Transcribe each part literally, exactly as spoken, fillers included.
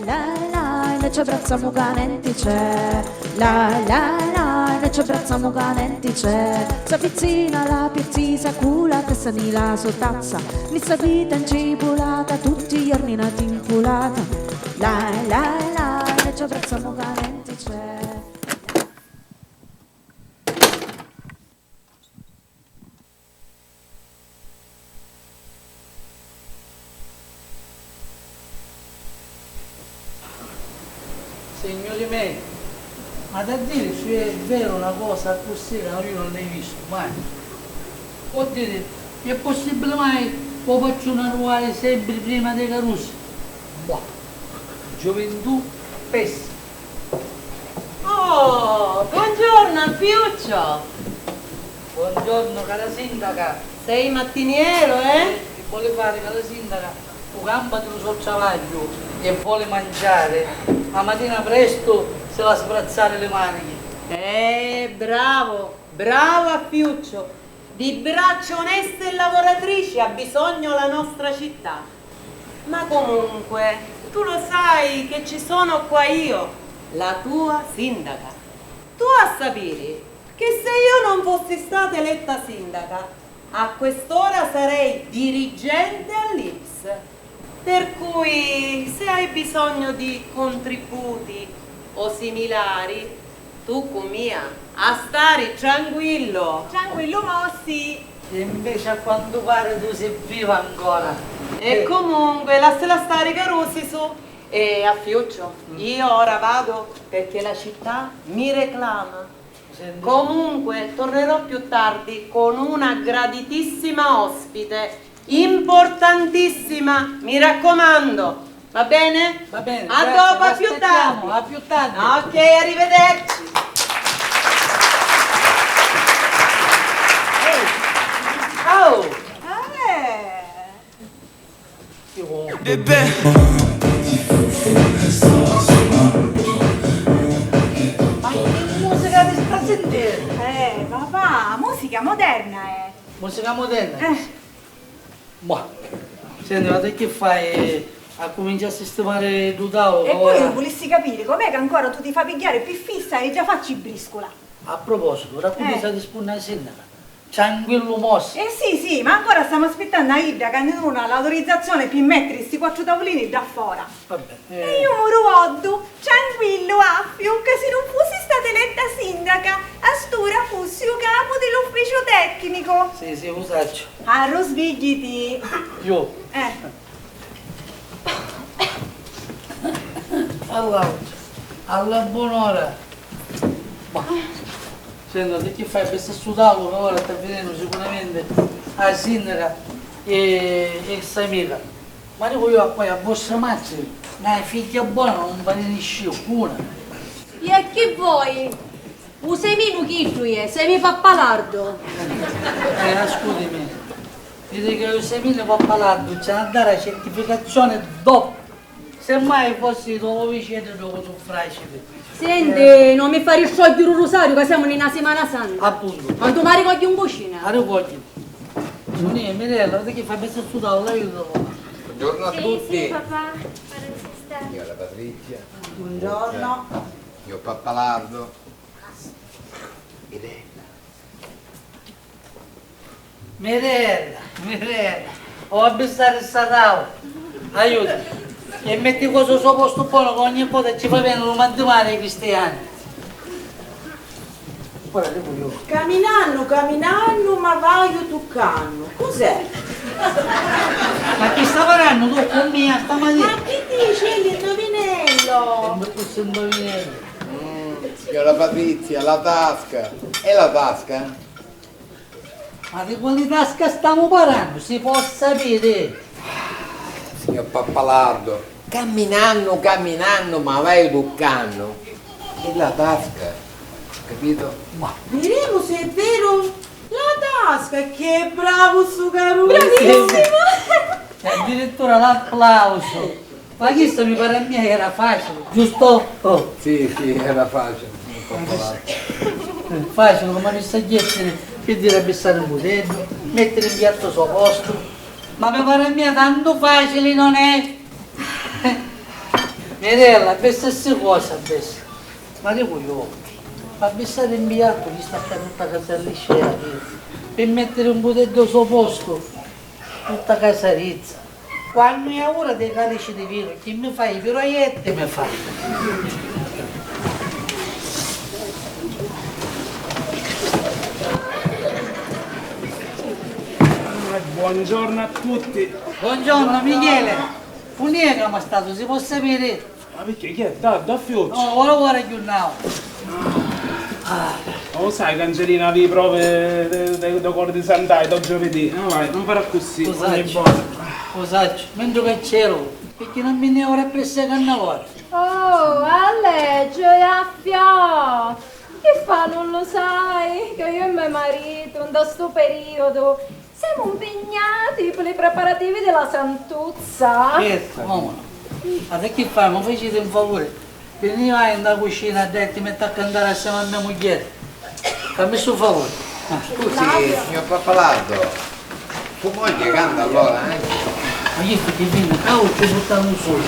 Lai lai, noi ci abbrazzamu ca nenti c'è. Lai lai lai, noi ci abbrazzamu ca nenti c'è. S'avvizzina la pirtisa cu la testa ni la so tazza. Ni sta vita ncibulata, tutti i jorni na timpulata. Lai lai lai, noi ci abbrazzamu ca nenti c'è. Signuri mei, ma da diri, si è veru na cosa accussì ca iu non l'hai vistu mai. Vuol diri, è possibili mai ca u facciunu arrivari sempri prima dei carusi? Boh, giuventù pessima. Oh, buongiorno, Alfiuccio! Buongiorno, cara sindaca. Sei mattiniero, eh? Chi voli fari, cara sindaca? U campa di lu so travagghiu e voli manciari, a matina prestu si l'ha sbrazzari li manichi. Eh, bravo, bravo Alfiuccio! Di braccia oneste e lavoratrici ha bisogno la nostra città. Ma comunque, tu lo sai che ci sono qua io, la tua sindaca. Tu a sapiri che se io non fossi stata eletta sindaca, a quest'ora sarei dirigente all'I N P S. Per cui, se hai bisogno di contributi o similari, tu cu mia a stari tranquillo. Tranquillo, mo sì. E invece a quantu pari tu si viva ancora. E comunque, lassila stari, carusi su. E Alfiuccio, io ora vado perché la città mi reclama. Comunque, tornerò più tardi con una graditissima ospite, importantissima, mi raccomando. Va bene? Va bene, a dopo, a più tardi. A più tardi. Ok, arrivederci. Ehi, oh! Eh. Bebè. Ma che musica disprasentera! Eh, papà, musica moderna è. Musica moderna? Eh. Ma, senti, ma tu chi fai? Accumincia a sistimari lu tavulu. E poi ora vulissi capiri com'è che ancora tu ti fa pigghiari pi fissa e già facci briscula. A propositu, ora cu mi sa rispunni a sinnaca? Tranquillu, mossi. Eh sì, sì, ma ancora stamu aspittannu a idda ca ni duna l'autorizzazioni pi mettiri sti quattru tavulini dda fora. Va bene. E iu mu ruoddu, tranquillu, Affiu, ca si nun fussi stata eletta sindaca, a st'ura fussi u capu di l'ufficiu tecnicu. Sì, sì, u sacciu. Arrusbiggiti. Iu? Eh. Allora, alla buon'ora. Ma, senti, ti chi fai? Pi stu tavulu ca ora sta vinennu sicuramenti a sinnaca e, e sta amica. Ma dicu iu a poi a vostra matri, na figghia bona non vali nisciuna. E a chi voi? U seminu chiddu è, semi pappalardu. Eh, ascutimi. Diri ca u seminu pappalardu c'ha da dari a certificazioni dopu. Semmai fossi i to vicini dopu su fracili. Senti, non mi fari sciogliere u rusariu ca siamo in una settimana santa. Appunto. Quantu mi ricogghi in cucina? A ricogghi. Sunì, Mirella, vedi chi fa pensa stu tavulu, aiuta. Buongiorno a tutti. Sì, papà. Signora Patrizia. Buongiorno. Signor Pappalardo. Mirella. Mirella, Mirella, ho abbissare sta tavola. Aiuta. E metti cosa so posto buono che ogni volta ci fa bene lu mantimari ai cristiani. Ora dico io. Caminannu, caminannu, ma vaiu tuccannu. Cos'è? Ma chi sta parrannu tu con mia stamattina? Ma chi dici l'indovinello? Sempre questo indovinello. Mm, signora Patrizia, la tasca. È la tasca? Ma di quali tasca stamu parrannu? Si può sapere? Signor Pappalardo, caminannu, caminannu, ma vai tuccannu. È la tasca, capito? Ma... Virimu se è veru. La tasca, che bravu stu carusu! Bravissimo! E addirittura l'applauso! Ma chistu mi pare a mia che era facile, giusto? Oh. Sì, sì, era facile, un po' facile. Eh, facile, come mi sta chiedere, che dire a bissare un butello, mettere in piatto sto posto. Ma mi pare a mia tanto facile non è. Eh, mi Mirella, bestia sti cosa, bestia. Ma dicu io, ma bissare in biglietto chi sta qua tutta casa liscia, pi mettere un puteddu al suo posto, tutta casa rizza. Quannu è ora dei calici di vino, chi mi fa i piroietti mi fa. Buongiorno a tutti. Buongiorno Michele, un'idea che mi ha stato, si può sapere? Ma perché? Chi è? Da, da fiocchi? No, ora ora aggiunnavo. Ma lo sai che Angelina aveva prove di, di, di cuore di Sant'Aito giovedì? No, vai, non fare così, ogni volta. Lo saccio, mentre che c'ero, perché non mi ne ora appresso a Cannavore. Oh, Aleggio, Iaffiò! Chi fa, non lo sai? Che io e me marito, in sto periodo, Semu mpignati pi li preparativi di la Santuzza. Certu, comu no. Ma chi fai, mi faciti un favuri? Vinni vai nta cucina dda e ti metti a cantari assiemi a me mugghieri. Fammi stu favuri. Scusi, signor Pappalardo, sua moglie canta allora, eh? Ma chi fu chi vinni? Caucciu purtanu sulu.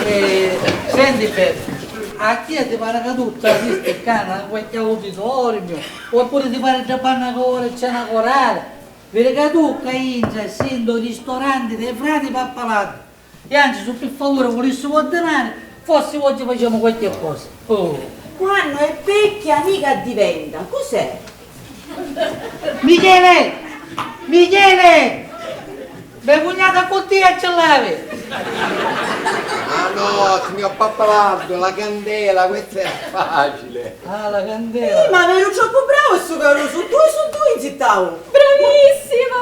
Eh, senti Peppe, a tia ti pari ca tutta la vista è cana, qualche auditorium, oppure ti pari già banna ca ora c'è una corale? Viri ca tu ccà intra si nto ristoranti dei frati Pappalardo e anzi su pi favuri vulissivu ordinari, forsi oggi facemu qualche cosa. Oh. Quannu è vecchia nica addiventa, cos'è? Michele! Michele! Me cugnata cu tia ce l'avi! Ah no, signor Pappalardo, la candela, questa è facile! Ah, la candela! Sì, ma veru troppu bravu stu carusu, dui su dui nzittau! Bravissima!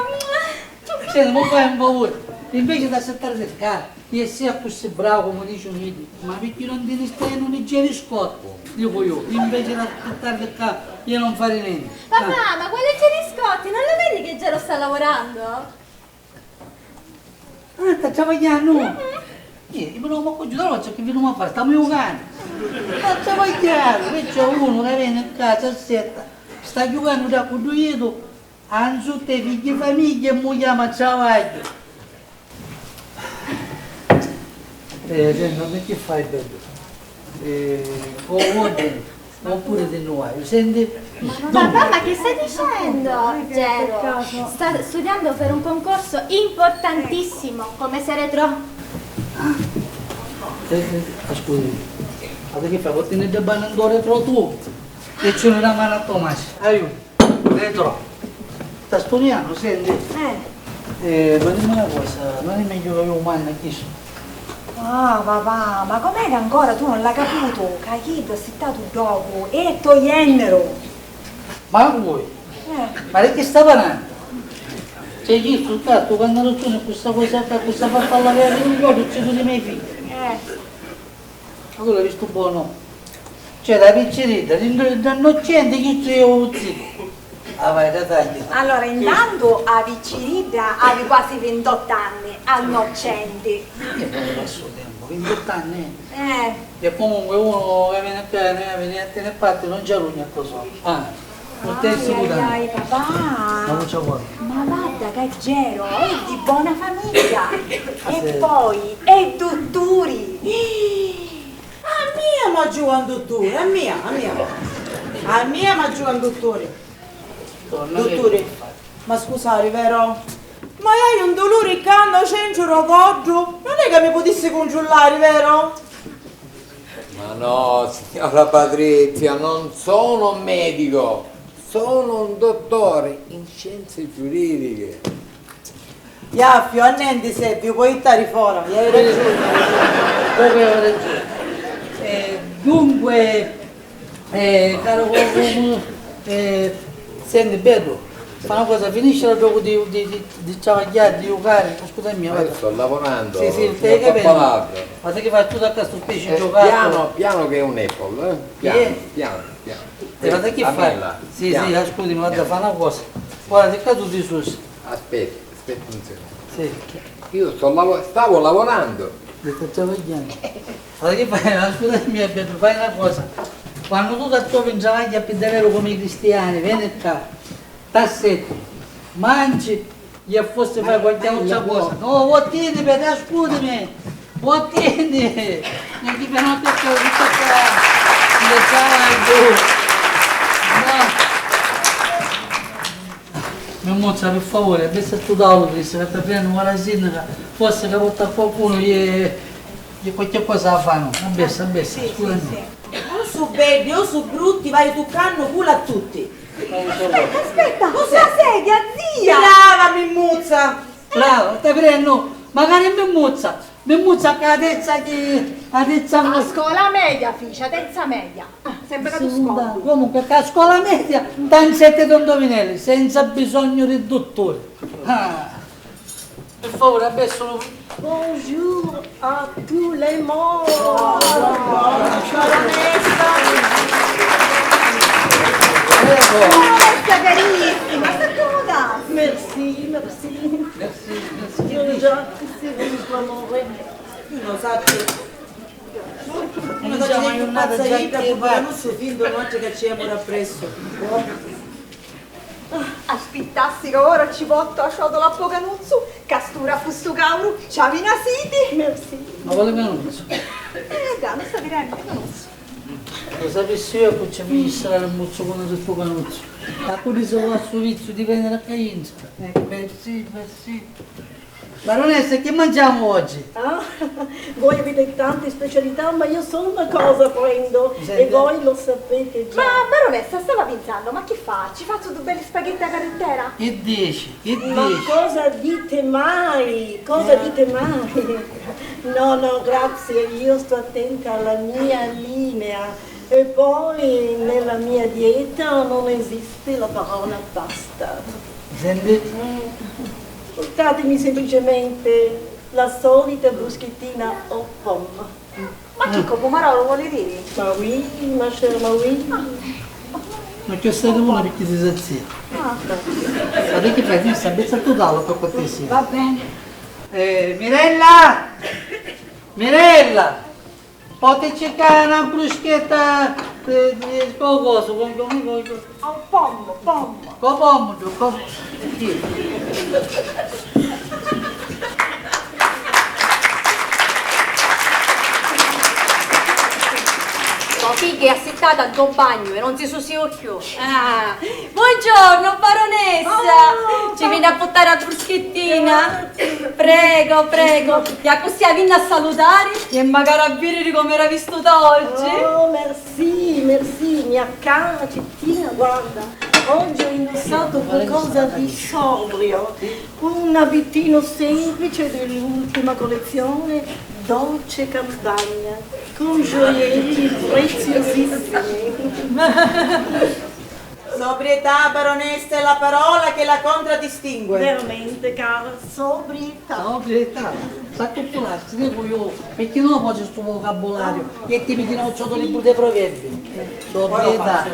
Senti, mi fai un favuri, inveci d'assittari di ccà, e essì accussì bravu comu dici u medicu, ma picchì non tini sti liggieri scotti? Dicu iu, inveci d'assittari di ccà e non fari nenti. Papà, ma quei liggieri scotti non lo vedi che Gero sta lavorando? Ah, sta travagghiannu? Iu, iu mi non mi accugghiu da l'occhia chi vinumu a fari, stamu jucannu. Sta travagghiannu, chi c'è unu ca veni ccà, s'assetta, sta jucannu dda cu ddu jitu, anzu te figghi famigghia e mu chiama travagghiu. Eh, senti, ma chi fai beddu? Eh, o ordini, oppure ti nnu vai, senti? Ma no, papà, ma che stai dicendo? Gero sta studiando per un concorso importantissimo, come se retro... Ah, eh, eh, ascolti, ma che fai, vuoi tenere il banandore pro tu? E ci una mano a Tomasi, aiuto. Retro. Sta studiannu, senti? Eh. Eh, ma dimmi una cosa, non è meglio che io mando a chisto? Ah, papà, ma com'è che ancora tu non l'hai caputu? Ca chiddu assittatu ddocu è to jenniru! Ma a voi? Eh. Ma di chi sta parlando? C'è chisto, sta, tu quando non sono questa cosa qua, questa fa parlare un po' di ucciso di miei figli. Eh. Ma tu l'hai visto buono? C'è la picciridda, l'innocenti chi c'è u zittu. Ah, vai, da tagliu. Allora, intantu a picciridda havi quasi vintottu anni, a nocenti. E poi passa u tempu, vintottu anni? Eh. E comunque uno che viene qui, ne viene a tenere parte, non c'è rugna cosa. Ah. Purtessi cu tantu. Ai, ai, ai, papà! Ma non c'è vuoi? Ma vadda ca Gero è di bona famigghia! E poi è dutturi! A mia m'aggiuva un dutturi, a mia, a mia! A mia m'aggiuva un dutturi! Dutturi, ma scusari, vero? Ma haiu un duluri ccà nno centru ro coddu, non è ca mi putissi cuntrullari, vero? Ma no, signora Patrizia, non sono un medico, sono un dottore in scienze giuridiche. Iaffiu, a nenti servi, u poi ittari fora, iai ragiuni. Proprio hai ragione. Eh, dunque, eh, caro uomo, eh, senti, Beddu, fa una cosa, finisci il gioco di, di, di, di travagghiari, di giocare, scusami, ma io sto lavorando, sì, sì, stai capendo? Ma te che fai tu da casa, tu pesci eh, giocare? Piano, piano che è un Apple, eh? Piano, eh? piano, piano. E guarda che fa? Sì, sì, ascolti, ma guarda, fa una cosa. Guarda, che caso di sushi. Aspetta, aspetta un secondo. Sì. Io sto lavo- stavo lavorando. Io sto travagliando. Guarda che fai, ascolta mia, Beppe, fai una cosa. Quando tu ti trovi in travaglio pi davvero come i cristiani, vieni qua, t'assetti, mangi, Iu forsi fai qualchi autra cosa. No, vuò tieni, vedi, ascutimi. Vuò tieni! E chi piano che sto tutto qua! Come caldo! No! Mimuzza, pi favuri, abbessa stu tavulu, Crissi, ca sta finennu ora la sindaca, forsi ca porta a qualcunu e, e qualchi cosa la fannu. Abbessa, abbessa, scusami. Sì, sì, sì. O su beddi, o su brutti, vai tuccannu cula a tutti. Aspetta, aspetta, la sedia, zia! Brava, Mimuzza! Brava, ti prego, magari Mimuzza, Mimuzza ca la terza chi, la terza. A scola media fici, a terza media. Ah, sempri ca tu scola. Comunque, ca a scola media, tanzetti di indovinelli, senza bisogno di dutturi. Ah. Pi favuri, abbessa lu. Bonjour à tous les morts! Baronessa carissima, s'accomodassi! Merci, merci. Merci, merci. Jean-Jacques, c'est vous, amore. Io non so che. Non so che pazza io, pure non so finto, non c'è che ci amore appresso. Aspittassi ca ora ci portu a ciotola a Pocanuzzu, ca st'ura cu stu cauru ci havi na siti! Merci. Ma quali Canuzzu? Eh, dai, non sta vedendo, Canuzzu. Lo sapissi io che ci mi sarà il muzzucone di sto Canuzzu. Ma pure se va a sto vizio di venire a Cainza. Eh, merci, merci. Baronessa, che mangiamo oggi? Ah, voi avete tante specialità, ma io solo una cosa prendo, e voi lo sapete già. Ma, baronessa, stava pinsannu, ma chi fa? Ci fazzu du belli spaghetti a carrittera? Chi dici? Chi dici? Ma cosa dite mai? Cosa dite mai? No, no, grazie, io sto attenta alla mia linea. E poi nella mia dieta non esiste la parola basta. Senti? Mm. Portatemi semplicemente la solita bruschettina aux pommes. Ma chi, cu pumarolu voli diri? Ma oui, ma chère, ma oui. Ma chi stai una picchì si sazia. Ah. Ma perché fai questa? Abbessa tu dallo per cortesia. Va bene. Eh, Mirella! Mirella! Poti circari na bruschetta di, di qualcosa, con, con, con, con. Oh, pommo, pommo. Con pommo, con, sì. Tua figlia è assittata nto bagnu e non si susìu cchiù. Ah, buongiorno, baronessa! Oh, ci veni a portare a bruschettina? Prego, prego, e accussì a vinni a salutari e magari a vidiri comu era vistuta oggi. Oh, merci, merci, mia cara Cettina, guarda, oggi ho indossato qualcosa di sobrio, un abitino semplice dell'ultima collezione Dolce Campagna, con gioielli preziosissimi. Sobrietà, baronessa, è la parola che la contraddistingue. Veramente, cara, sobrietà. Sobrietà. S'accuppulassi, dicu iu, picchì non lo faccio sto vocabolario? Che ti mi tira un cioto libro dei proverbi. Sobrietà.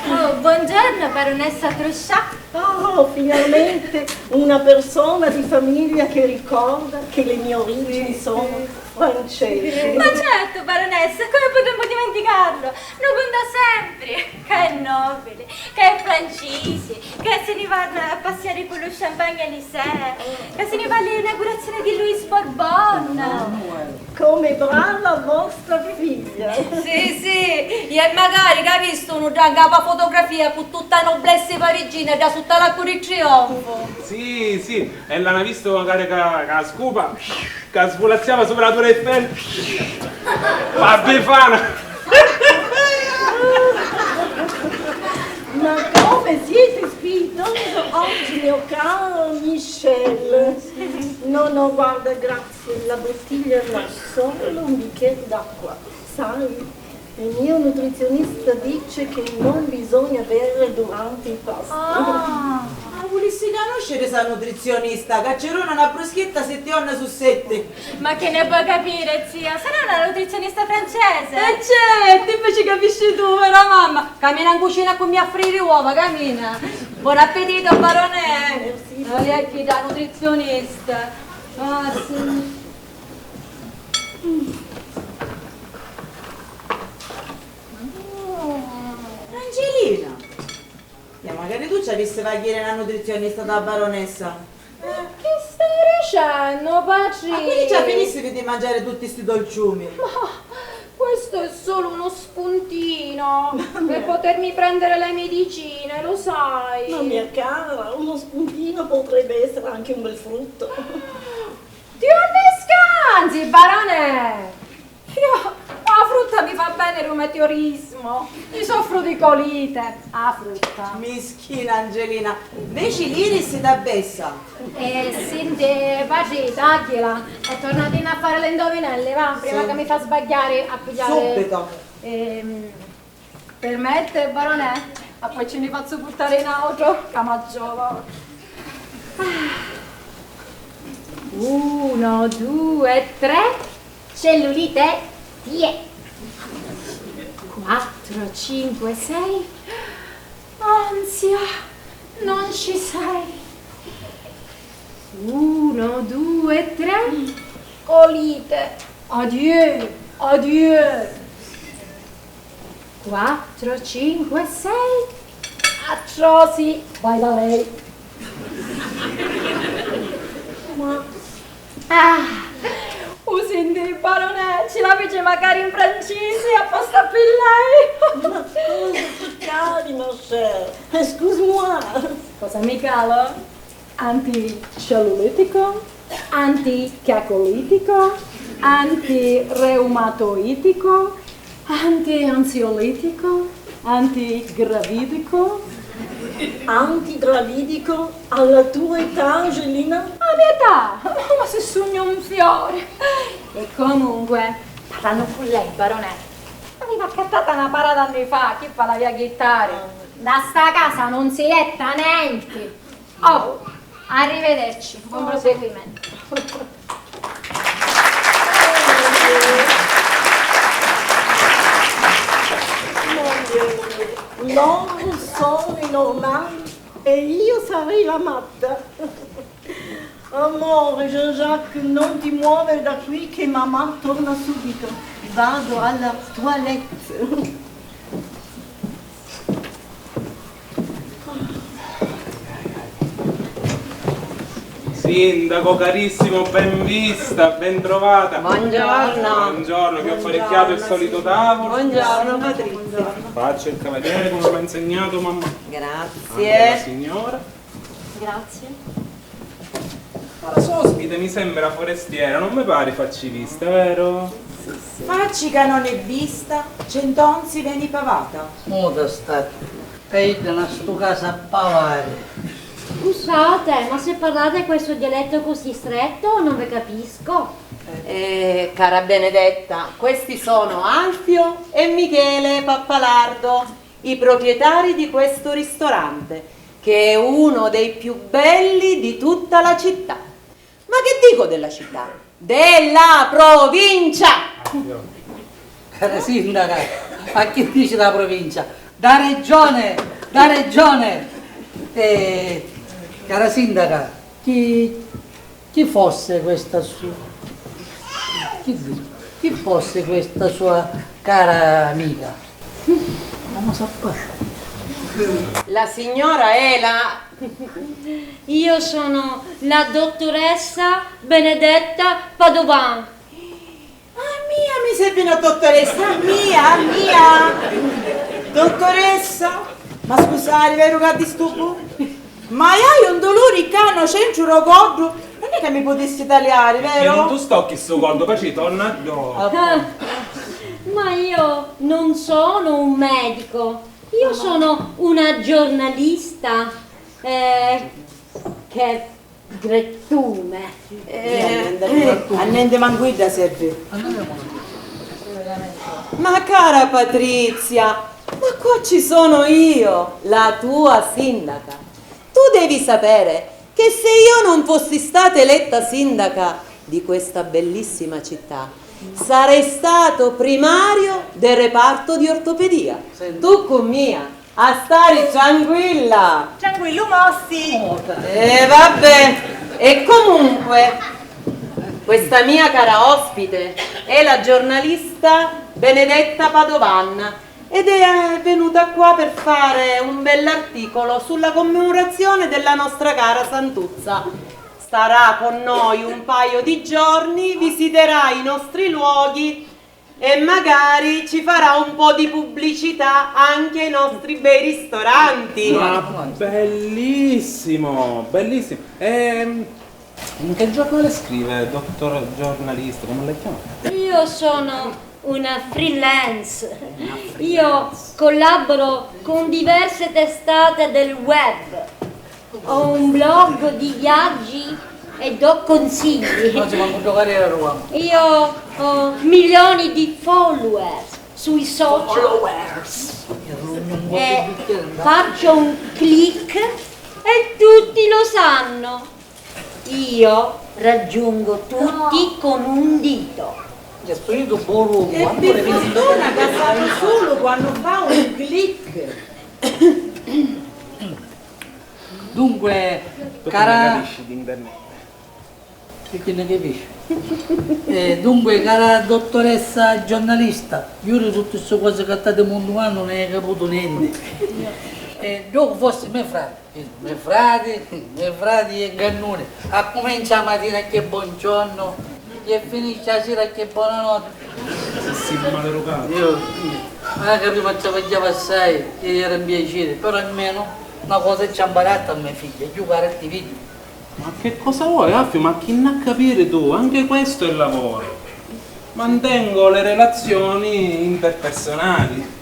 Oh, buongiorno, baronessa Truscià. Oh, finalmente una persona di famiglia che ricorda che le mie origini sono francesi. Ma certo, baronessa, come potremmo dimenticarlo? Lo conta sempre, che è nobile, che è francese, che se ne va a passiare con lo champagne Elysée, che se ne va all'inaugurazione di Louis Borbon. Come brava vostra figlia! Sì, sì, e magari, capistu, unu dda ncapa fotografia cu tutta a noblesse parigina dda sutta l'arcu di trionfu. Sì, sì, e l'hanno visto magari ca, ca scupa, ca svolazziava sopra la Tour Eiffel. La Befana! Ma come siete spiritoso oggi, mio caro Michel? No, no, guarda, grazie, la bottiglia era solo un bicchiere d'acqua, sai? Il mio nutrizionista dice che non bisogna bere durante i pasti. Ah, vulissi canusciri sa nutrizionista, ca ci duna na bruschetta setti jorna su setti. Ma che ne puoi capire, zia? Sarà una nutrizionista francese? Eh, certo, invece capisci tu, vera mamma? Camina in cucina cu mia a friri uova, camina. Buon appetito, baronè. Merci. Olha aqui da nutrizionista. Ah, sì. Angelina! E magari tu ci avissi a jiri na nutrizionista da baronessa. Ma chi stari Dicennu, Patrizia! Ma quindi già finissiti di mangiare tutti sti dolciumi? Ma questo è solo uno spuntino per potermi prendere le medicine, lo sai. Ma mia cara, uno spuntino potrebbe essere anche un bel frutto. Di unni scanzi, baronè? Io a frutta mi fa bene il reumatismo, io soffro di colite, a frutta. Mischina Angelina, inveci l'iris t'abbessa. Eh, senti, Patri, tagghila e tornatinni a fare le indovinelle, va, prima che mi fa sbagliare a pigliare. Subito. Ehm, Permette, baronè? E poi ci ne faccio portare un altro, che mi giova. Uno, due, tre, cellulite, via. Quattro, cinque, sei, ansia, non ci sei. Uno, due, tre. Colite. Adieu, adieu. Quattro, cinque, sei. Atrosi, vai da lei. Ma, ah, u senti, baronè, ci la fici macari in francisi apposta pi lei. Ma cosa ti cali, ma cher? Excuse-moi. Cosa mi calo? Anticellulitico, anticacolitico, antireumatoitico, antiansiolitico, antigravidico. Antigravidico? Alla tua età, Angelina? A mia età? Ma se sugnu un fiore! E comunque, parrannu cu lei, baronè, l'avia accattata na para d'anni fa, chi fa l'avia a ghittari? Da sta casa non si jetta nenti! Oh, arrivederci, buon proseguimento. Loro sono i normali e io sarei la matta. Amore, Jean-Jacques, non ti muovere da qui che mamma torna subito. Vado alla toilette. Sindaco carissimo, ben vista, ben trovata. Buongiorno. Buongiorno, vi ho apparecchiato il solito tavolo. Buongiorno, Patrizia. Faccio il cavaliere come mi ha insegnato mamma. Grazie. Anche la signora. Grazie. Ma la sua ospite mi sembra forestiera, non mi pare faccivista, vero? Facci ca non è vista, cent'onzi veni pavata. Muta stati, e idda nna stu casu a pavari. Scusate, ma se parlate questo dialetto così stretto non ve capisco. Eh, cara Benedetta, questi sono Alfio e Michele Pappalardo, i proprietari di questo ristorante, che è uno dei più belli di tutta la città. Ma che dico della città? Della provincia! Cara sindaca, ma chi dici dâ provincia? Dâ regione! Dâ regione! Eh, cara sindaca, chi, chi fosse questa su-, chi di-, chi fosse questa sua cara amica? Non lo so. La signora è la... Io sono la dottoressa Benedetta Padovan. Ah, mia, mi servi una dottoressa, ah, mia, ah, mia. Dottoressa, ma scusari, veru ca disturbu? Ma haiu un duluri ccà nô centru dô coddu, non è ca mi putissi taliari, veru? Non tu stocchi stu coddu, poi ci torna addosso. Ah, ma io non sono un medico, io sono una giornalista. Eh, che grettume. Eh, a nenti mancu idda servi. Ma cara Patrizia, ma qua ci sono io, la tua sindaca. Tu devi sapere che se io non fossi stata eletta sindaca di questa bellissima città, sarei stato primario del reparto di ortopedia. Tu cu mia a stari tranquilla! Tranquillu, mossi! E vabbè, e comunque, questa mia cara ospite è la giornalista Benedetta Padovan ed è venuta qua per fare un bell'articolo sulla commemorazione della nostra cara Santuzza. Starà con noi un paio di giorni, visiterà i nostri luoghi e magari ci farà un po' di pubblicità anche ai nostri bei ristoranti. Ma bellissimo, bellissimo. Ehm, in che giornale scrive, dottor giornalista? Come la chiama? Io sono una freelance. Una freelance. Io collaboro con diverse testate del web. Ho un blog di viaggi e do consigli. Oggi manco giocare a Roma. Io ho milioni di follower sui social. Followers. E faccio un click e tutti lo sanno. Io raggiungo tutti con un dito. È spirito puro. E pi furtuna ca sanu sulu quannu fa un click. Dunque, cara, chi ne capisci? Eh, dunque, cara dottoressa giornalista, iu di tutti sti cosi ca stati muntumannu non hai caputu nenti. Eh, dopu forsi me frati, eh, me frati, me frati è ngannuni, accumincia a matina che buongiorno e finisce a sera che buonanotte. Si maleducato. Io, ah, capì, ma travagliava assai, e era un piacere, però almeno una cosa ci ha imparato a mia figlia, giocare a ti vidi. Ma che cosa vuoi, Alfio? Ma chi n'ha capire tu? Anche questo è lavoro. Mantengo le relazioni interpersonali.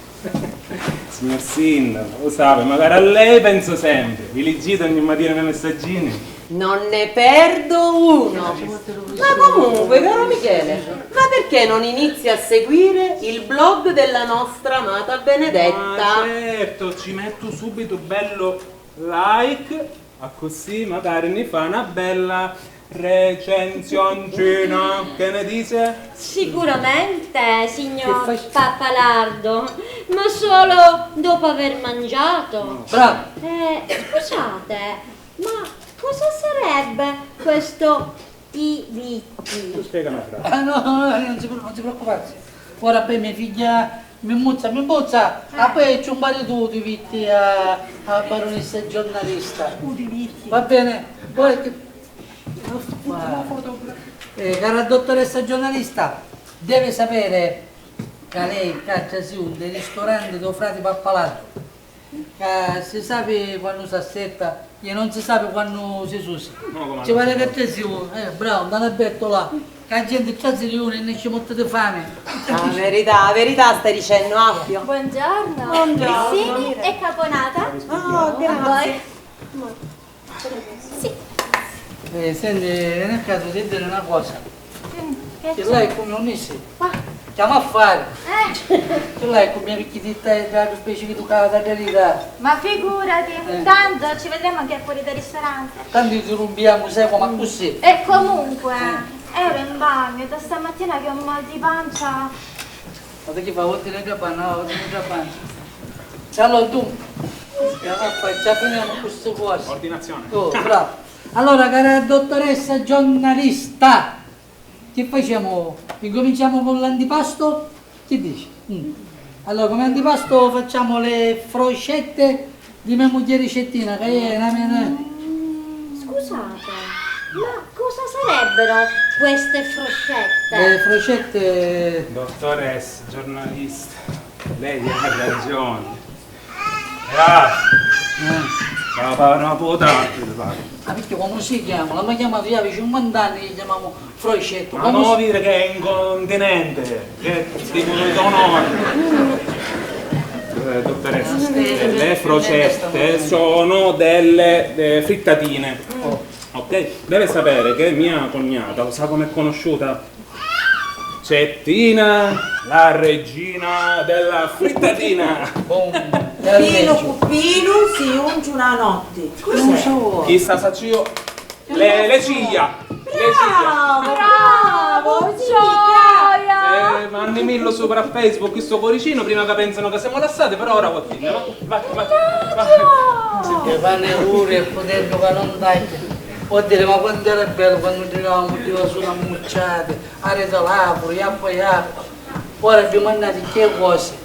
Signor Sindaco, lo sa, magari a lei penso sempre. Vi leggete ogni mattina i miei messaggini? Non ne perdo uno. Ma comunque, caro Michele, ma perché non inizi a seguire il blog della nostra amata Benedetta? Ma certo, ci metto subito bello like. Accussì magari ni fa na bella recensioncina, che ne dice? Sicuramente, signor Pappalardo, ma solo dopo aver mangiato. Bravo! Eh, scusate, ma cosa sarebbe questo ti vitti? Tu spiegami, frate. Ah, no, no, no, non si, non si preoccuparsi. Ora poi mia figlia mi muzza, mi muzza, ah, poi ci un pari tu ti vitti a, a baronessa giornalista. Va bene? Ora che, ma, eh, cara dottoressa giornalista, deve sapere che lei caccia sì un dei ristoranti do frati Pappalardo. Ca si sapi quannu s'assetta e non si sapi quannu si susi. Ci pari ca te si, eh, bravo, nta l'abbertu là, ca a genti tra si riuni e nesci morta di fami. La verità, la verità stai dicennu, Appio. Buongiorno. Buongiorno. Grissini e caponata. Oh, grazie. Sì. Eh, senti, non è caso di dire una cosa. Sì, che c'è? Là è come un isse. Chiama a fare. Eh. Là è come mi chiedi te da specifico tu casa da ridere. Ma figurati, eh, tanto ci vedremo anche fuori dal ristorante. Tanto ci rompiamo, sai come così. E comunque, eh, ero in bagno da stamattina che ho un mal di pancia. Ma perché fa? Vuoi dire che fa? No, vuoi dire che fa? Ciao, tu. Ci finiamo con sto cuore. Ordinazione. Oh, bravo. Allora, cara dottoressa giornalista, che facciamo? Incominciamo con l'antipasto? Che dici? Mm. Allora, come antipasto facciamo le frocette di mia moglie Cettina, che è una mia... Mm, scusate, ma cosa sarebbero queste frocette? Le frocette... Dottoressa, giornalista, lei ha ragione. Ah! Eh. Ma fa una puta! Ma perché come si chiama? La mi chiama via di cinquanta anni, gli chiamiamo Frocetto. Ma come no si dire che è incontinente, che è di voluto onore. Eh, dottoressa, eh, le frocette sono delle, eh, frittatine. Ok? Deve sapere che mia cognata, lo sa come è conosciuta? Cettina, la regina della frittatina! Pinu cu pinu si junci una notti. Cos'è? Chissa saccio io. Le, le ciglia! Le ciglia! Bravo! Bravo! Gioia! Eh, mannimillo supra a Facebook sto cuoricino prima che pensano che siamo lassati, però ora va bene, va, va, va, va. Che fanno errori e pudendu che non tagliano. Vuol dire, ma quanto era bello quando giocavamo di vasone ammucciate, arete lavoro, iappa iappa. Ora abbiamo mangiato che cose.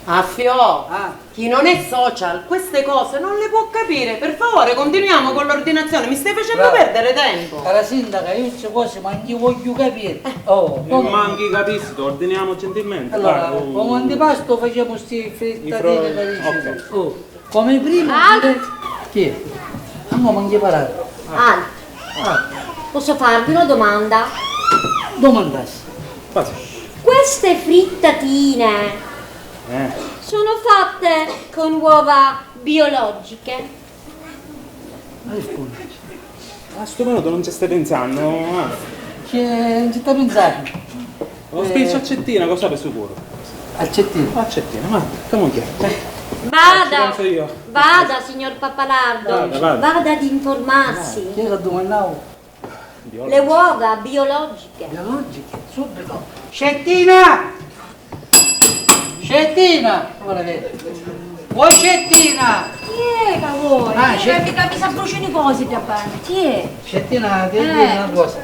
Affiò, ah, chi non è social, queste cose non le può capire. Per favore, continuiamo con l'ordinazione, mi stai facendo perdere tempo. Cara sindaca, io queste cose manchi voglio capire. Eh. Oh, e manchi capisti, ordiniamo gentilmente. Allora, dai, oh, come antipasto facciamo sti frittatine, ok. Oh, come prima. Chi è? Ah, no, manchi parato. Ah. Ah. Posso farvi una domanda? Domandassi. Queste frittatine, eh, sono fatte con uova biologiche? Ma rispondi. A stu minutu non ci stai pensando, ah. Ci, non ci stai pensando. Ho speso a Cettina, cosa sape sicuro? A Cettina. A Cettina, ma come che? Eh. Vada, ci penso io. Vada, signor Pappalardo. Vada, vada. Vada ad informarsi. Chi è che domandavo? Le uova biologiche. Biologiche, subito. Scettina! Scettina! Ora che... Vuoi Scettina? Chi è che vuoi? Ah, chi è che mi s'abbruciano i cosi da bene? Chi è? Scettina, ti dico una cosa.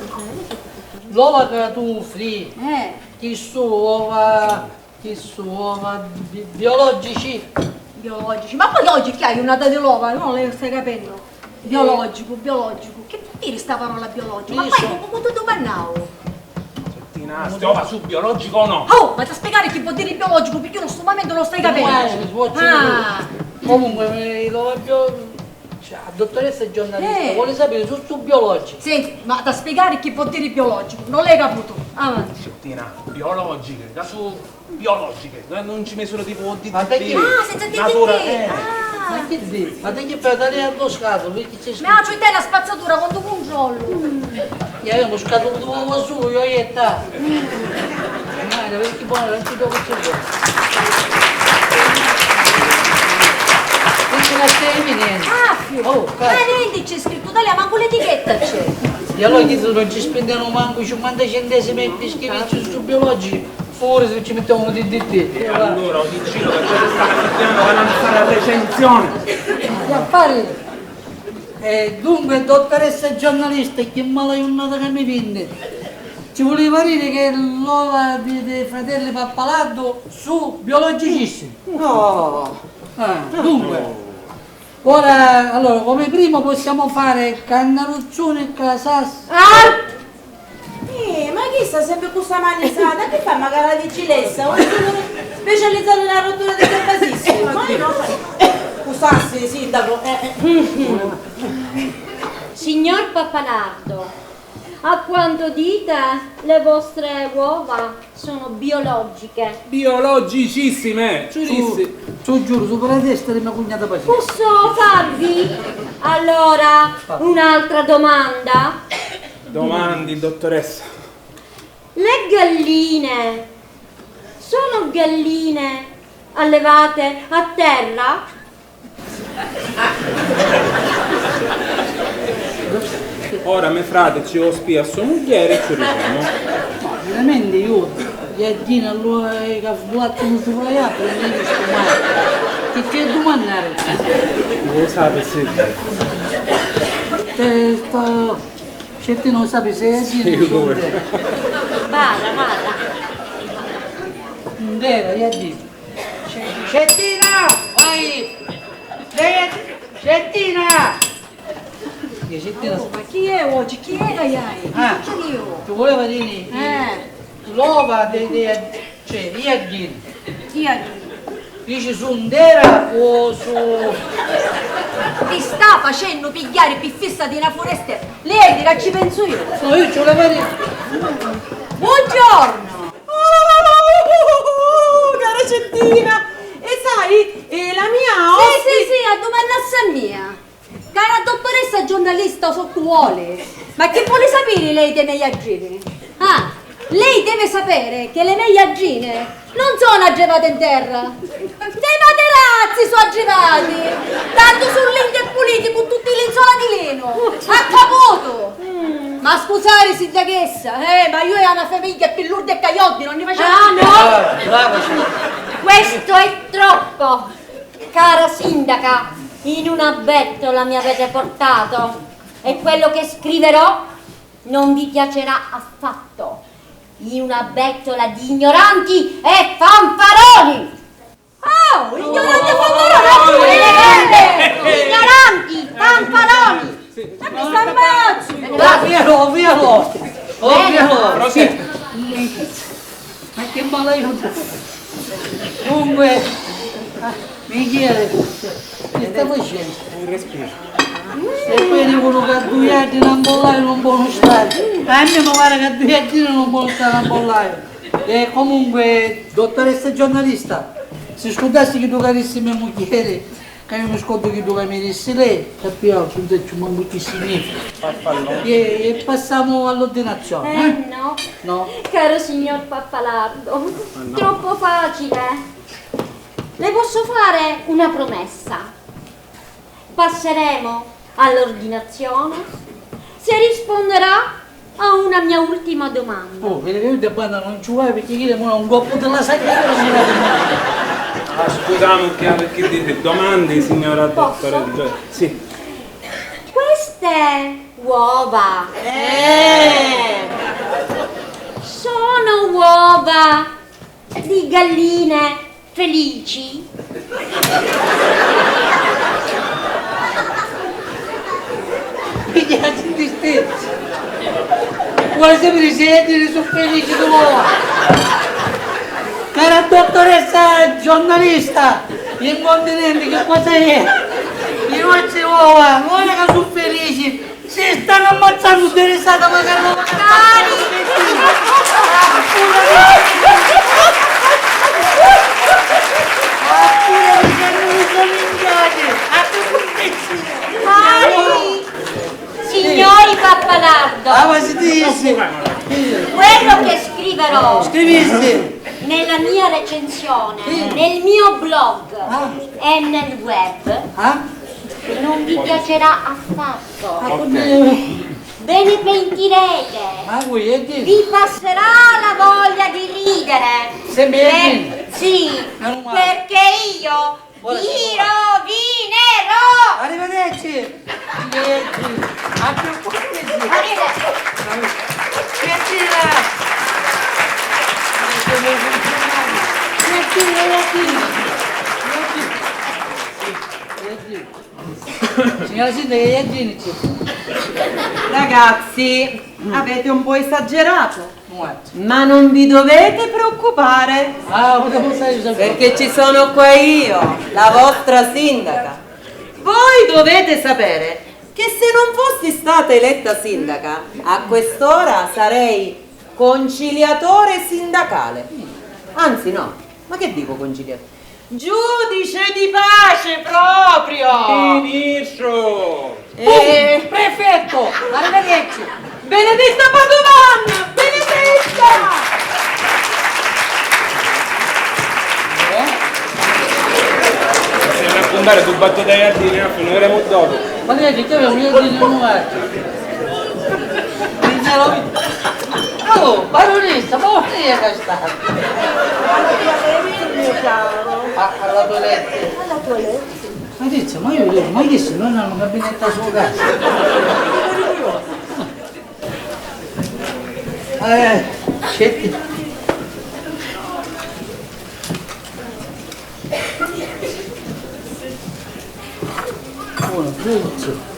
L'ova che tu fri, eh, chi su uova Chi su, uova bi-, biologici? Biologici? Ma poi oggi chi hai una data di l'ova? No, lei stai capendo? Biologico, biologico. Che vuol dire sta parola biologico? Ma poi come tu domandavo? Tinasti, uova su biologico o no? Oh, ma ti spiegare chi vuol dire biologico? Perché io in sto momento non stai capendo. Ah. Comunque, eh, l'ova bio-, cioè, la dottoressa è giornalista, eh, vuole sapere su, su biologico. Senti, ma ti spiegare chi vuol dire biologico? Non l'hai capito? Avanti. Tinasti, biologiche, da su Biologiche, no, non ci misura tipo di... Ma perché? Ah, senza D D T. Natura, eh. Ah. Ma che di? Ma perché fai tagliare a due scatole? Perché c'è scritto? Ma c'è te la spazzatura quando controllo. Io avevo scatolo due uova solo, io ho iettato. Ma perché poi non ci devo c'è. Perché la stai eminente. Ah, figlio. Oh, ma niente c'è scritto, tagliamo anche l'etichetta c'è. E allora chi tu non ci spendevano manco cinquanta centesimi e pischi ricci su biologici? Pure se ci mettiamo un D D T. E allora ho deciso che c'è stata piano da lanciare la recensione. Affari. E dunque, dottoressa giornalista, che mala giornata che mi venne. Ci voleva dire che l'ova di, dei fratelli Pappalardo su biologicissimi. No. Ah, dunque. Ora, allora, come prima possiamo fare cannaruzzone e casas-. Ah! Eh, ma chi sta sempre cu sta manisata? Che fa magari la vigilessa? Vuoi specializzare nella rottura dei basissimi? Ma io non faccio. Scusassi, sindaco. Eh, eh. Signor Pappalardo, a quanto dite, le vostre uova sono biologiche. Biologicissime, ci dissi. Su, su, giuro, su per la testa di mia cugnata Patricia. Posso farvi allora un'altra domanda? Domandi, dottoressa. Le galline sono galline allevate a terra? Ora me frate ci lo spia a so mugghieri e ci ricemu. Ma veramente io, gli addini allora che sbulattano sopra gli altri, non li ho visto mai. Che, che domandare? Lo sapete, sì. Te sta, certi non sapete se è addini o sondera. Vada, vada. Sondera, gli addini. Scettina! Vai! Lei è Scettina! Che Scettina? Oh, ma chi è oggi? Chi è che hai? Ah, chi è? Ti voleva dire, eh, l'ova de, de, cioè, i addini. Chi è? Dici sondera o su... Ti sta facennu pigghiari pi fissa di na furestera. Lei dirà ci pensu io. No, io ci volevo dire. Buongiorno! Oh, cara Scettina! E sai, eh, la mia... Sì, sì, sì, a dumannassi a mia. Cara dottoressa giornalista, o sottuoli, ma chi voli sapiri lei dei mei addini? Ah, lei deve sapere che le mie addine non sono addevate in terra. Dei materazzi sono addevati! Tanto su linti e puliti con tutti i lenzola di lino! Ha caputo! Ma scusare, sindaghessa, eh, ma io e una famiglia più lurda e caglioddi non ne facciamo... Ah, no? Brava, brava, signora. Questo è troppo! Cara sindaca, in una bettola mi avete portato e quello che scriverò non vi piacerà affatto. In una bettola di ignoranti e fanfaroni! Ah, Ignoranti fanfaroni! Ignoranti fanfaroni! Ma chi s'ammazzi! Oh, via loro, via loro! Oh, via loro! Sì. Ma che malaiuto! Comunque, ah, Michele, che sta facendo? Un respiro. E poi dicono che a dui anni non bollai non buono stare. Ma a me mi pare che a due anni non buono stare a bollai. E comunque, dottoressa giornalista, si scurdassi chi tu carissima mugghieri, Ca io mi scordu chiddu ca mi dissi lei, e pi autu nun sacciu mancu chi significa. E, e passamu all'ordinazione, eh? Eh, no. No? Caro signor Pappalardo, troppo facile. Le posso fare una promessa. Passeremo all'ordinazione se risponderà a una mia ultima domanda. Oh, vedi che io te banda non ci vuoi perché io mo un colpo della sagra. Ah, scusami, chiaro, che dite? Domandi, signora dottoressa? Sì. Queste uova, eh, sono uova di galline felici? Pigliati di stizza. Vuoi sapere se io su felice tu? Cara dottoressa giornalista, l'incontinenti che cosa è? Io non ci vuole, non è che sono felici. Si stanno ammazzando interessata magari. Cari! Cari! Signori Pappalardo, ah, ma si dice? Quello che scriverò, scrivissi, nella mia recensione, sì, nel mio blog, ah, e nel web, ah, non vi piacerà affatto. Ah, oddio. Ve ne pentirete. Ma voi è di- Vi passerà la voglia di ridere. Se mi è di- Sì, meno male, perché io vi rovinerò. Arrivederci. Arrivederci. A più pochi. Arrivederci. Piacere. Piacere, piacere. Piacere. Signora sindaca, che ginici? Ragazzi, avete un po' esagerato. What? Ma non vi dovete preoccupare, ah, perché ci sono qua io, la vostra sindaca. Voi dovete sapere che se non fossi stata eletta sindaca, a quest'ora sarei conciliatore sindacale. Anzi, no, ma che dico conciliatore? Giudice di pace proprio! Ministro! Eh. Pum! Prefetto! Arrivederci! Benedetta Padovan! Benedetta! Eh? Se non appuntare tu battuta ai giardini, non vedremo dopo. Ma lei che aveva un giardino nuovo? Oh, baronessa, ma chi è che sta? Alla tua letto, mio caro. Ah, alla tua letto. Alla tua letto. Ma dice, ma io, ma chi si non ha un gabinetto a sua casa? Eh, scetti. Una puzza.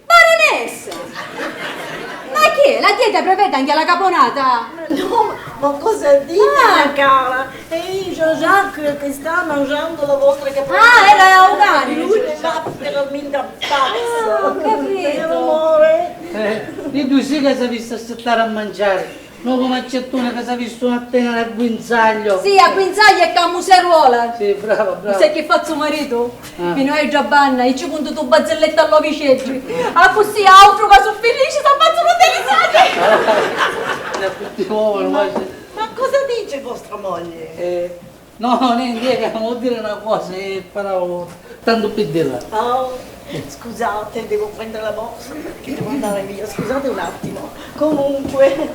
Baronessa! Ma chi è? La dieta prevede anche la caponata? No, ma cosa dici, mia cara? E io, Jean-Jacques, che sta mangiando la vostra caponata. Ah, era un cane. Lui è veramente pazzo. Ah, ho capito. Vero, amore? Eh, i due sì che si è visto aspettare a mangiare. No, come accettone che s'ha visto a tenere a guinzaglio. Sì, a guinzaglio e camuseruola. Sì, brava, brava. Sai che fa so maritu? Ah. Fino a già banna, e ci conto tu barzellette all'oviceddi. Ah, così altro che so felice, sta faccio tutte risate. Ah, tutti poveri, ma, ma cosa dice vostra moglie? Eh, No, niente, io che vuol dire una cosa e parola, tanto per dirla. Oh, scusate, devo prendere la borsa perché devo andare via. Scusate un attimo. Comunque,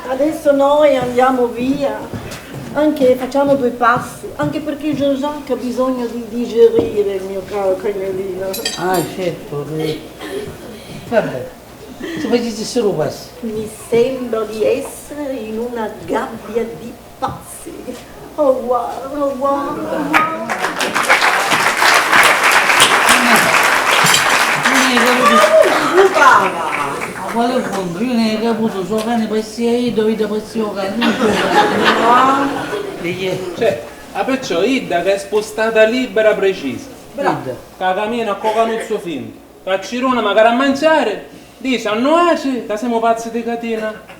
adesso noi andiamo via. Anche, facciamo due passi, anche perché Jean-Jacques ha bisogno di digerire, il mio caro cagnolino. Ah, certo, eh. Vabbè, si facessi solo passi. Mi sembra di essere in una gabbia di pazzi. Oh, wow, oh, wow, oh, wow. Io non ho capito. Ma quale fondo? Io non ho capito, so cane passia io, dove da passia cane? Perché? Cioè, ah, perciò idda che è spostata libera precisa. Brava. Idda. Ca camina a cocanuzzu fintu. Ca ci duna macari a manciari, dici a nuatri ca semu pazzi di catina.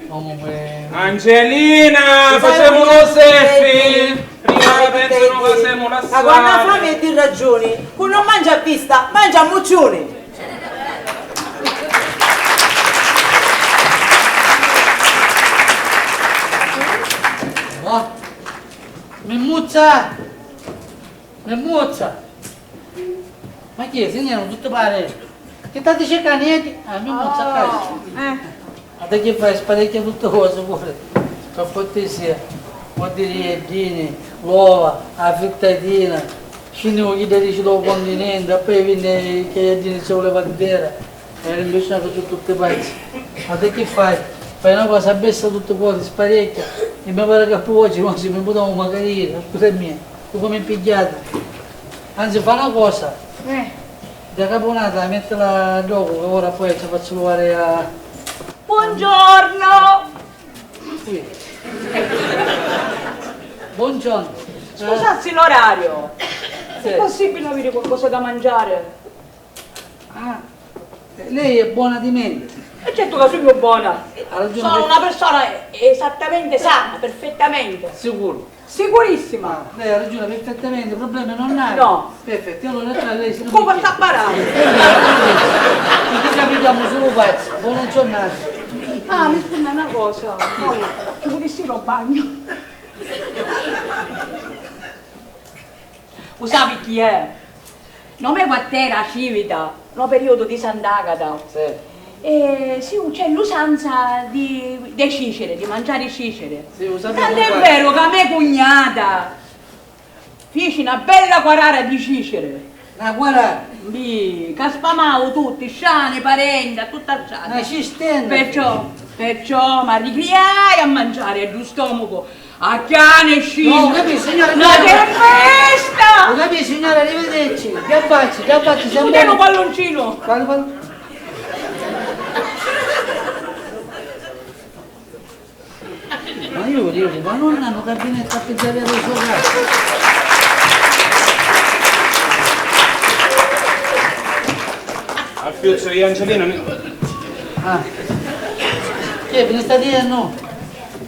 Comunque. Angelina, facemu lu selfie! Prima ca pensanu ca semu lassati. Ma quannu a fami è di ragiuni, cu non mangia a vista, mangia a mucciuni. Oh, mi muzza! Memmuzza! Ma chi è? Signora, non tutti pare. Chi sta dicendo a niente? Ah, Memmuzza, ah, eh. Ma da che fai? Sparecchia tutte cose pure. Per cortesia. Vuol dire i dini, l'ova, la frittatina. Scinni con chi dici lo continente, poi venne che i dini ci voleva vera. E invece che su tutti pazzi. Ma te chi fai? Fai una cosa bessa tutti quanti, sparecchia. E mi pare che poi oggi non si mi potevamo magari dire, scusa mia, tu come pigliate? Anzi, fa una cosa. Eh. Da caponata, mettila a gioco, che ora poi ci faccio provare a... Buongiorno! Sì. Buongiorno. Scusassi l'orario. Sì. È possibile avere qualcosa da mangiare? Ah, lei è buona di mente. E certo che sono buona. Ha ragione. Sono una persona esattamente sana, perfettamente. Sicuro. Sicurissima. Ah, lei ha ragione, perfettamente, problemi non ha. No. Perfetto, allora lei si... Come sta parlando? Ci capitiamo solo pazzi. Buona giornata. Ah, mi scusa una cosa. Allora, ci volessi il bagno. Lo sai chi è? Nome quartiere a Civita, no periodo di Sant'Agata. Sì. E sì, c'è l'usanza di, di cicere, di mangiare cicere. Sì, lo sappiamo. Tant'è vero che a me cugnata fici na bella quarara di cicere. Na quarara? Sì, ca spamau tutti, sciani, parenti, a tutta sciata. Na cisterna. Perciò, perciò m'arricriai a mangiare a ddu stomaco. A cane scina! No, ho capito, signora, una tempesta! Ho capito, signora, arrivederci. Che faccio? Che faccio? Siamo... Scusate, un palloncino! Quale palloncino? Ma io dico, ma non hanno gabinetto a pizzariare il suo cazzo? Al fiuzzo di Angelina. Ah. Chi è? Mi sta dicendo?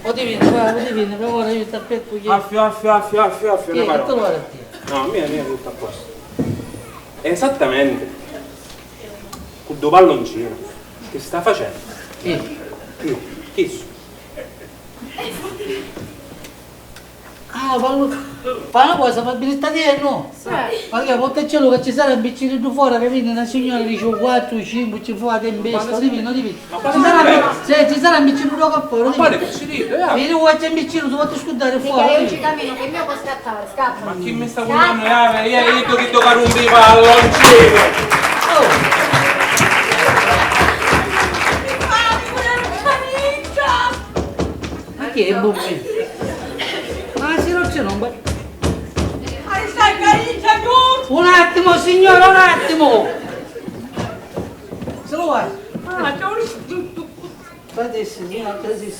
O divini, va, o divini, che ora io ti aspetto. Chi è? Affio, affio, affio, affio, affio. Chi è? Che te lo guardi? No, mia, mia, tutto a posto. Esattamente. Cu ddu palloncinu. Chi sta facennu? Chi? Chi? Chi su? Ah, fallu, fa una cosa, fa bene sta tiennu. Sì. Perché porta cielo che ci sarà un picciriddu fora che venne una signora, dice quattro, cinque, ci fa la tempesta, ti vedi, non ti vedi? Ma quale... Ci sarà, se ci sarà un picciriddu qua fora, ti vedi? Ma quale picciriddu, eh? Vedi, vuoi c'è un picciriddu, tu fatti scudare fora. Mica, io ci cammino, che il mio può scappare, scappa. Ma chi mi sta cugnannu, eh? Io, io, chi tocca un palloncino. Oh. Ma chi è, Bubbi? Ma se non c'è, non va. Ma stai carinza tu? Un attimo, signora, un attimo. Se lo vai. Ah, c'è un... Fate sì, signora, fate sì.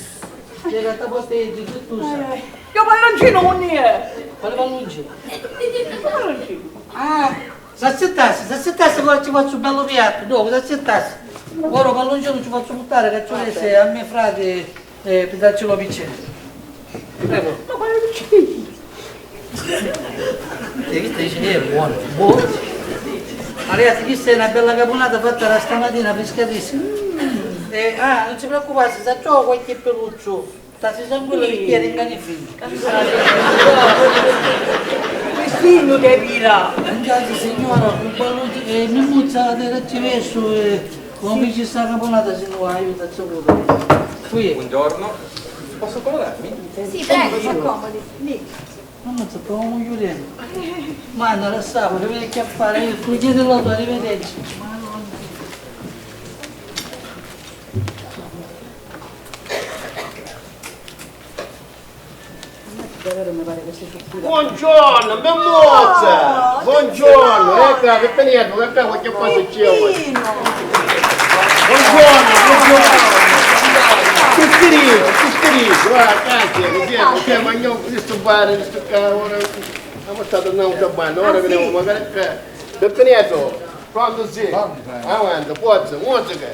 C'è la tabacca di tutto. Ai, ai. Che palloncino non è? Quale palloncino? Che palloncino? Ah, s'accettasse, s'accettasse, ora ci faccio un bello piatto, dopo, s'accettasse. Ora palloncino ci faccio buttare, che ci volesse a mio frate, eh, per darci lo piccino. Prego. Ma quale piccino? E questa dice che è buono, buono. Ragazzi, questa è una bella caponata fatta da stamattina, fresca fresca. Eh, ah, non si preoccupate, se trova qualche peluccio. Stasi tranquillo, sì, perché era in canifiglio. Cristinno te pira! Mangiate, signora, un ballo di, eh, mi muzza la terra ci verso, eh, come ci sta caponata, se no aiuta, ci vuole. Qui. Buongiorno. Posso colorarmi? Sì, prego, s'accomodi. Dica. Mamma, sta proprio mugliurennu. Ma non la sa, vuole vedere che affare, io, fuggite l'auto, arrivederci. Buongiorno, Memmuzza! Oh, buongiorno, ecco, che veniamo, che abbiamo, che cosa c'è oggi? Buongiorno, buongiorno! Che spirito, che spirito, va, grazie, che siamo, che siamo, andiamo, questo bar, questo qua, ora, siamo stati andando a un bar, ora vediamo, magari che, che veniamo, pronto, sì? Avanti, forza, musica!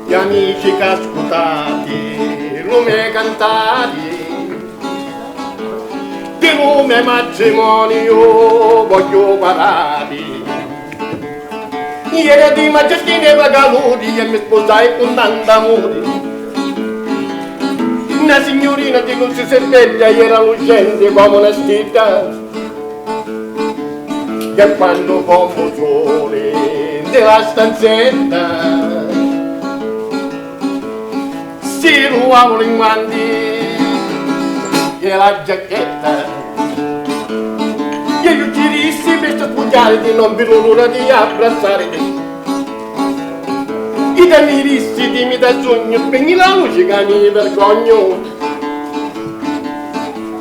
Gli amici che ascoltate lu me cantare, di lu me matrimonio voglio parlare. Ieri di Maggestine vagaluti e mi sposai con tanta amore. Una signorina di così bella era lucente come una stella. E quando comu suli nti la stanzetta, si luvavulu i guanti e la giacchetta. E iu ci dissi, mi sta spugghiariti, non vidu l'ura di abbrazzariti. Ida mi dissi, dimmi da sognu, spegni la luci ca mi vergognu.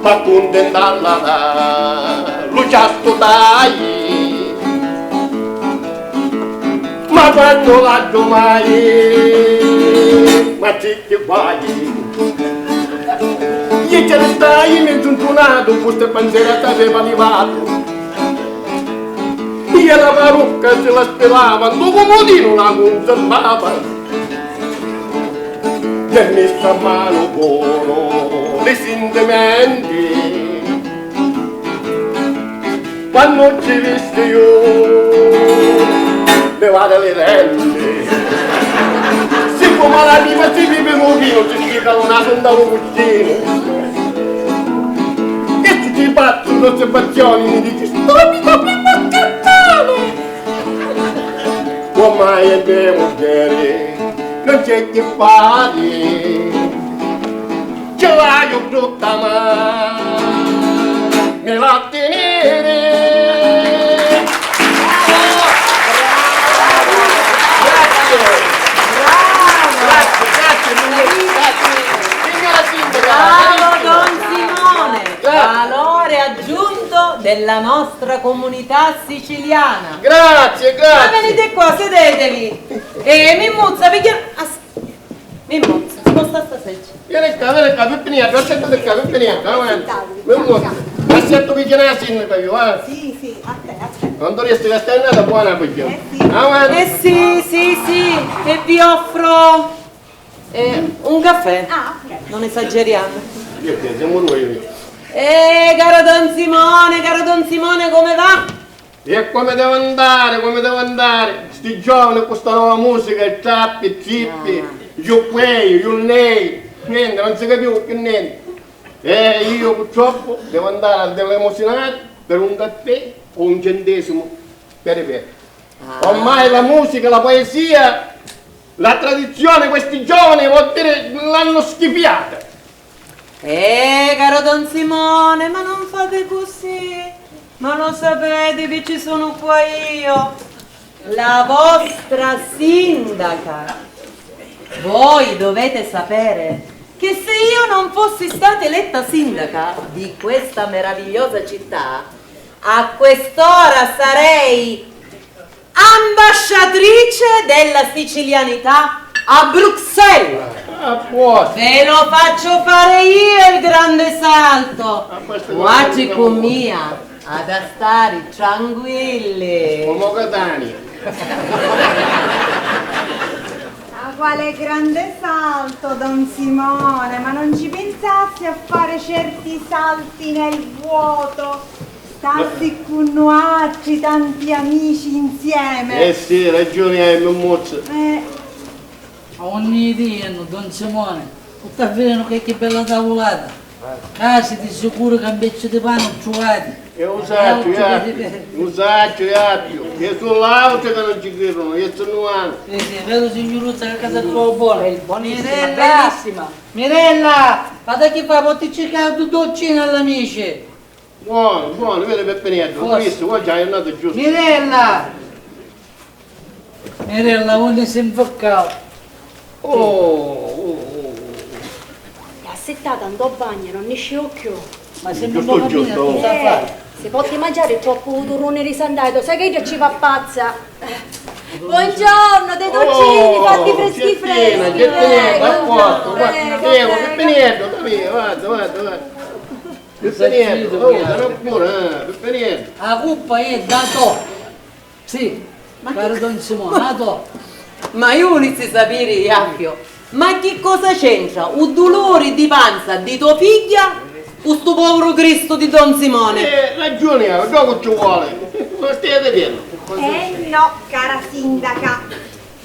P'accuntintalla lu ciastu dai, ma quannu l'addumai, ma ci chi guai. Iu ci ristai menzu ntunatu, cu ste panzera t'aveva livatu. E la parrucca si la spilava, nto cumudinu la cunservava. E mi sta manu puru li sintimenti, quannu ci visti iu livare li denti. Si fuma la pipa, si bivi lu vinu, si stica lu nasu nta lu cuscinu. E si ci fattu un'osservazioni, mi dici: "Stupido, prima scattone!" Ormai è mia mugghieri, non c'è chi fari, ci l'haiu brutta, ma mi la tiniri. Bravo! Bravo! Grazie, grazie, grazie, grazie. Signora Sindaca, bravo, don Simone, grazie. Valore aggiunto della nostra comunità siciliana. Grazie, grazie. Ma venite qua, sedetevi. Eh, Mimmuzza, vi chiamo. As-, Mimmuzza, sposta sta seggiola. Vieni qua, vieni qua, Peppinietto, assettati qua, Peppinietto, avanti. Mimmuzza, assettu vicino alla sindaca io, eh. Sì, sì, a te, a te. Quando riesci a stare andata buona, perché. Eh, sì. Avanti. Eh, sì, sì, sì, e vi offro Eh, un caffè. Ah, ok. Non esageriamo. Io ti siamo noi. Eh, caro don Simone, caro don Simone, come va? E come deve andare, come deve andare? Sti giovani con sta nuova musica, e trappi, e trippi, you play, you lay, niente, non si capiva più niente. E io purtroppo devo andare a dell'emozione per un caffè o un centesimo per ripetere. Ah. Ormai la musica, la poesia, la tradizione, questi giovani, vuol dire, l'hanno schifiata. Eh, caro don Simone, ma non fate così. Ma lo sapete che ci sono qua io, la vostra sindaca. Voi dovete sapere che se io non fossi stata eletta sindaca di questa meravigliosa città, a quest'ora sarei ambasciatrice della sicilianità a Bruxelles. A posto. Ve lo faccio fare io il grande salto. A posto. Guardi con mia, ad stare tranquilli. Come Catania. Ma quale grande salto, don Simone, ma non ci pensassi a fare certi salti nel vuoto, starsi cu nuatri, tanti amici insieme. Eh sì, ragiuni hai, Mimmuzza. Eh. Ma unni idea, don Simone, cu sta finennu che, che bella tavulata. Casi di sicuru ca un pezzu di pani u truvati. E u sacciu, eh, u sacciu, Appiu, e su l'autri ca non ci credunu, e su nuanu. Sì, sì, è vero, signoruzza, che casa tua buona. È buonissima, bellissima. Mirella, guarda chi fa, porti circa due dozzine all'amici. Buono, buono, vedi Peppinieddu, tu visti, qua già è andato giusto. Mirella! Mirella, unni si nficcau? Oh, oh, oh, oh. È assittata ntô bagnu, non nisci cchiù. Ma si non giusto, giusto. Eh, si potti mangiari troppu turruni di Sant'Aita, sai che idda ci fa pazza. Buongiorno, dei dolcini fatti freschi freschi. Prego, prego, prego, prego. Peppinieddu, guarda, guarda, guarda. Peppinieddu, oh, sarà pure, eh, Peppinieddu. A cuppa è da to. Sì, ma caru don Simone, a to. Ma iu vulissi sapiri, Appiu, ma chi cosa c'entra u duluri di panza di to figghia cu stu povuru Cristu di don Simone? Eh, ragiuni havi, dopu ci voli. Ma stai vidennu? Eh no, cara sindaca,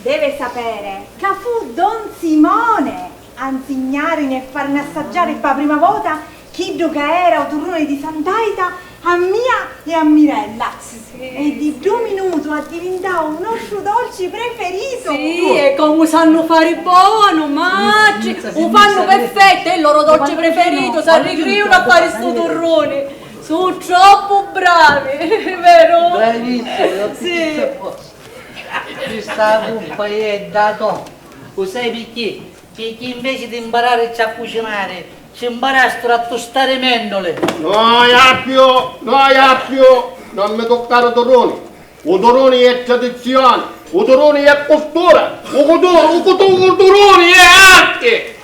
deve sapere ca fu don Simone a nsignarini e farni assaggiari ppa prima vota chiddu ca era u turruni di Sant'Aita a mia e a Mirella. Sì, sì. E di ddu minutu addivintau u nostru dolci preferitu. Sì, e comu sannu fari bonu, matri, u fannu perfettu, è il loro dolce preferito, s'arricriunu a fari stu turruni. Su troppu bravi, vero? Bravissimi, sì. Chista cuppa è da to. U sai picchì? Picchì inveci di mpararicci a cucinari, ci mparasturu a tustari mennuli. No, Appiu, no, Appiu, non mi tuccari u turruni. U turruni è tradizioni, u turruni è custura, u cutu-, u cutu-, u turruni è arti.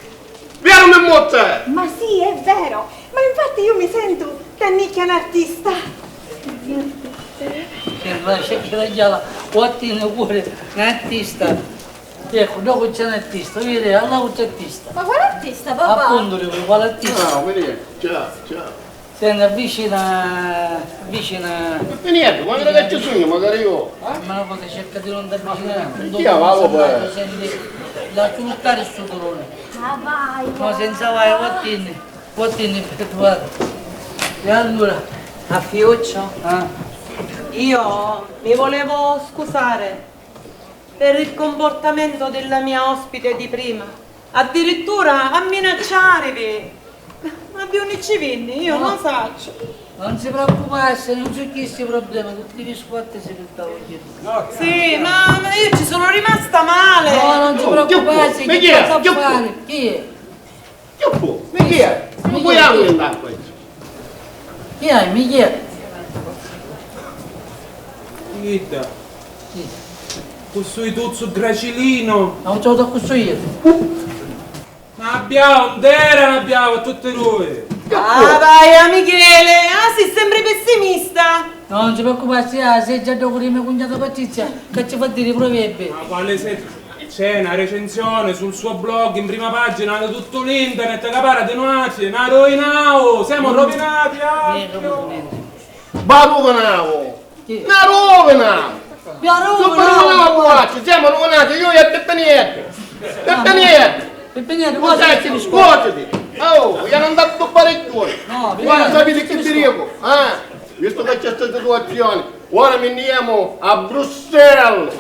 Veru, Mimmuzza? Ma sì, è vero, ma infatti io mi sento tannicchia n'artista. Che ragiala, ottimo pure, n'artista. Ecco, dopu c'è n'artista, vedi, allora c'è artista. Ma quale artista, papà? Appunto, dico, quale artista? No, vedi, già, già. Senti, avvicina, avvicina. E niente, ma che ci sogno, magari io. Ma no, cerca di non t'avvicinare. Chi è, ma senti, lascia buttare sto dolore. Ma vai. No, senza vai, va a tenni, va a tenni, guarda. E allora? A Fiuccio? Ah. Io mi volevo scusare per il comportamento della mia ospite di prima. Addirittura a minacciarivi! Ma di unni ci vinni? Io non sacciu. Non si preoccupassi, non c'è chisti problemi, tutti i biscotti si pittavano. Sì, ma, ma io ci sono rimasta male. No, non si preoccupassi, chi cosa fare? Chi è? Chi fu? Mi chi è? Mi chi è? Chi hai, mi chi è? Idda. Sì. Cu stu ituzzu gracilino. Ma non so da cu sto io. Ma abbiamo, non era, abbiamo tutti noi. Ah, vai, Michele, ah, sei sempre pessimista. No, non si preoccupassi, ah, sei già dopo di me cugnata Patrizia, che ci fa dire i proverbi. Ma quale sei? C'è una recensione sul suo blog in prima pagina di tutto l'internet che parla di nuatri, na rovinau, siamo rovinati, ah! Va rovinau! Chi? Na rovina! Vi ha rovinau! Siamo rovinati, siamo rovinati, io e Peppinietto! Peppinietto! Peppinietto, scuotiti! Oh, io non andavo a fare più! Guarda, sapete che vi dico? Ah, visto che c'è questa situazione, ora veniamo a Bruxelles!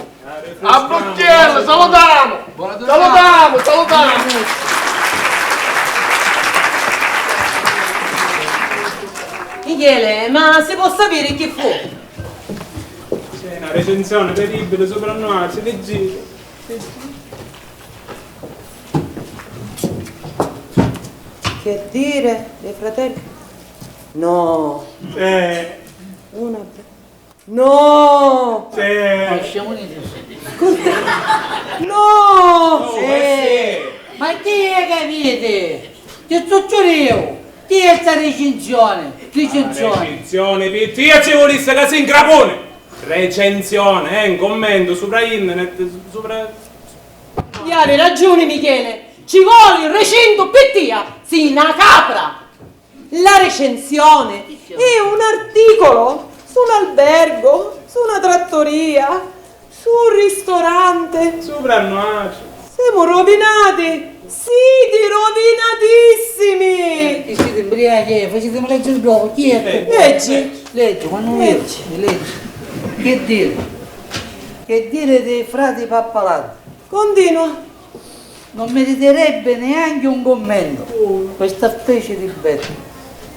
A Bruxelles, salutamu! Salutamu, salutamu! Michele, ma si può sapere chi fu? C'è una recensione terribile sopra noi, leggete. Che dire dei fratelli? No. Eh. Una be- No! Sì. Scusa. No! Sì. Ma chi è che vidi? Ti succediu? Chi è sta recensione? Recensione. Recensione, Pitti, io ci volisse che si incrapone! Recensione, è un commento sopra internet, sopra... Hai ragione, Michele, ci vuole il recinto per te, sei una capra! La recensione è un articolo su un albergo, su una trattoria, su un ristorante. Supra a nuatri. Siamo rovinati! Siti rovinatissimi! Eh, chi siti in Eh, eh, facitemi leggere dopo, chi è? Leggi. Leggi, quando leggi, leggi. Che dire? Che dire dei frati Pappalardi? Continua. Non meriterebbe neanche un commento questa specie di bestia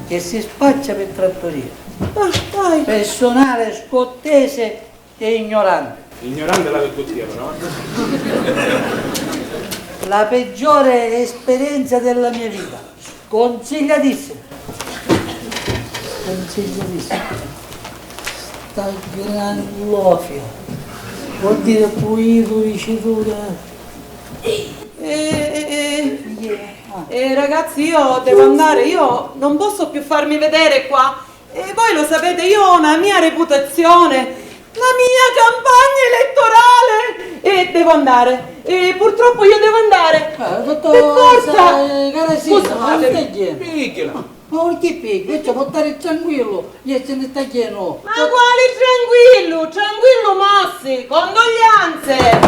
che si spaccia per trattoria. Ah, vai. Personale scortese e ignorante. Ignorante la virtù tia, però. La peggiore esperienza della mia vita. Sconsigliatissima. Sconsigliatissima. Sta gran lofia. Vuol dire pulito, dicitura. Eh, eh, eh. Eh, ragazzi, io devo andare, io non posso più farmi vedere qua. E voi lo sapete, io ho una mia reputazione, la mia campagna elettorale e devo andare. E purtroppo io devo andare. Eh, tutto per forza. Cara sì, scusate. Picchila. Ma perché picchila? Io ci può stare tranquillo, io se ne sta chino. Ma quali tranquillo? Tranquillo mossi, condoglianze.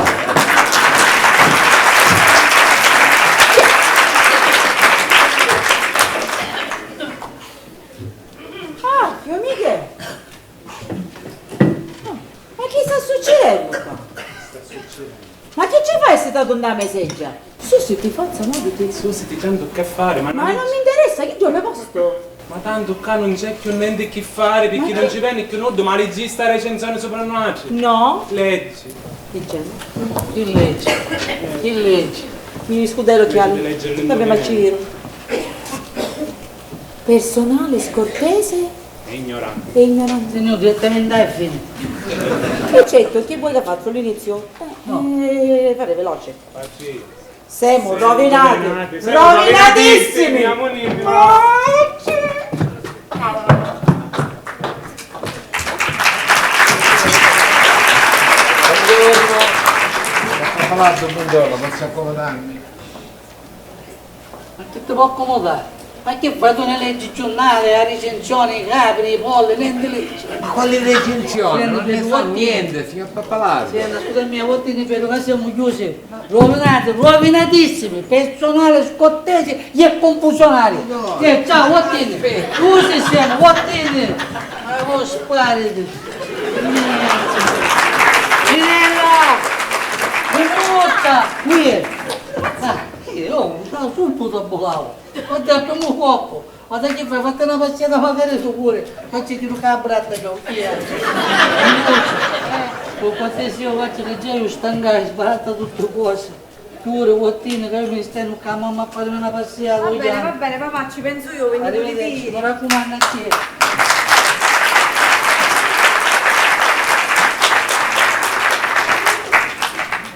Ah, mio amiche! Ma chi sta succedennu qua? Ma chi ci fai sitatu nta me seggia? Susiti, forza, moviti. Susiti, tantu che fari, ma non mi interessa, chi giornu postu? Ma tantu ccà non c'è più nenti chi fari, picchì non ci veni più nuddu, ma liggi sta recensione sopra nuatri. No. Leggi. Chi c'è? Chi leggi? Chi leggi? Mi scudello chiaro. Vabbè, ma ci viro. Personale scortese e ignorante. E ignorante. Signor, direttamente alla fine. E certo, che vuoi che faccio l'inizio? Eh, no. Eh, fare veloce. Facci. Siamo rovinati, rovinatissimi. Rovinatissimi. Buongiorno. Pappalardo, buongiorno, posso accomodarmi? Ma chi ti può accomodare? Ma chi fai tu, ne leggi il giornale, la recensione, i capri, i polli, niente leggi. Ma quali recensioni? Non ne so niente, signor Pappalardo. Senti, scusa mia, vuol dire che siamo chiusi, rovinati, rovinatissimi, personale scortese e confusionario. Signore. Eh, ciao, vuol dire. Aspetta. Chiusi siamo, vuol dire. Ma voi spariti. Finella! Minuta! Qui è. Ah, io, subito bucavo. Ho detto, "Mo fuoco, ma sai che fai? Fatti una passiata magari su pure, facci giru ca bratta, ciò, via." Con qualsiasi io faccio che già io stanca, sbaratta tutte cose. Pure, vuol dire che io mi stenno qua, mamma, a farmi una passiata. Va bene, va bene, papà, ci penso io, veni pulitiri. Mi raccomando a te.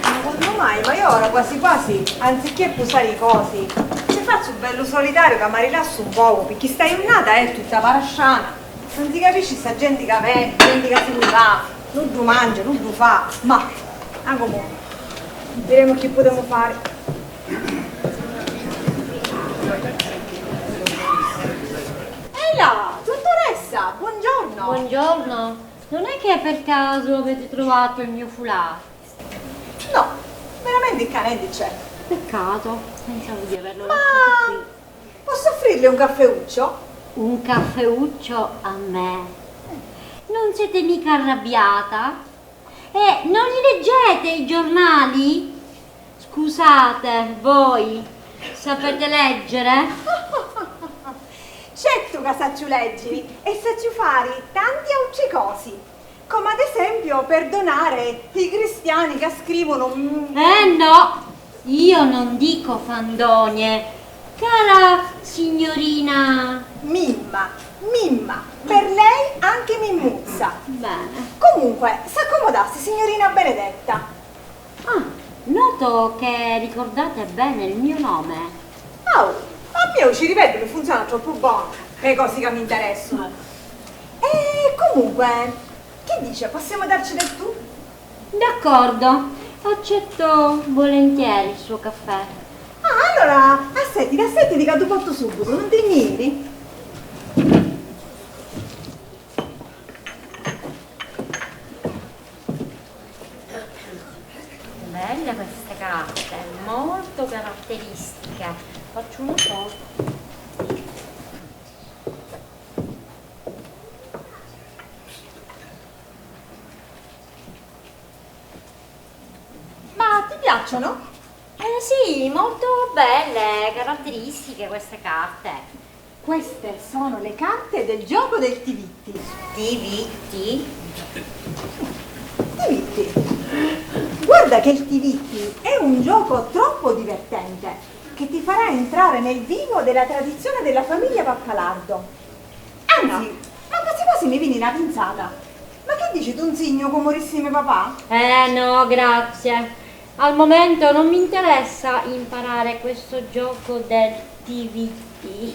Ma quando mai? Ma io ora quasi quasi, anziché pusari i cosi, ci faccio un bellu solitario ca mi rilassu un poco, picchì sta jurnata è tutta parasciana. Non si capisci sta gente ca veni, gente ca si nni va, nuddu mangia, nuddu fa, ma, ah, comunque, videmu chi putemu fari. Ehi là, dottoressa, buongiorno! Buongiorno, non è che per caso avete trovato il mio foulard? No, veramente ccà nenti c'è. Peccato, pensavo di averlo lasciato qui. Posso offrirle un caffeuccio? Un caffeuccio a me? Non siete mica arrabbiata? E non li leggete i giornali? Scusate, voi sapete leggere? Certu ca sacciu leggiri e sacciu fari tanti autri cosi. Come ad esempio perdonare i cristiani che scrivono, mm. Eh no, io non dico fandonie, cara signorina. Mimma, Mimma, per lei anche Mimmuzza. Bene. Comunque, s'accomodassi, signorina Benedetta. Ah, noto che ricordate bene il mio nome. Oh, a mia u ciriveddu mi funziona troppu bonu pi cosi ca mi interessunu. E comunque, che dice, possiamo darci del tu? D'accordo, accetto volentieri il suo caffè. Ah, allora, assettiti, assettiti ca tu portu subito, non ti gniri. Bella questa carta, è molto caratteristica. Faccio una foto. Sono? Eh sì, molto belle caratteristiche queste carte. Queste sono le carte del gioco del Tivitti. Tivitti? Tivitti. Guarda che il Tivitti è un gioco troppo divertente, che ti farà entrare nel vivo della tradizione della famiglia Pappalardo. Anzi, ma quasi quasi mi vini na pinsata. Ma che dici, tu nsignu comu rissi me papà? Eh no, grazie. Al momento non mi interessa imparare questo gioco del T V T.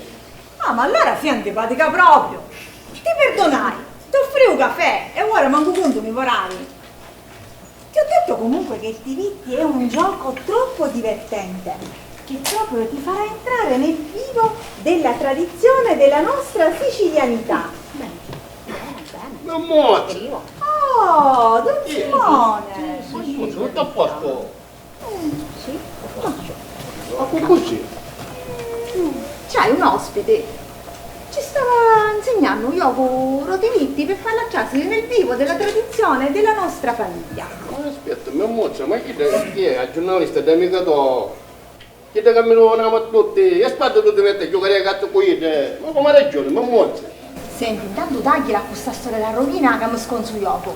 Ah, ma allora sì antipatica proprio. Ti perdonai, t'offrii u cafè e ora mancu cuntu mi vorai. Ti ho detto comunque che il Tivitti è un gioco troppo divertente, che proprio ti farà entrare nel vivo della tradizione della nostra sicilianità. Bene, bene, bene. Mammozza! Oh, don Simone! Tutto a posto? Mm, sì, tutto a posto. Ma cu cusì? Mm, c'hai un ospite. Ci stava nsignannu u jocu ro Tivitti per farla trasiri nel vivo della tradizione della nostra famiglia. Ma aspetta, mammozza, ma chi è? Chi è? A giurnalista è amica to? Chidda ca mi duvunamu a tutti, e spadda tu ti metti a giucari a cazzu cu idda, ma comu ha ragioni, mammozza? Senti, intantu tagghiala cu sta storia da rovina ca mi sconzu u jocu.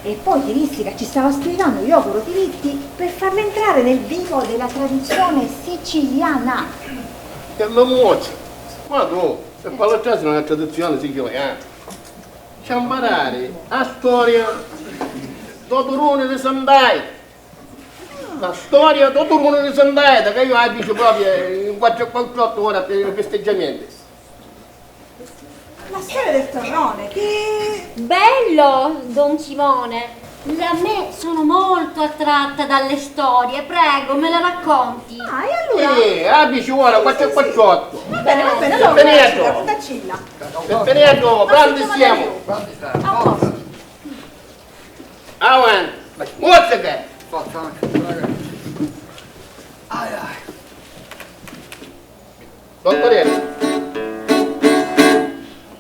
E poi ti dissi ca ci stava spiegannu u jocu ro Tivitti per farla entrare nel vivo della tradizione siciliana. E mammozza, ma tu, e quali trasiri una tradizione siciliana? Ci ha mparari a storia do turuni di Sandai. La storia, tuttu lu munnu di Sandai, ca io la dici proprio in quattru e quattr'ottu ora per i festeggiamenti. La storia del torrone, che... Bello, don Simone! A me sono molto attratta dalle storie, prego, me la racconti. Ah, e allora? Eh, la dici ora, quattru e quattr'ottu. Va bene, va bene, allora, Peppinetto. Raccontacilla. Peppinetto, pronti siamo? A posto. Avanti! Mozzica! Forza, avanti. Ai, ai. Dottorello.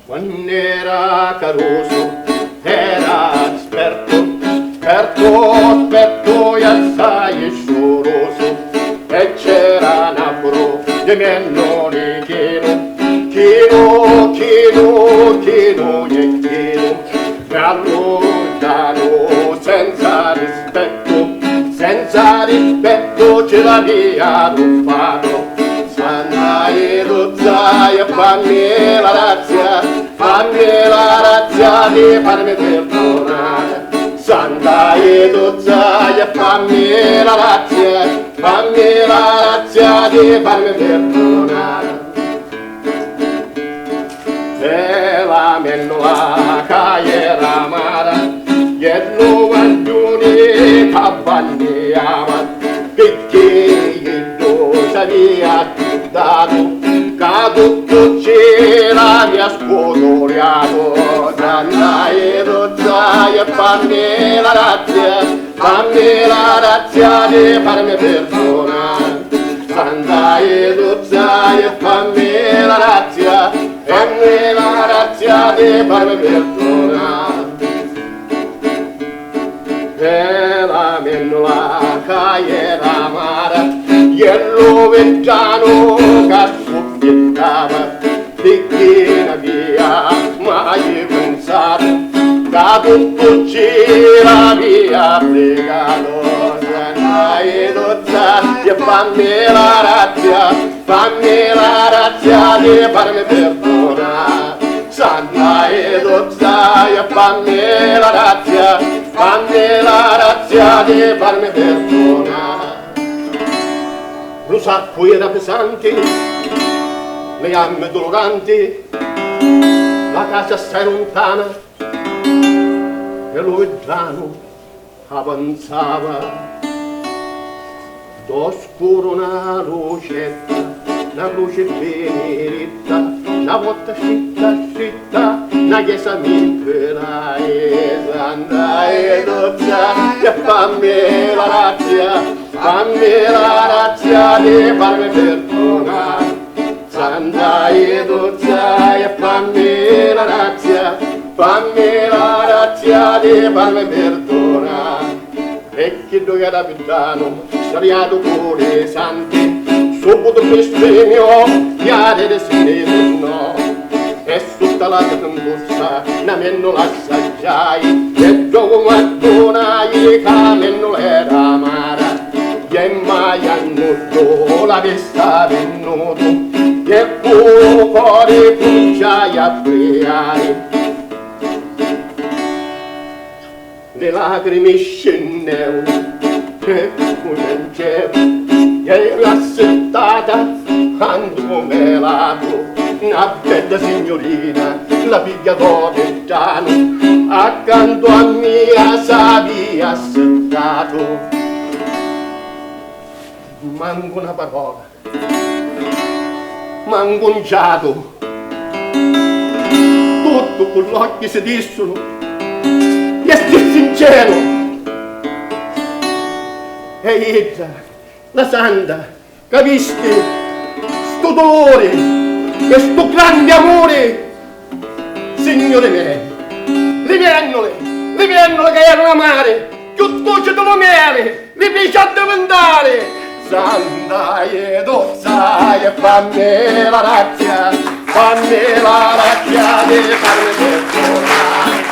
Quann'era carusu, era spertu, spertu, spertu e assai sciurusu. E c'era na bru di mennuni chinu, chinu, chinu, chinu e chinu. Allurgianu senza rispettu, senza rispettu ci l'avia ruffatu. Santa Iduzza e fammi la razia, fammi la razia di farmi perdonare. Santa Iduzza e fammi la razia, fammi la razia di farmi perdonare. E la mennula ca era amara, e lu guagliuni ca banniava, picchì iddu s'avia scurdatu ca tuttu ci l'avia scutuliatu. Santa Iduzza e fammi la razia, fammi la razia di farmi perdonari. Santa Iduzza e fammi la razia, fammi la razia di farmi perdonari. E la mennula ca era amara, e lu viddanu ca suffittava, picchì n'avia mai pinsatu ca tuttu ci l'avia pligatu. Santa Iduzza e fammi la razia, fammi la razia di farmi perdonari. Santa Iduzza e fammi la razia, fammi la razia di farmi perdonari. Lu saccu era pisanti, li gammi duluranti, la casa assai luntana e lu viddanu avanzava. Do scuru na lucetta, na luci biniritta, na vota stritta stritta, na chiesa mi nfilai. Santa Iduzza e fammi la razia, fammi la razia di farmi perdonari. Santa Iduzza e fammi la razia, fammi la razia di farmi perdonari. E chiddu chi era piddanu, sariatu cu li santi, subutu bistimiu, iari di si nni tunnò. E sutta la tempuzza na mennula assaggiai, e ddocu m'addunai ca mennula era amara, e mai a nuddu la vista vinnutu, e cu lu cori cunciai a priari. Li lacrimi scinneu e cu pianceu, e iu assittata, tantu comu ladru, na bedda signurina, la figghia d'o piddanu, accantu a mia s'avia assittatu. Mancu na parola. Mancu un ciatu. Tuttu cu l'occhi si dissunu, e stissi in celu. E idda, la santa, ca visti stu duluri e stu grandi amuri, Signuri mei, li mennuli, li mennuli ca eranu amari, cchiù duci di lu mieli, li fici addivintari. Santa Ietuzza, e fammi la grazia, fammi la grazia di farmi pirdunari.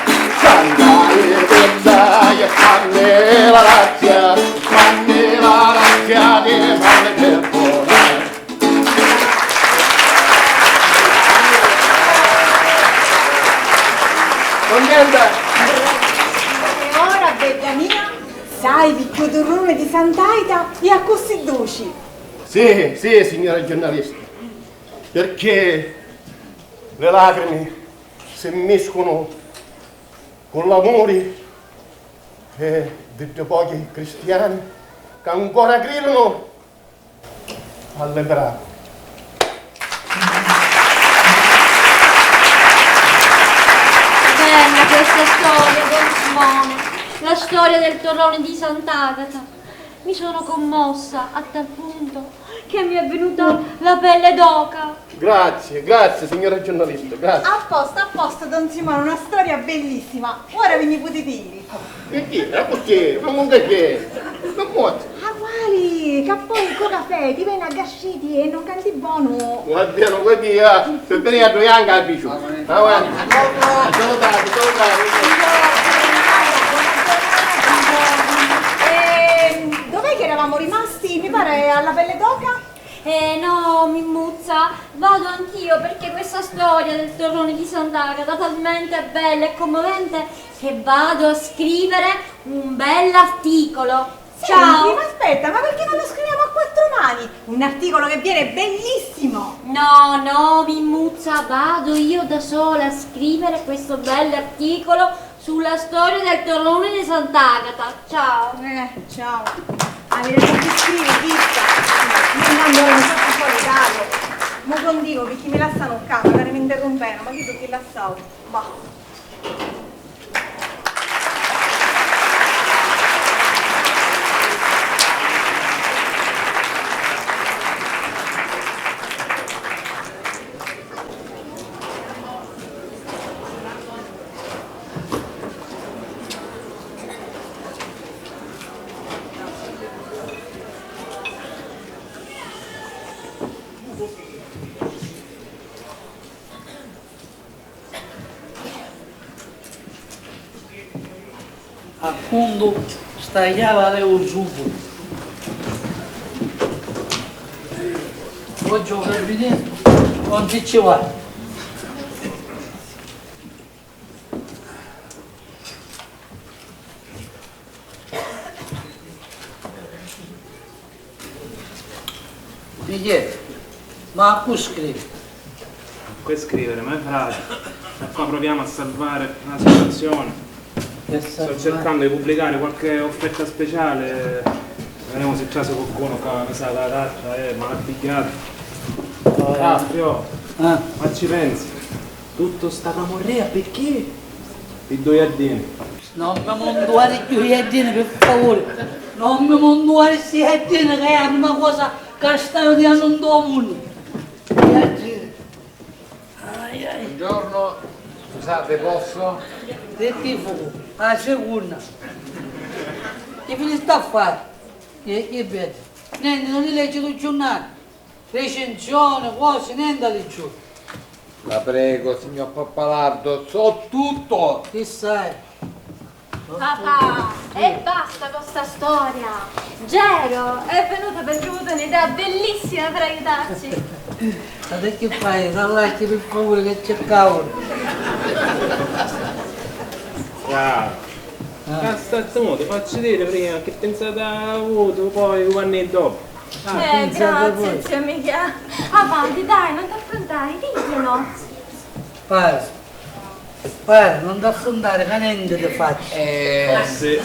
Santa Ietuzza, e fammi la grazia, fammi la grazia di farmi pirdunari. Contenta? E ora, bedda mia, sai picchì u turruni di Sant'Aita è accussì duci? Sì, sì, signora giornalista, perché le lacrime si mischiano con l'amore e di pochi cristiani che ancora credono Alle brave. Bella questa storia, don Simone, la storia del torrone di Sant'Agata. Mi sono commossa a tal punto che mi è venuta la pelle d'oca. Grazie, grazie signora giornalista, grazie. A posto, a posto, don Simone, una storia bellissima. Ora vi ne potete dire. Che dire? Accussì, fami un cafè. Nun pozzu. Ah, quali? Ca poi cu cafè ti veni a gastriti e non canti bonu. Guardianu, guardia, per venire a due anche a Bigiù. Avanti. Salutati, salutati. Ehm, dov'è che eravamo rimasti? Mi pare alla pelle d'oca? Eh no, Mimmuzza, vado anch'io perché questa storia del torrone di Sant'Agata è talmente bella e commovente che vado a scrivere un bell'articolo. Senti, ma aspetta, ma perché non lo scriviamo a quattro mani? Un articolo che viene bellissimo! No, no, Mimmuzza, vado io da sola a scrivere questo bell'articolo sulla storia del torrone di Sant'Agata. Ciao. Eh, ciao. Avere da scrivere, vista. Io andando ora mi faccio fuori Carlo. Mo con dico che chi mi lassano qua, magari mi interrompeno, ma chi tu chi lassavo? Bah. Appuntu sta chiavi levu subito. Oggi u carabinieri non ci ci va. Michè, ma a cu scrivi? Cu è scrivere, me frati? E qua proviamo a salvare la situazione. Sto cercando di pubblicare qualche offerta speciale. Vedremo se trase qualcuno qua, mi sa che la carta è mal pigghiata. Ah, fiò, ma ci pensi? Tutto sta camorrea perché? I due jardini. Non mi muntuari cchiù i jardini, pi favuri. Non mi muntuari sti jardini ca è a prima cosa ca staiu tirannu ntô munnu. I jardini. Ai ai. Buongiorno, scusate, posso? Di chi fu? A secunna. Chi finisti a fari? Chi, chi vedi? Nenti, non li leggi lu giurnali. Recensioni, cosi, nenti a liggiutu. La prego, signor Pappalardo, so tutto! Chi sai? Papà, e basta con sta storia! Gero è venuto perché ha avuto un'idea bellissima per aiutarci! Ma perché fai? T'allacchi per favore che cercavo! Ah, ah, sta zitto, mo ti faccio dire prima che pensata ha avuto, poi quando è dopo. Ah, eh, grazie, zio Michele. Avanti, dai, non t'affrontare, diglielo. Pare, pare, non t'affrontare, ca nenti ti faccio. Eh, sì.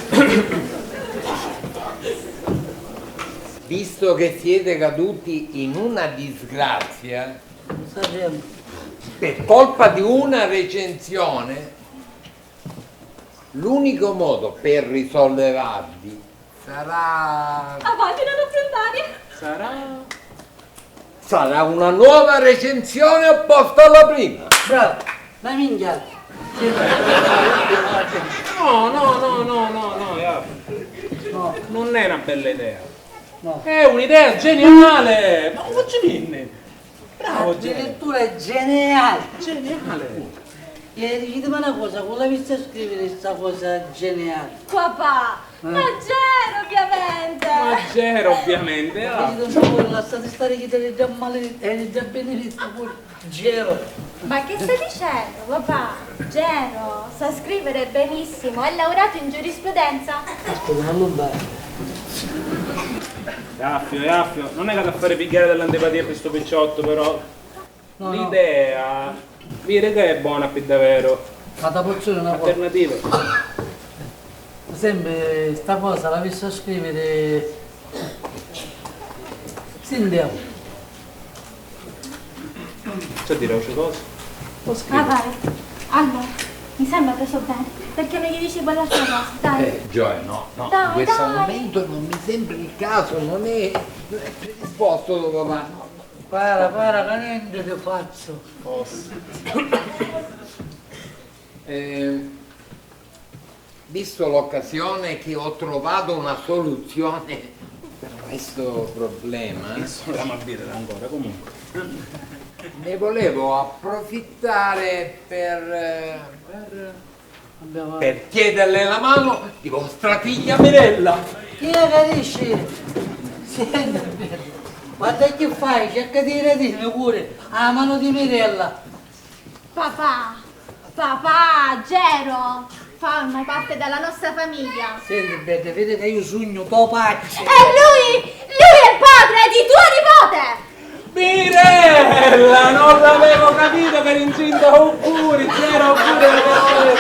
Visto che siete caduti in una disgrazia, per colpa di una recensione, l'unico modo per risollevarvi sarà... Avanti, non affrontare! Sarà... sarà una nuova recensione opposta alla prima. Bravo, ma minchia. No, no, no, no, no, no, Jacopo. No. Non è una bella idea. No. È un'idea geniale! Ma cosa ci venne? Bravo, Gene. Addirittura geniale! Geniale! E dicitemi una cosa, cu l'avissi a scrivere sta cosa geniale? Papà, eh, ma Gero, ovviamente! Ma Gero, ovviamente, ah. Dicitemi pure, lasciate stare chi te li già male, eh, già benedetto pure, Gero. Ma che stai dicendo, papà? Gero sa scrivere benissimo, è laureato in giurisprudenza. Aspetta, non mi pare. Jaffio, Jaffio, non è che ti fare pigghiare dall'antipatia per sto picciotto, però. No, no. L'idea, viri che è buona pi davero. Ma ta pozzu diri na cosa? Alternative. Sempri sta cosa l'avissi a scriviri. Sentiamo. C'è dire altre cose? Può scrivere. Ah, vai. Allora, mi sembra preso bene, perché non gli dici quell'altra cosa, dai. Eh, Gioia, no, no, dai, in questo momento non mi sembra il caso, non è, non è predisposto tuo papà, no, no. Para, para, ca nenti ti fazzu. Forse. Eh, visto l'occasione che ho trovato una soluzione per questo problema, adesso andiamo a vedere ancora, comunque. Ne volevo approfittare per, eh, per, per chiederle la mano di vostra figlia Mirella. Chi è che dici? Senti, guarda che fai, cerca di dire pure a mano di Mirella. Papà, papà, Gero fa ormai parte della nostra famiglia. Senti, Bedda, vedi che io sugnu to pazzu. E lui, lui è padre di tua nipote! Mirella, non l'avevo capito che eri incinta, auguri, Gero, auguri, auguri.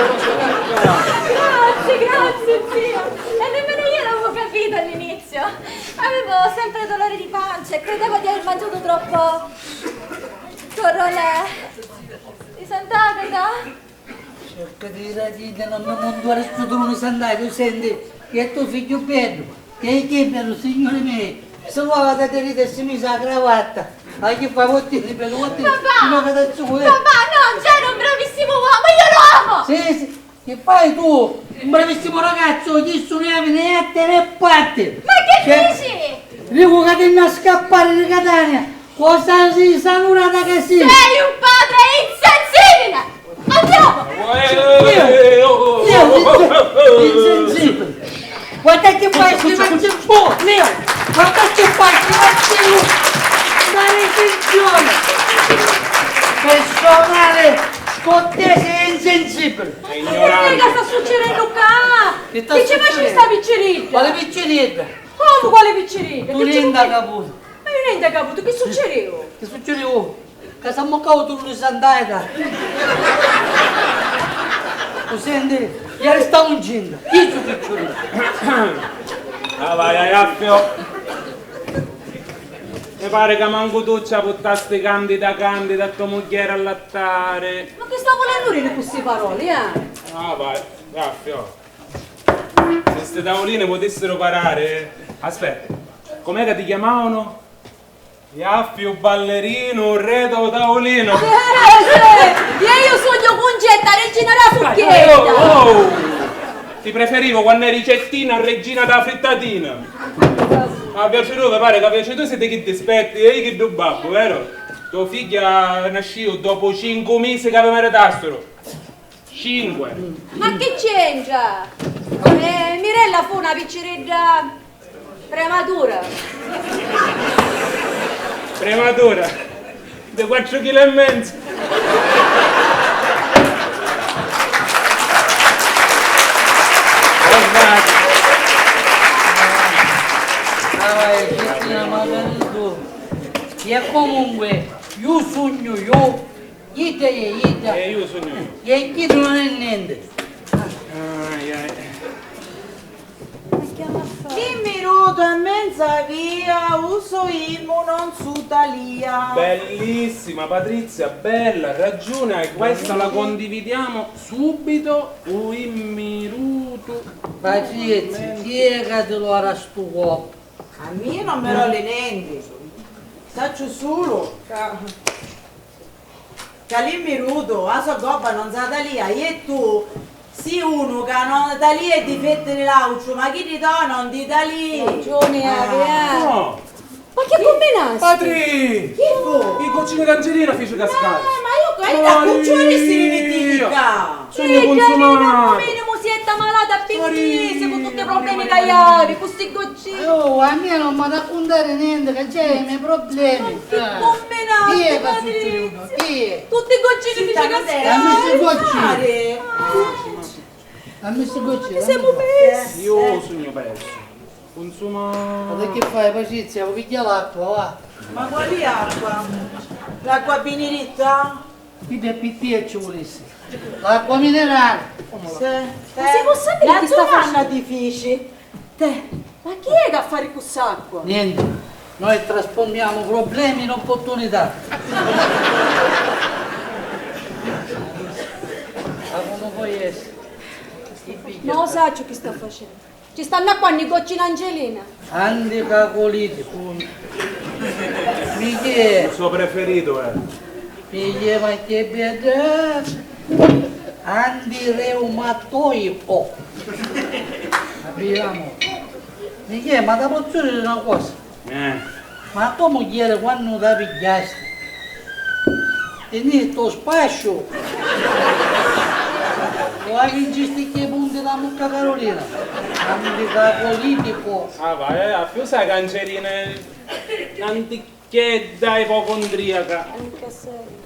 Grazie, grazie, zio. E nemmeno io l'avevo capito all'inizio. Avevo sempre dolore di pancia e credevo di aver mangiato troppo torrone di Sant'Agata. Cerca di dire, non mi montare stu turnu di Sant'Agata, tu senti, chi è to figghiu beddu, chi è, chi è beddu, signori miei, si lava da te ride e si mise la cravatta, ma chi fa, vuol dire, bellu, vuol dire, papà! No, che ti... Papà, no, Gero è un bravissimo uomo, io lo amo! Sì, sì, che fai tu? Un bravissimo ragazzo, chi su ne avete né a te né a parte! Ma che dici? Dico che ti a scappare di Catania, cosa si sanurata che si? Sei un padre insensibile! Andiamo! Io, io, insensibile! Guarda che fai, scriverci un po', Leo! Guarda che fai, scriverci un... Una recensione! Personale scortese e insensibile! Che sta succedendo qua? Che ci faci sta picciridda? Quale picciridda? Comu quali picciridda? Tu nenti hai caputu. Ma io nenti hai caputu, chi succedeu? Chi succedeu? Ca s'ammuccau tu lu Sant'Agata. Lu senti? Ieri stau incinta. Chi su picciridda? Ah, vai, Jaffio. Mi pare ca mancu tu ci puttasti candida candida a to mugghieri a lattari. Ma chi sta vulennu diri cu sti paroli, eh? Ah, vai, Jaffio. Se sti taulini putissero parare, aspetta, com'è che ti chiamavano? Jaffio ballerino, re do taulino. Eh, sì. E io sugnu Cuncetta, regina della succhietta. Oh, oh. Ti Preferivo quannu eri Cettina, regina dâ frittatina. A piaciutu, mi pari ca piaciutu siti chiddi spetti e chiddu babbu, veru? To figghia nascìu dopu cincu misi ca vi maritasturu. Cinque. Ma chi c'entra? Eh, Mirella fu na picciridda prematura. Prematura? Di quattru chili e menzu. Ah, vai, Cristina, ma veni tu. E comunque, io sogno io. Idda è idda. E io sogno io. E chiddu non è niente. Ai, ai. Chi minutu e menza via, u so immu non su talia. Bellissima, Patrizia, bella, ragione hai, questa la condividiamo subito, u immirutu. Patrizia, chi è ca ti lora stu coppu? A mia non mi roli nenti, sacciu sulu ca Ca l'immirutu a so gobba non sa talia, e tu si unu ca non talia i difetti di l'àutru, ma chiddi to non ti talii. Ragiuni havi, eh. No. Ma chi cumminasti? Patri! Chi fu? I goccini d'Angelina fici cascari. Eh, ma io che da cucciuri si li mittiti ccà? Sugnu cunsumatu. Minimu si è malata pi misi cu tutti i problemi ca havi, cu sti goccini. Oh, a mia non mi ha da cuntari niente, che c'è i miei problemi. Ma chi cumminasti, Patrizia? Chi è? Tutti i goccini fici cascari. Dammi sti goccini. Dammi sti goccini. Ci siamo persi. Io sogno perso. Consuma. Ma che fai, Patrizia? Pigghia l'acqua, va. Ma quali acqua? L'acqua benedetta? Chi di pi tia ci vulissi? L'acqua minerale. Sì. Ma si può sapere chi sta facendo? Ti fici? Te, ma chi è che ha fari cu s'acqua? Niente, noi trasformiamo problemi in opportunità. Ma come può essere? Non lo saccio chi sta facendo. Ci stanno acquannu i goccini Angelina. Anticacoliti, come? Michè. Il suo preferito è. Michè, ma che bedda! Antireumatoico. Capiramo. Michè, ma ti pozzu diri una cosa? Eh. Ma a to mugghieri quannu ta pigghiasti? Tenisti u spasciu? O a vincisti chi punti la mucca Carolina? Anticacolitico. Ah, va, eh, a più sai ca Angelina è un'antichedda ipocondriaca.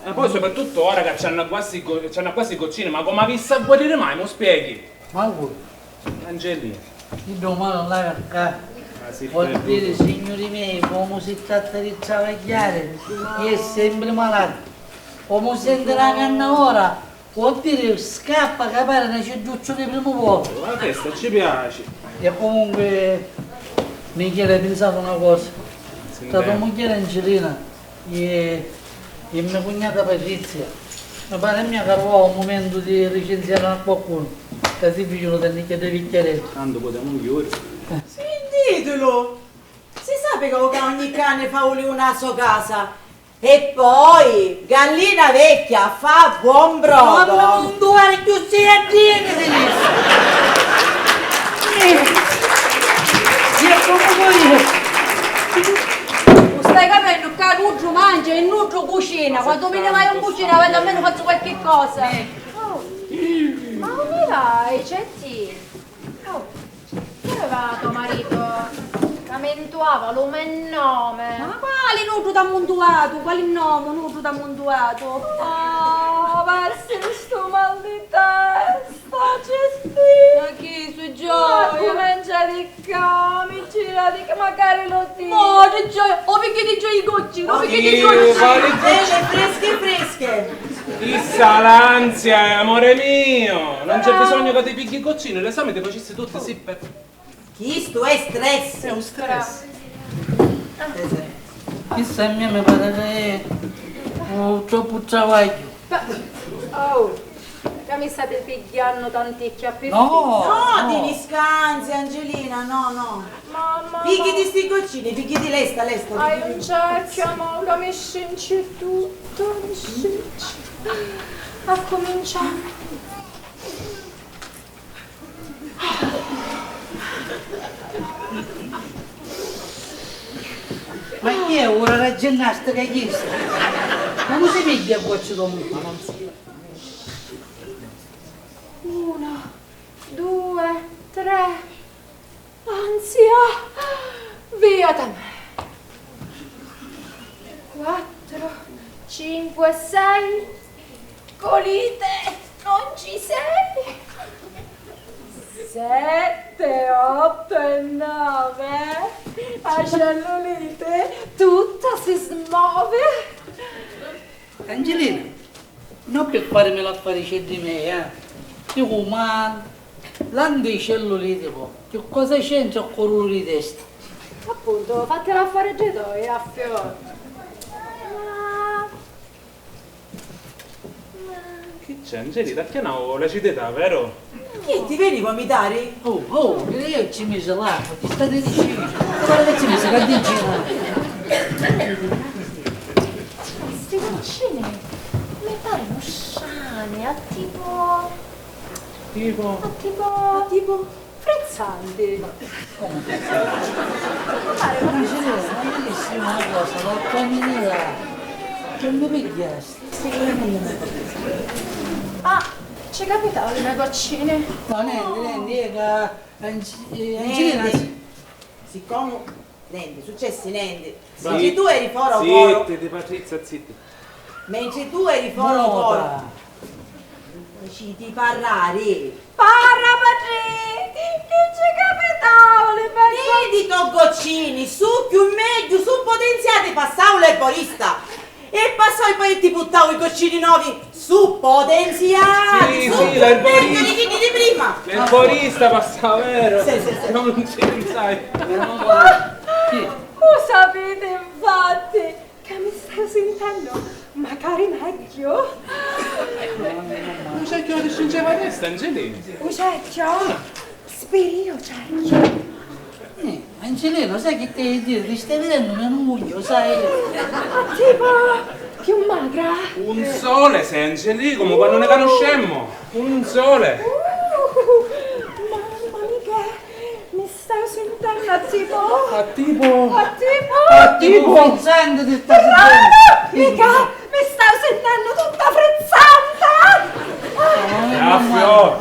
E poi soprattutto ora ca c'hannu quasi go-, c'hannu quasi goccini, ma come avissi a guariri mai, mu spieghi? Ma voi? Angelina. Iddu mali non l'havi a ccà. Vuol diri, signuri mei, comu si tratta di travagghiari, è sempri malatu. Comu senti la canna ora, vuol diri scappa ca pari na cidduccia di primu pocu. La festa ci piaci. E comunque, Michele, pinsati una cosa. Sta to mugghieri Angelina. E, e me cugnata Patrizia, mi pari a mia ca arrivau u mumentu di licenziari a qualcunu, ca si ficinu tanticchia di vicchiareddi. Tantu putemu chiudiri. Sintitilu! Si sapi ca u ca ogni cani fa u liu nna so casa. E poi, gallina vecchia fa buon brodo. Quannu nun tu vari chiù sei a dini, ti dissi. Eh, io comu voi. U stai capennu ca nuddu mancia e nuddu cucina. Quantu mi ne vaiu in cucina, vedu almenu fazzu qualchi cosa. Oh, ma unni vai, Cetti? Oh, dove va to maritu? Ca mi ntuava lu me nome. Ma quali nuddu t'ha muntuatu? Quali nomu nuddu t'ha muntuatu? Ah, va essiri stu mal di testa, Cetti. Ma chi, su gioia? Ma cumencia di ccà, mi gira di ccà, macari lo dici. Mo, di gioia, o picchì di gioia i goccini, o picchì di gioia i goccini. Belle, fresche, fresche. Chissa l'ansia, amore mio! Non c'è bisogno ca ti pigghi i goccini, l'esami ti facissi tutti, sì, per. Chistu è stress! È un stress. Chissa a mia mi pari ca è un troppu travagghiu. Oh, ca mi stati pigghiannu tanticchia pi. No! No, ti ni scanzi, Angelina, no, no. Mamma, pigghiti sti goccini, pigghiti, lesta, lesta. Hai un cerchio, mo, ca mi scinci tutto, mi scinci. Accuminciamo. Ma chi è, ora la ginnastica chista? Ma comu si pigghia a goccia d'omu? Una, due, tre. Ansia! Via da me! Quattro, cinque, sei. Colite, non ci sei. Sette, otto e nove. La cellulite tutta si smove. Angelina, non pi farimi l'affariceddi mei, eh! Dicu, ma l'anticelluliti po, chi cosa c'entra ccu duluri di testa? Appuntu, fatti l'affariceddi toi, a fiori. Ma, ma chi c'è, Angelina? Acchianau l'acidità, vero? Chi, ti veni vomitari? Oh, oh, e ci misi l'acqua, ti stati dicendo. Guarda che ci misi, che dici? Sti goccini mi parinu strani, a tipo. Tipo? A tipo. A tipo frizzanti. Come frizzanti? Mi pare. Ma Angelina, ma mi dissi una cosa, l'acqua minera, che mi pigghiasti? Ah, ci capitau li me goccini. No, nenti, nenti, è ca Angi-, eh, Angelina, nenti. Siccomu nenti, successi nenti. Mentri tu eri fora o coro. Zittiti, Patrizia, zittiti. Mentri tu eri fora o coro. Faciti parlari. Parra, Patri, chi, chi ci capitau li me goccini? Nenti, to goccini, su cchiù megghiu, su potenziati, passau l'erborista. E passau e poi ti puttau i goccini novi, su potenziati, sì, su, sì, l'erborista. Megghiu di chiddi di prima. L'erborista passau, vero? Sì, sì, sì. Non ci pensai. Meno male. Sì. U sapiti, infatti, ca mi staiu sintennu macari megghiu. U cerchiu di scinceva testa, Angelina. U cerchiu? Spirìu cerchiu. Eh, Angelina, sai chi ti devi diri? Ti stai vidennu menu megghiu, sai? A tipo, cchiù magra. Un sole sei, Angelina, comu quannu ne canuscemmu. Un sole. Uh, mamma mia, mi staiu sintennu a tipo. A tipo. A tipo. A tipo. Frizzanti ti stai sintennu. Mica, mi staiu sintennu tutta frizzanta. Ah, fiò.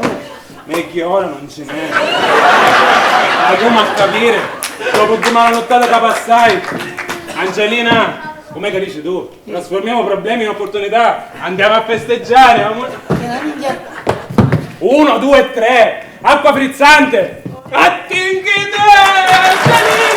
Megghiu ora non ci n'è. Ma comu a capiri? Dopu di mala nuttata ca passai. Angelina, com'è ca dici tu? Trasformiamo problemi in opportunità. Andiamo a festeggiare, amore. Uno, due, tre. Acqua frizzante. Attinghiti, Angelina!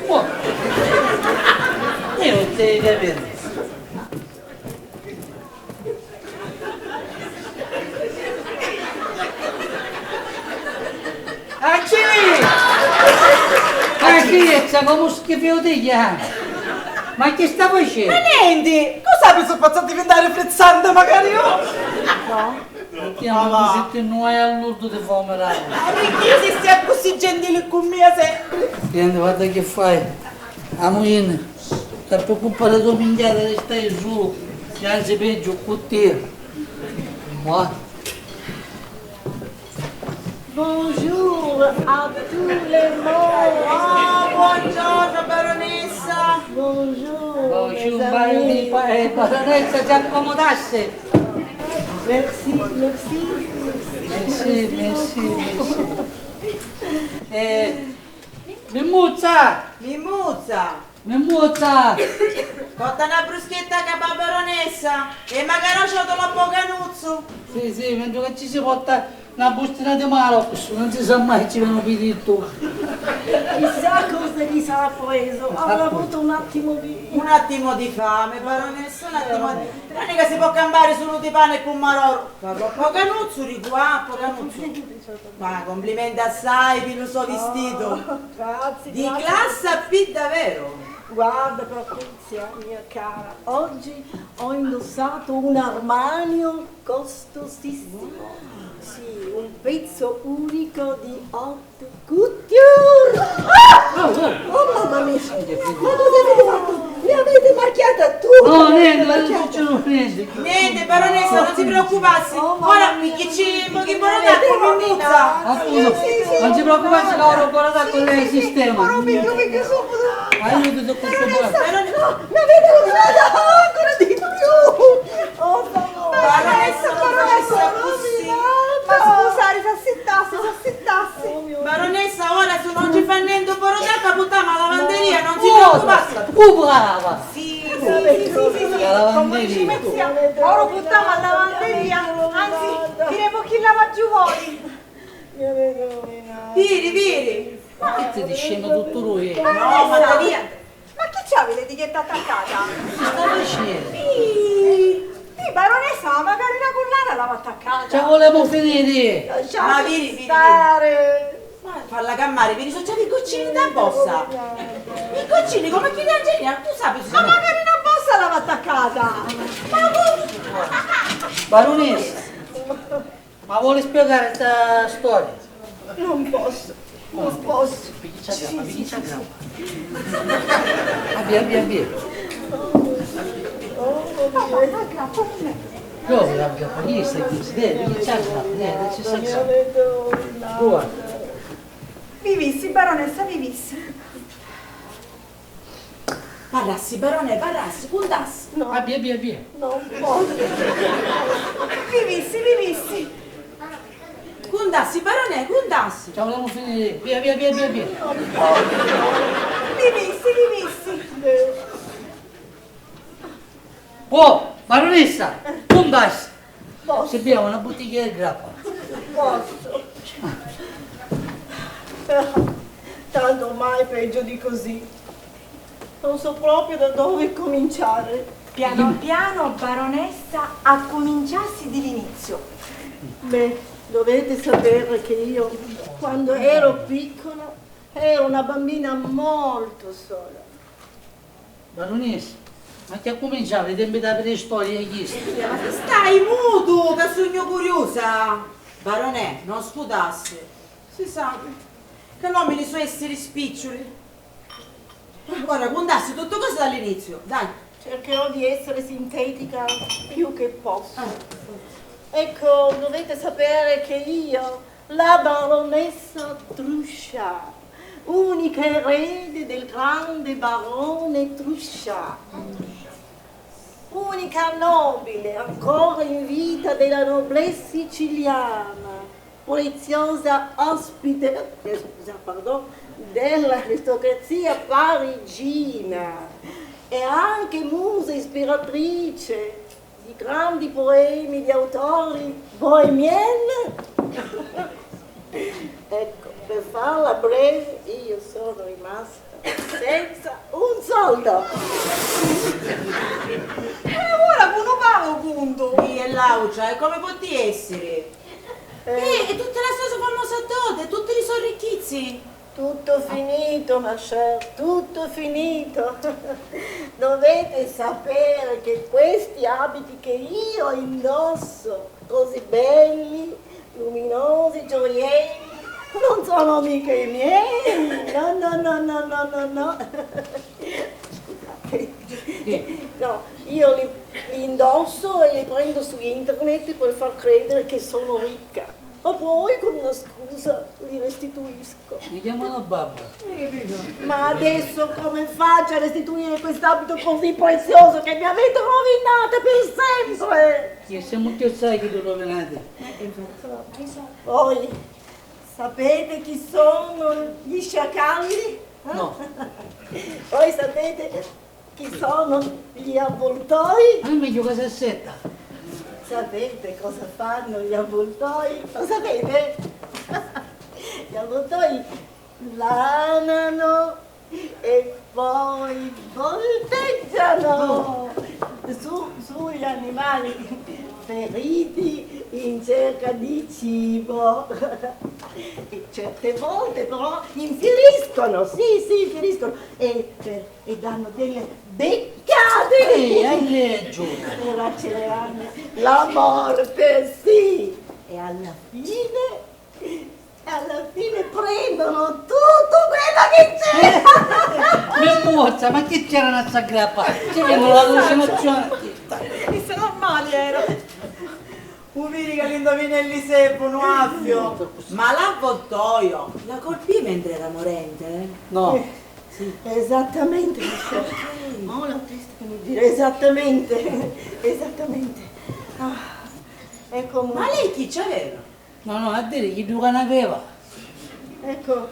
Mo, io non ti capisco. Accidenti! Accidenti, comu schifio ti chiami? Ma chi sta facennu? Ma nenti! Tu sapi su fazzu divintari frizzanti macari io? No. Ti amo così che non hai all'urto di fame, dai. Ma perché si stai così gentile con me sempre? Senti, guarda che fai. Amuini, non ti preoccupare tu, minchiata, restai sulu, che anzi peggio cu te. Mua. Bonjour à tout le monde. Oh, buongiorno, baronessa. Bonjour, bonjour, mes amis. Bar-, eh, baronessa, si accomodasse. Merci, merci, merci. Merci, merci, merci. Eh, Mimuzza! Mimuzza! Mimuzza! Porta na bruschetta ca baronessa e macari na ciotola po canuzzu. Sì, sì, mentre che ci si porta na bustina di Marox, non si sa mai ci venu pidittu. Chissà cosa gli sarà preso, avrà avuto un attimo di... Un attimo di fame, baronessa, un attimo di... Non è che si può campare solo di pane e pommaroro. Ma po canuzzu, dico, ah, po canuzzu. Ma complimenti assai pi lu so vistitu. Oh, grazie, di classa pi davveru. Guarda, Patrizia, mia cara, oggi ho indossato un armadio costosissimo. Sì, un pezzo unico di haute couture. Ah! Oh, mamma mia! Ma cosa avete fatto? Mi avete Chiata tu! No, nenti, non succede nenti. Nenti, baronessa, non si preoccupassi. Ora picchicci un pochi buono d'acqua, mi muzza. Appunto, non si preoccupassi, Laura, buono d'acqua lei sistema. Ora pigghiu, pigghiu subito. Aiuto, su questo buono. Baronessa, no, non avete usata ancora di più. Oh, baronessa, baronessa, così. Ma scusate, s'assittassi, s'assittassi. Baronessa, ora se non ci fa niente, però già caputiamo la lavanderia, non si preoccupassi. Uh, brava! Sì, sì, sì, sì, sì, sì. La lavanderia. Ora purtamu a lavanderia, anzi, diremu chi lava chiù voli. Viri, viri. Ma chi ti dicemu tutto lui? No, ma Maria. Ma chi c'havi l'etichetta attaccata? Chi sta dicendo? Sì, sì, baronessa, ma magari una collana l'ava attaccata. Ci volemu finiri. Ma viri, viri, viri. Ma falla calmari, viri, so c'havi i goccini da bossa. I goccini come chi li angeli, tu sapi, ma magari una bossa l'ava attaccata. Ma baronessa. Ma voli spiegari sta storia? Non posso, non posso. Picchia grappa, picchia grappa. Abbia, abbia, abbia. Papà, aggrappa a me. No, aggrappa, chi stai qui? Dai, picchia grappa, dai, dai, ci sta. Prova. Vivissi, baronessa, vivissi. Parrassi, baronè, parrassi, cuntassi. No. Ah, via, via, via. Non posso. Vivissi, vivissi. Cuntassi, baronè, cuntassi. Ci volemu finiri. Via, via, via, via, via. Non posso. Vivissi, vivissi. Può, baronessa, cuntassi. Posso. Si bevi una bottiglia di grappa. Posso. Però tanto ormai è peggio di così. Non so proprio da dove cominciare. Piano piano, baronessa, accuminciassi di l'inizio. Beh, dovete sapere che io, quando ero piccola, ero una bambina molto sola. Baronessa, ma chi accuminciava i tempi dâ preistoria è chistu? Ma chi stai mutu, ca sugnu curiusa! Baronè, non scutassi. Si sa ca l'omini so essiri spicciuli. Ora cuntassi tuttu cosi dall'inizio, dai. Cercherò di essere sintetica più che posso. Ah. Ecco, dovete sapere che io, la baronessa Truchard, unica erede del grande barone Truchard, unica nobile ancora in vita della noblesse siciliana, preziosa ospite, eh, scusa, pardon, dell'aristocrazia parigina e anche musa ispiratrice di grandi poemi di autori bohemian. Ecco, per farla breve, io sono rimasta senza un soldo. E ora cu nu pagu cuntu. Iè, Laucia, e come potti essiri? Eh. Eh, e tutta la so famosa dote, tutti li so ricchizzi. Tutto finito, ma cher, tutto finito. Dovete sapere che questi abiti che io indosso, così belli, luminosi, gioielli, non sono mica i miei. No, no, no, no, no, no, no. Scusate. No, io li, li indosso e li prendo su internet per far credere che sono ricca. Ma poi, con una scusa, li restituisco. Mi chiamano babba. Ma adesso come faccio a restituire quest'abito così prezioso che mi avete rovinato per sempre? Chi siamo chiossai chi tu rovinati? Voi sapete chi sono gli sciacalli? No. Voi sapete chi sono gli avvoltoi? Ma è meglio che si setta. Sapete cosa fanno gli avvoltoi? Lo sapete? Gli avvoltoi planano e poi volteggiano su, sugli animali feriti in cerca di cibo. E certe volte però infieriscono, sì, sì, infieriscono e, e danno delle beccate. Eh, hai ragione. Per accelerarne la morte, sì. E alla fine, alla fine prendono tutto quello che c'è. Mi muoio, Ma chi c'era na sta grappa? Ci veniva l'allucinazione. Isso normali era. U viri ca l'indovinelli sebbunu, affiu. Ma l'avvotoio la colpì mentre era morente, eh? No. Eh, sì. Esattamente, monsieur. Ma ora triste che mi dire. Esattamente, esattamente. Ah, e comunque. Ma lei chi c'aveva? No, no, a diri chi duca n'aveva. Ecco,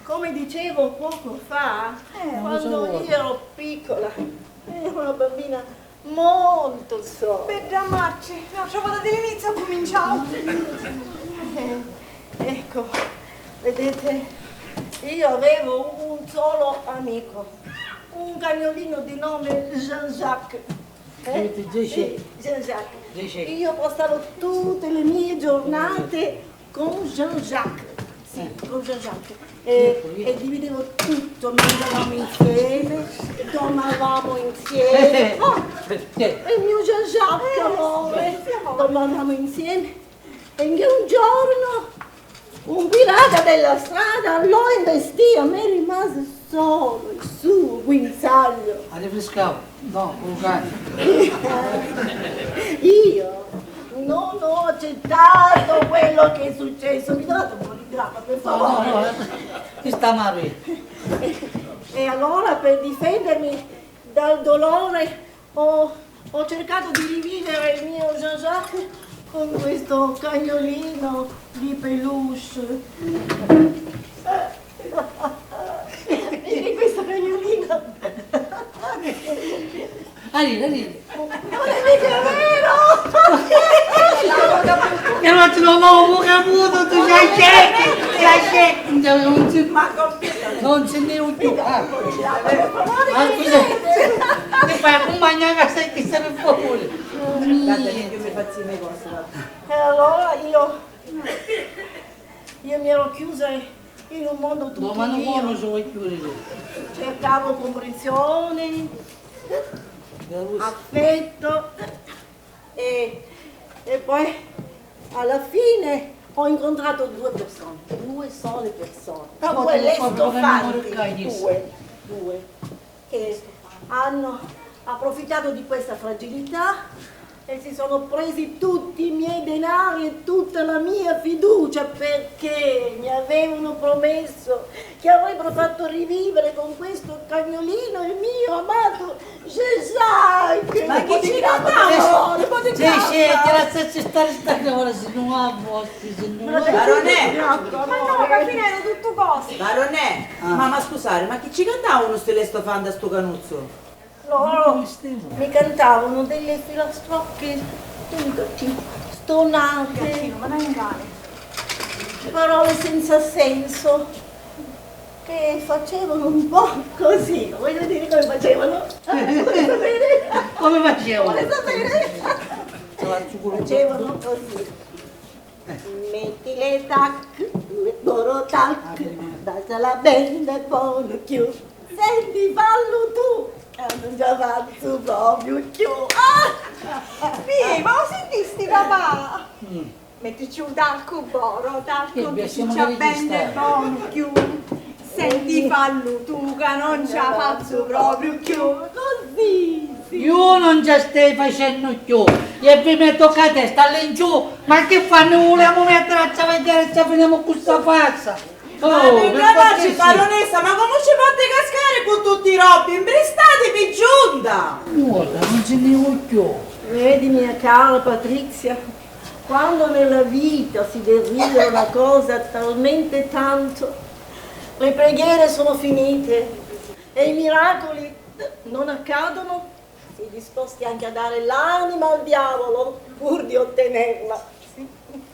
come dicevo poco fa, eh, quando io ero piccola, ero una bambina molto sola. Bedda macci, no, trovata di l'inizio cominciamo. Eh, ecco, vedete, io avevo un solo amico, un cagnolino di nome Jean-Jacques. Eh? Sì, Jean-Jacques. Io passavo tutte le mie giornate con Jean-Jacques. Sì, con Jean-Jacques. E, e dividevo tutto, mangiavamo insieme, dormavamo insieme. Oh, e il mio Jean-Jacques, amore, dormavamo insieme. E un giorno un pirata della strada lo investì, a me rimase solo il suo guinzaglio. Arrifriscau, no, cu lu cani. Io non ho accettato quello che è successo. Mi date un po' di grappa, per favore? No, no, no, eh, ti sta male. E allora, per difendermi dal dolore, ho, ho cercato di rivivere il mio Jean-Jacques con questo cagnolino di peluche. Vedi questo cagnolino? Arriva, arriva. Non è mica vero! E non ti lo muovo, caputo, tu c'hai scecchi, c'hai scecchi, non si, non si ne più. Ah. Ma scusa, ti fai accompagnare a sei che stai per favore. Guarda, io mi faccio i miei corsi, guarda. E allora io, io mi ero chiusa in un mondo tutto mio. Cercavo comprensione, affetto e, e poi alla fine ho incontrato due persone, due sole persone, due lestofanti, due, due. Che hanno approfittato di questa fragilità e si sono presi tutti i miei denari e tutta la mia fiducia, perché mi avevano promesso che avrebbero fatto rivivere con questo cagnolino il mio amato Jean-Jacques. Ma chi ci cantava? Sì, sì, grazie, ci sta restando ora, se non ha vostri, se non ha. Baronè! Ma no, che fine era tutto cosa? Baronè! Ah. Ma, ma scusate, ma chi ci cantavano sti lestofanti a stu canuzzu? Loro mi cantavano delle filastrocche stonate, parole senza senso, che facevano un po' così. Voglio dire come facevano? Vuole sapere? Come facevano? Vuole sapere? Facevano così. Mettile tac, boro tac, dacela bene bonu chiù. Senti, fallu tu, ca nun ci 'a fazzu propriu chiù. Ah! Mì, ma 'u sintisti, papà? Mm. Mettici u talcu, boro talcu, che ci 'a bende bonu chiù. Senti, fallu tu ca non ci 'a fazzu propriu chiù. Così, sì. Iu non ci 'a stei facennu chiù. E vi metto ca testa all'inciù. Ma che fanno? Vulemu mettere a travagliare e ci finiamo cu sta farsa. Oh, ma per cortesia. Baronessa, ma comu ci potti cascari cu tutti i robbi impristati pi giunta? Guarda, non ci ne vuoi più. Vedi, mia cara Patrizia, quando nella vita si desidera una cosa talmente tanto, le preghiere sono finite e i miracoli non accadono, si è disposti anche a dare l'anima al diavolo pur di ottenerla.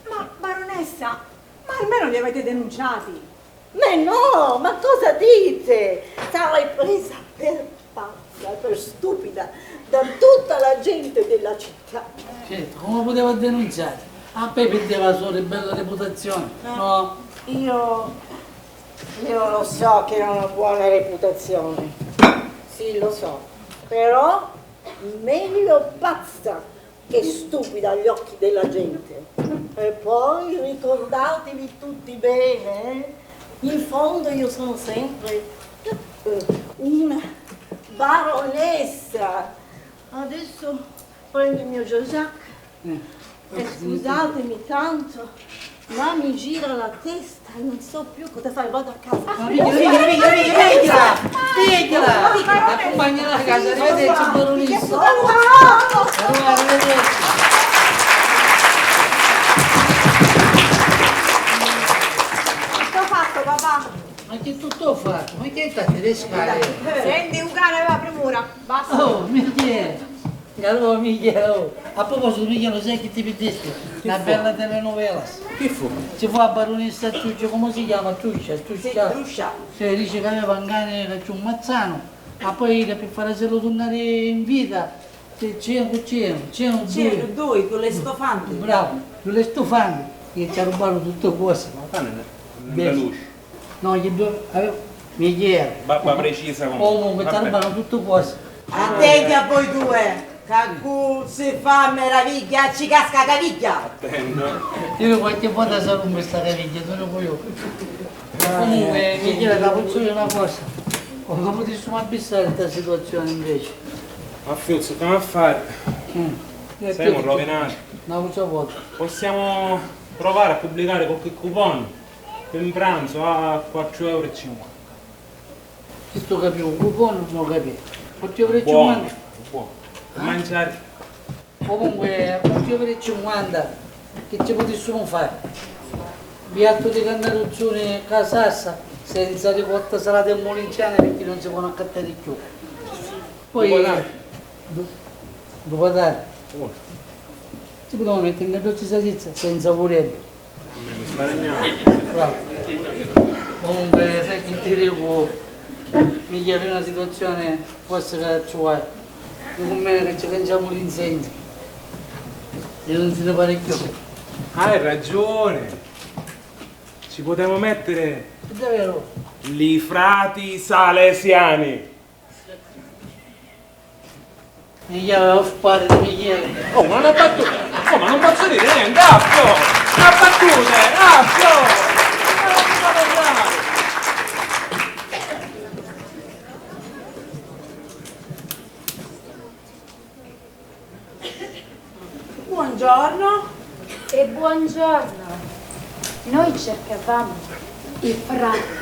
Ma, baronessa, ma almeno li avete denunciati? Ma no, ma cosa dite? Sarei presa per pazza, per stupida da tutta la gente della città. Certo, come poteva denunciare? A Pepe deva la sua bella reputazione, no? Io, io lo so che ho una buona reputazione, sì, lo so, però meglio pazza che stupida agli occhi della gente. E poi ricordatevi tutti bene, eh? In fondo io sono sempre, eh, una Baronessa, adesso prendo il mio Jean-Jacques e scusatemi tanto, ma mi gira la testa e non so più cosa fare, vado a casa. Ma pigghia, pigghia, pigghia, pigghia, pigghia, pigghia, accumpagnala a casa, arrivederci, baronessa. Arrivederci. Tutto fatto, papà. Ma chi tutto fatto? Ma chi è stata le scale? Senti, un cane aveva premura, basta. Oh, Michele! Allora, Michele, oh. A proposito, Michele, lo sai che ti perdisti? Una bella telenovela. Chi fu? Ci fu la baronessa Ciuccia, come si chiama? Ciuccia, Ciuccia. Sì, Ciuccia. Sì, dice che aveva un cane che ci un mazzano, ma poi per farlo tornare in vita, sì, c'erano, c'erano, c'erano due. C'erano due con le stofante. Bravo, con le stofante, che ci ha rubato tutto cosa. Ma cane, un peluche. No, gli due, eh, Michele. Babba precisa comunque. Comunque, ti rubano tutto cosa. Attenti a voi due, ca cu si fa meraviglia ci casca a caviglia. Attento. Io qualche volta si rompe sta caviglia, non lo voglio. Comunque, Michele, ti posso dire una cosa? Come possiamo abissare questa situazione invece? Ma Fiuzzo, come a fare? Siamo rovinati. Una cosa vuota. Possiamo provare a pubblicare qualche coupon? Per un pranzo a quattro euro e cinquanta. Chistu capì un cupone, non capì. Quattro euro e cinquanta? Buono, buono. Per mangiare. Comunque, a quattro euro e cinquanta, che ci potessimo fare? Piatto di cannaruzzone con la salsa, senza ricotta, salata e mulinciane, perché non si può accattare più. Poi, dopo dare. Dopo dare. Ci potevamo mettere in dolce salsiccia senza purello. Bravo. Comunque, sai che ti dico, mi chiami una situazione forse che ci vuoi. Io con me che ci cangiamo l'insegna e non si ne pare più. Hai ragione. Ci potremmo mettere davvero? I frati salesiani. Michele, non fare, Michele. Oh, ma una battuta! Oh, ma non posso dire niente! Ah, fiò! Una battuta! Ah, fiò! Buongiorno. E buongiorno. Noi cercavamo i frati.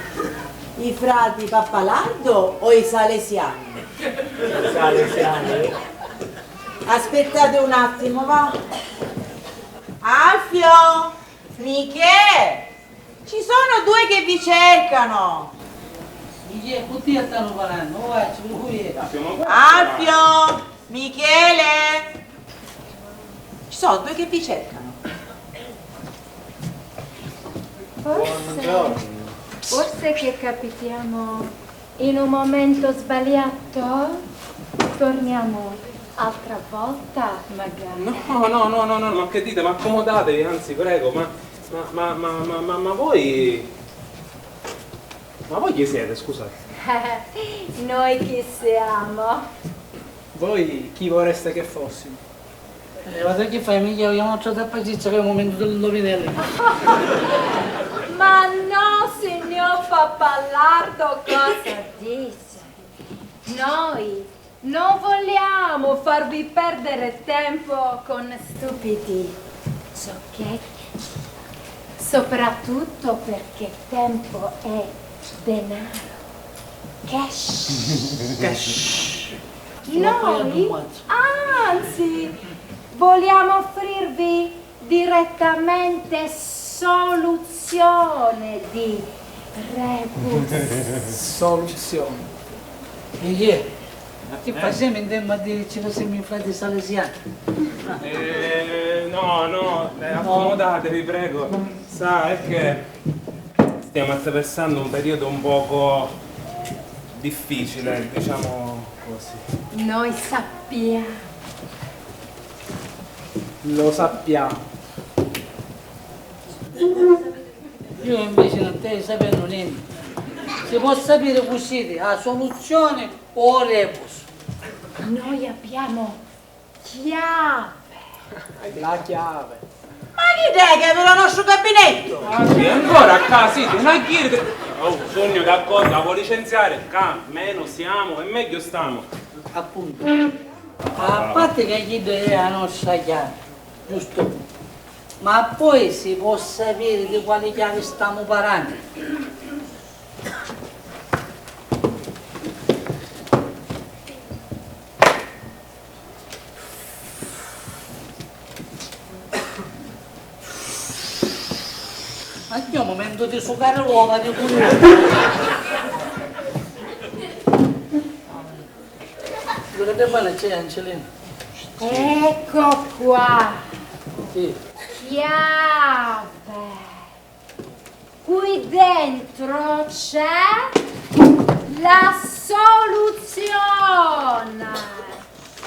I frati Pappalardo o i salesiani? I salesiani. Aspettate un attimo, va. Alfio! Michè! Ci sono due che vi cercano! Michè, cu tia stanno parlando? Oh, vai, ci vuoi? Alfio! Michele! Ci sono due che vi cercano. Forse, forse che capitiamo in un momento sbagliato? Torniamo altra volta, magari. No, no, no, no, no, ma che dite? Ma accomodatevi, anzi, prego, ma, ma, ma voi, ma voi chi siete, scusate? Noi chi siamo? Voi chi vorreste che fossimo? Eh, guarda che fai, mica vogliamo trovare pazienza che è un momento dell'indovinello. Ma no, signor Pappalardo, cosa dice? Noi non vogliamo farvi perdere tempo con stupidi giochetti, soprattutto perché tempo è denaro. Cash. Cash. Noi, anzi, vogliamo offrirvi direttamente soluzione di rebus. Soluzione. E chi è? Che facciamo in tempo a dirci che siamo in frati salesiani? Eh, no, no, eh, accomodatevi, prego. Sa, è che stiamo attraversando un periodo un poco difficile, diciamo così. Noi sappiamo. Lo sappiamo. Io invece non te sapendo niente. Si può sapere così, la soluzione o rebus? Noi abbiamo chiave. La chiave. Ma chi è che apre lo nostro gabinetto? Ah, sì, ancora a casa, sì, una chiave. Oh, sugnu d'accordu, la vuò licenziari? Ccà menu siamu e megghiu stamu. Appuntu. A parti ca chidda è a nostra chiavi, giustu? Ma poi si può sapiri di quali chiavi stamu parrannu? Ma chi è un momento di sucare l'uova di cuglione? Quello che te fa c'è Angelina. Ecco qua. Sì. Chiave. Qui dentro c'è la soluzione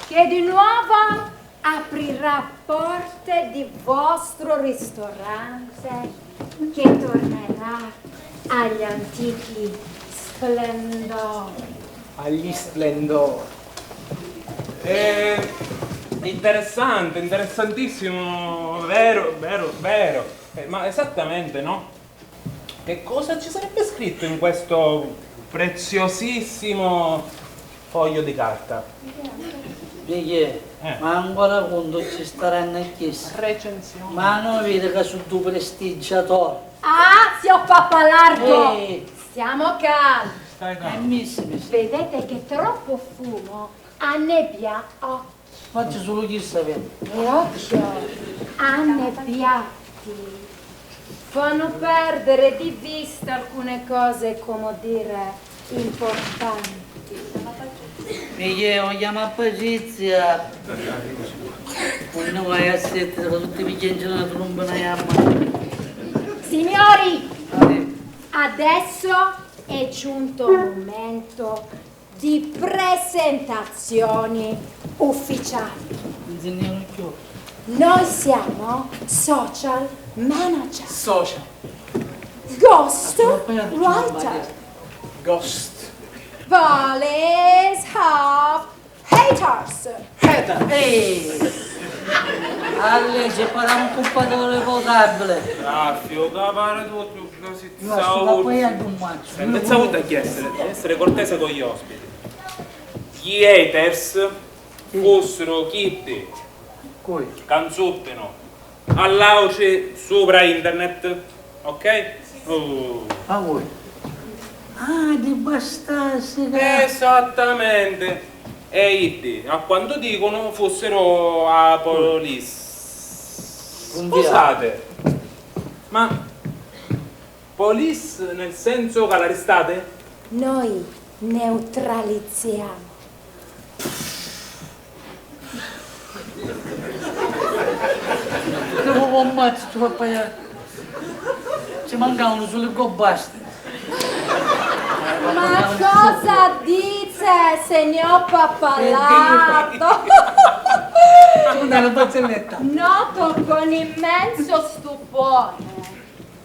che di nuovo aprirà porte di vostro ristorante che tornerà agli antichi splendori. Agli splendori. Eh, interessante, interessantissimo, vero, vero, vero. Eh, ma esattamente, no? Che cosa ci sarebbe scritto in questo preziosissimo foglio di carta? Michè, eh, ma ancora contu ci starannu a chisti? Recensione. Ma non vedi che su due prestigiatori? Ah, zio Pappalardo! Ehi! Stiamo calmi. Stai calmo. Eh, mi sì, mi sì. Vedete che troppo fumo annebbià occhi. Faccio solo chi sapeva. E occhio, annebbiati fanno perdere di vista alcune cose, come dire, importanti. Michè, o chiama a Patrizia. Quando vai a sette, tutti mi chiamano una tromba, una jamma. Signori, adesso è giunto il momento di presentazioni ufficiali. Non si ne più. Noi siamo social manager. Social. Ghost writer. Ghost. Volleys have haters. Hater. Ehi! Allè, ci parliamo un po' di vocabolo. Ah, fiu, capare tutto, così. Io sto apoiando un mazzo. Senza avuto a chiedere, essere cortese con gli ospiti. Gli haters fossero chiddi, cui? Canzuttino, all'auci supra internet, ok? Oh. A voi. Ah, di bastarsi che... Esattamente. E iddi, a quanto dicono, fossero a police. Scusate, ma police nel senso che l'arrestate? Noi neutralizziamo. Devo un mazzo, troppo. Ci mancavano solo i gobasti. Ma cosa dice, signor Pappalardo? Una barzelletta. Noto con immenso stupore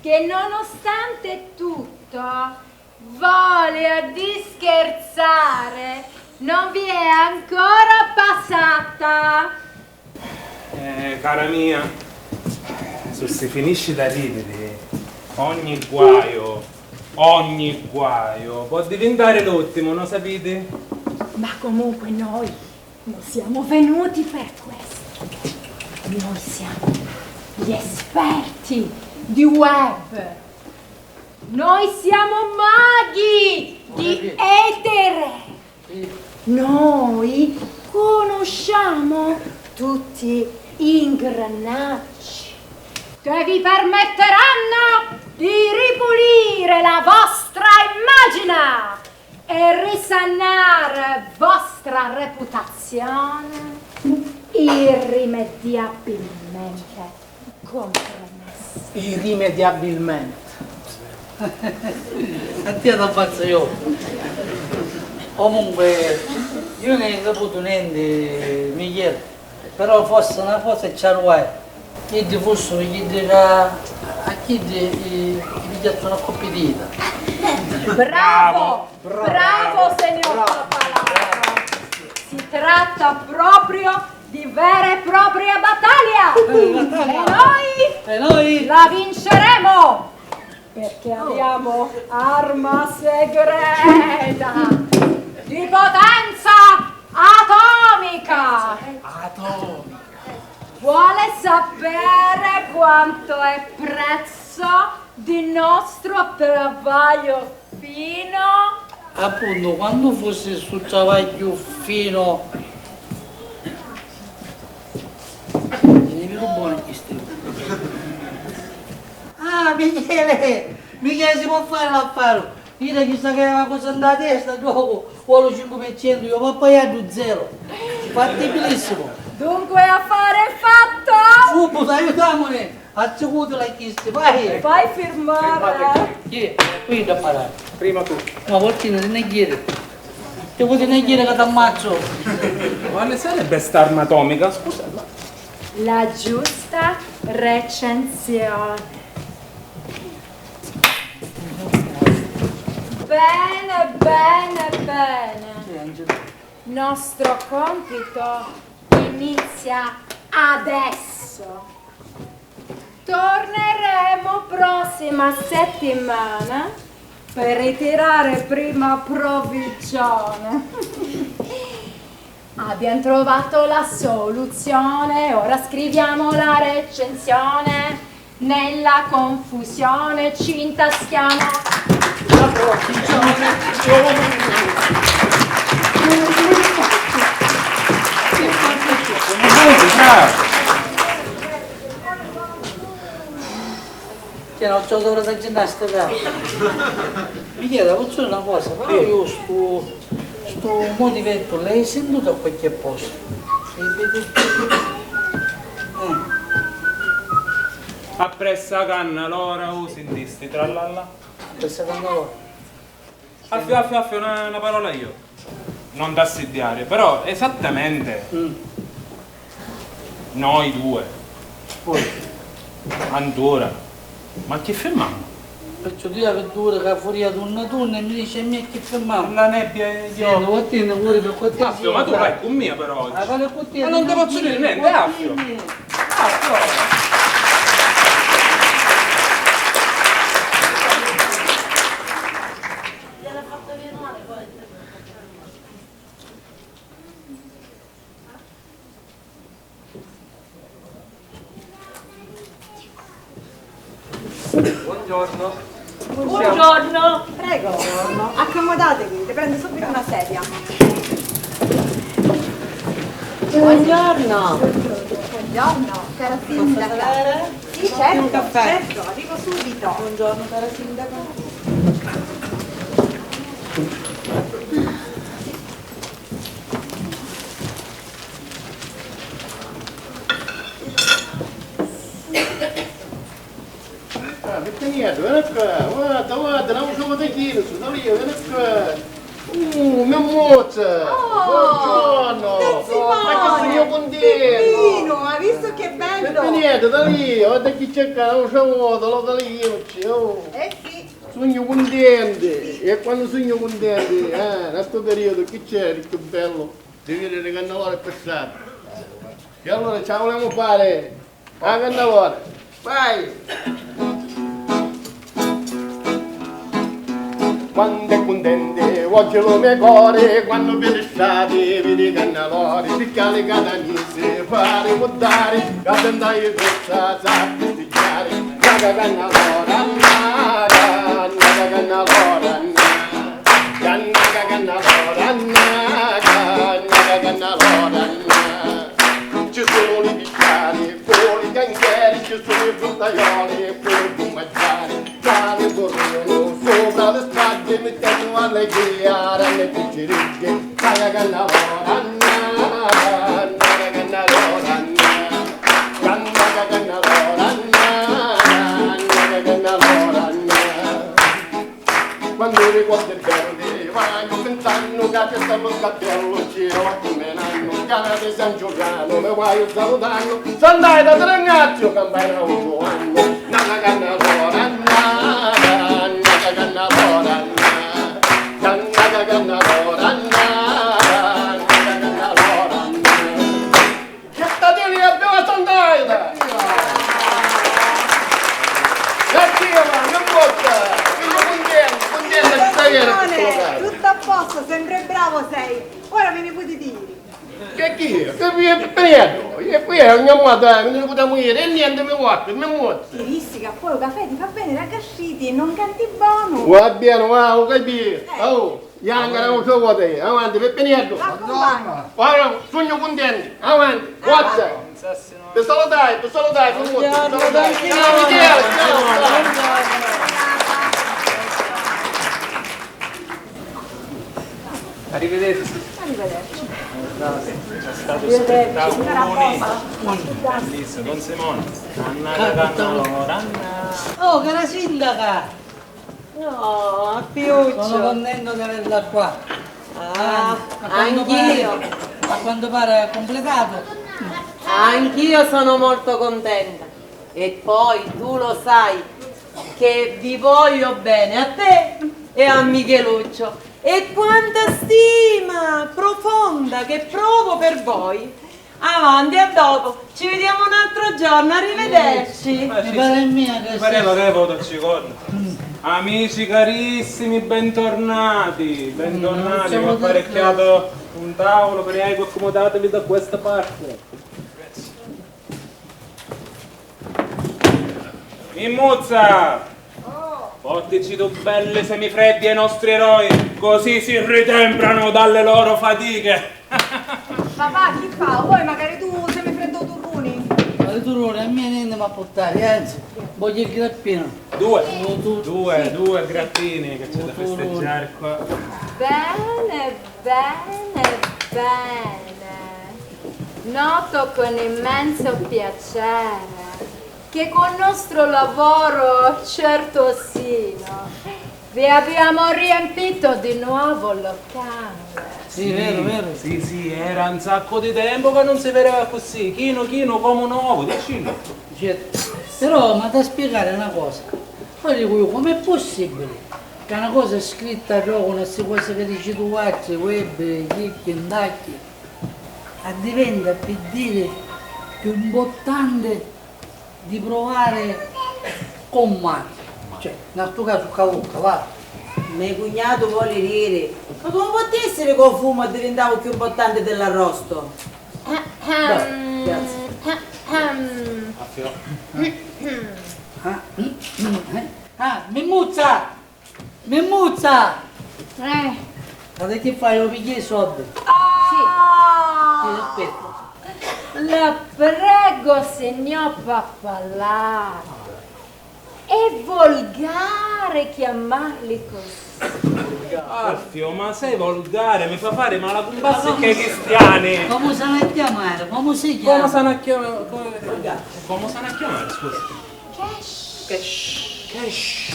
che nonostante tutto, voglia di scherzare non vi è ancora passata. Eh, cara mia, se si finisci da ridiri, ogni guaio, ogni guaio può diventare l'ultimo, lo sapete? Ma comunque noi non siamo venuti per questo. Noi siamo gli esperti di web. Noi siamo maghi di etere. Noi conosciamo tutti gli ingranaggi che vi permetteranno di ripulire la vostra immagine e risanare vostra reputazione irrimediabilmente compromesso. Irrimediabilmente. A tia t'ammazzu io. Comunque, io non ho saputo niente, Michele, però forse una cosa ci arruai. Chiddi fossero chiddi ca a chiddi i, i pigghiazzano a coppia di vita. Bravo! Bravo, signor Pappalardo! Si tratta proprio di vera e propria battaglia! Eh, battaglia! E noi E noi? La vinceremo! Perché abbiamo arma segreta di potenza atomica! Atomica! Vuole sapere quanto è prezzo di nostro travaglio fino? Appuntu, quantu fussi stu travagghiu finu? Ni vidu bonu chisti. Ah, Michele! Michele, si pò fari l'affaru! Ira chi sta ca è na cosa nta testa, dopu, vuolu cincu pi centu, iu v'appu paiari du zero. Fattibilissimu. Dunque affare fatto! Subbutu, aiutamuni! Assicutila a chisti, vai! Fai firmare! Chi? Qui da parare. Prima tu. Ma vuoi ti ne ghiri? Ti vuoi ne ghiri che t'ammazzo? Quale sarebbe st'arma atomica? Scusa, ma... La giusta recensione. Bene, bene, bene. Nostro compito inizia adesso. Torneremo prossima settimana per ritirare prima provvigione. Abbiamo trovato la soluzione, ora scriviamo la recensione. Nella confusione ci intaschiamo la provvigione. Bravo! C'era un giocatore da ginnastica. Michele, posso dire una cosa? Però io stu, stu motivettu l'hai sentuto a qualche posto? L'hai visto? Eh. Appressu a Cannalora u sintisti, trallalla? Appressu a Cannalora. Affio, affio, affio, na, na parola io. Non t'assidiari, però esattamente. Mm. Noi due. Poi. Antura. Ma chi firmamu? Perciò tu eri dura ca furia tunna tunna e mi dici a mia chi firmamu. La nebbia e io. Sì, devo attendere pure per qualche... Affio, ma tu vai con mia però oggi. Ah, vale con te, ma non ti posso dire niente, Affio. Affio. Buongiorno. Buongiorno. Prego, accomodatevi, le prendo subito una sedia. Buongiorno. Buongiorno, cara sindaca. Posso salire? Sì, certo, certo, arrivo subito. Buongiorno, cara sindaca. Ah, Pittinieddu, veni qua, guarda, guarda, non so cosa dire, sono io, veni qua. Uh, mia mozza! Oh, buongiorno! Ma che sono contento! Pippino, hai visto che bello? Pittinieddu, da lì, guarda chi c'è qua, non so cosa, lo da lì, io ci, oh. Eh sì. Sugnu cuntenti, e quannu sugnu cuntenti, eh, na stu periodu chi c'è di chiù bellu di vidiri Cannalora pi strata? E allura ci la vulemu fari a Cannalora? Vai! Quantu è cuntenti oggi lu me cori quannu pi li strati vidi Cannalori, picchiali catanisi, fari cuddari, ca senta i tuzza sa. Naga Cannalora, naga, naga Cannalora, naga, naga Cannalora, naga, naga Cannalora, naga. Ci sono li picchiari, poi li cancheri, ci sono i fruttaioli, poi li fumaggiari, ca li corrono sopra li straddi, mittennu allegria, ranni e picciriddi. Naga Cannalora, naga, naga Cannalora, naga. Canna ca canna lora, na, canna ca canna lora, na. Quannu ricordi belli vaiu pintanu, ca ci sta lu scattellu, ci va cuminannu, cara di San Giulianu, mi vaiu salutannu, Sant'Aita ti ringraziu, campai n'autru annu. Na, na, canna lora, na, na, na, canna lora, na. Canna ca canna lora, na, na, na, canna lora, na. Cittadini, evviva Sant'Aita! Evviva! Evviva! Che bocca! Simone, tutto a posto, sempre bravo sei. Ora me ne potete iri. Che chi? Che vi è Pietro? E qui è ogni modo, eh, non ne potevamo iri, e niente, mi guarda, mi muoio. Ti dissi che poi il caffè ti fa bene la gastrite e non canti buono. Va bene, va, ho capito. Eh. Oh, Bianca, non so cosa è. Avanti, Peppiniello. Accompagna. Guarda, sogno contento. Avanti, forza. Ti salutai, ti salutai, Buongiorno, buongiorno. Ciao, Michele, ciao, ciao. Arrivederci. Arrivederci. C'è stato un spettacolo bellissimo, Don Simone. Annata canna lora. Oh, cara sindaca! No, Piuccio. Sono contento di averla qua. Ah, anch'io. A quanto pare ha completato. Anch'io sono molto contenta. E poi tu lo sai che vi voglio bene a te e a Micheluccio. E quanta stima profonda che provo per voi. Avanti, a dopo. Ci vediamo un altro giorno. Arrivederci. Mi pare a mia che mi pareva che avevo toccicorno. Amici carissimi, bentornati, bentornati. Ho apparecchiato un tavolo per voi, accomodatevi da questa parte. Mimuzza! Portici due belli semifreddi ai nostri eroi, così si ritemprano dalle loro fatiche. Papà, chi fa? Vuoi magari tu semifreddu o turruni? Ma i turruni a mia niente mi ha portati, anzi, voglio il grappino. Due, due, due grappini che c'è da festeggiare qua. Bene, bene, bene. Noto con immenso piacere che col nostro lavoro certosino vi abbiamo riempito di nuovo il locale. Sì, vero, vero. Sì, sì, era un sacco di tempo che non si vedeva così, chino, chino, come nuovo, dicilo. Certo. Però mi ha da spiegare una cosa. Poi dico io, com'è possibile che una cosa è scritta proprio in queste cose che dici tu, altri, web, chicchi, ndacchi, addiventa, pi diri, cchiù importanti di provare comma, cioè, nel tuo caso, cavucca, va. Me cugnato vuole rire. Ma come può essere che il fumo è diventato più importante dell'arrosto? Dai, grazie. Ah, ah, Mimuzza! Mimuzza! Eh. Ma che fai? Lo pigli i soldi? Ah! Sì, aspetta. La prego, signor Pappalardo. È volgare chiamarli così. Alfio, ma sei volgare, mi fa fare mala cumpassa che cristiani. Come s'hanno a chiamare? Come si chiama? Come s'hanno a chiamare? Come, come s'hanno a chiamare, scusa? Cash. Cash. Cash.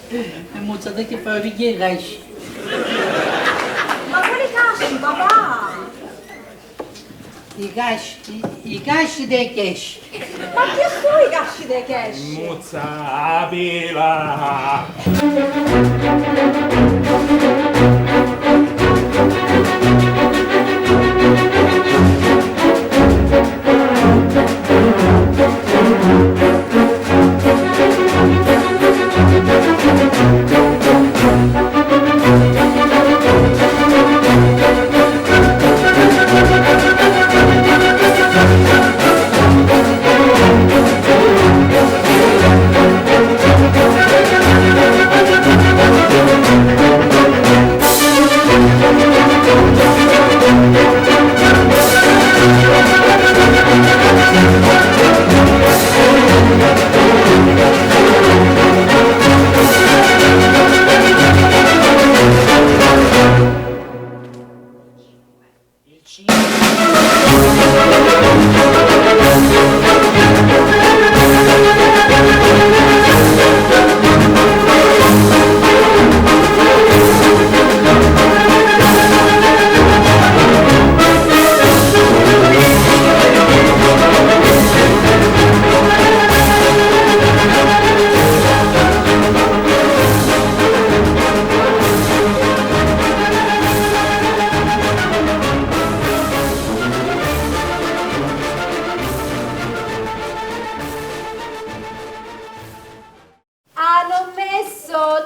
E mo sapete che fa, perché i casci? Ma quali casci, papà? I casci, i, i casci dei cash. Ma chi sono i casci dei cash? Muzza a pila!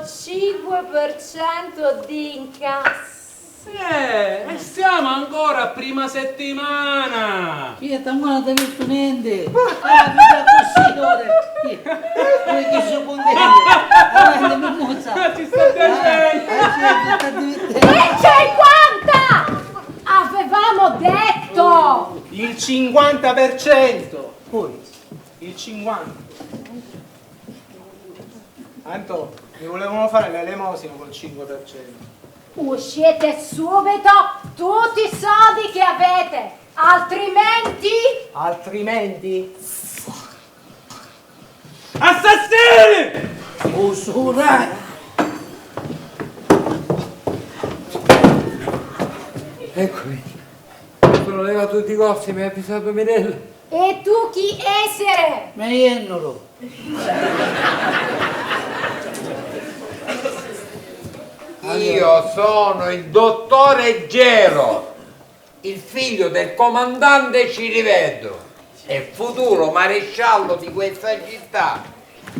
cinque per cento di incassi. Eh, e siamo ancora a prima settimana! Pietro, ancora non ti ho visto niente! Ah, ti dà così, ora! Poi che sono contento! Avanti, mi mozza! Ma ci sta piacendo! Ah, ah, sì, ti sta divertendo! Il cinquanta! Avevamo detto! Il cinquanta per cento! Poi? Il cinquanta. Antò, mi volevano fare l'elemosina col cinque per cento. Uscite subito tutti i soldi che avete, altrimenti... Altrimenti? Assassini! Usurai! Eccomi. Sono levato di corsa, mi ha avvisato Mirella. E tu chi essere? Me jennuru. Io sono il dottore Gero, il figlio del comandante Ciriveddu e futuro maresciallo di questa città.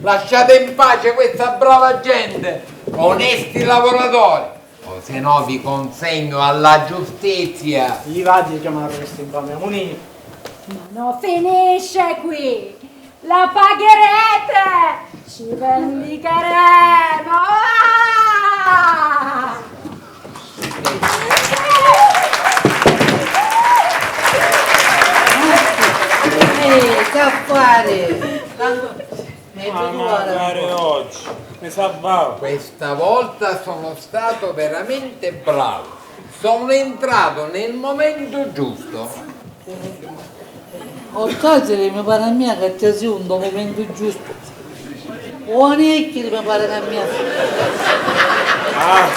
Lasciate in pace questa brava gente, onesti lavoratori, o se no vi consegno alla giustizia. Livati a chiamare questo infame, amunì. Ma non finisce qui! La pagherete! Ci vendicheremo! Ah! Eh, che affare! Tanto mi hai... Ah, magari oggi mi salvavo. Questa volta sono stato veramente bravo. Sono entrato nel momento giusto. O trasiri mi pari a mia ca trasìu nto mumentu giustu. O anecchiri mi pari ca mia. Ah.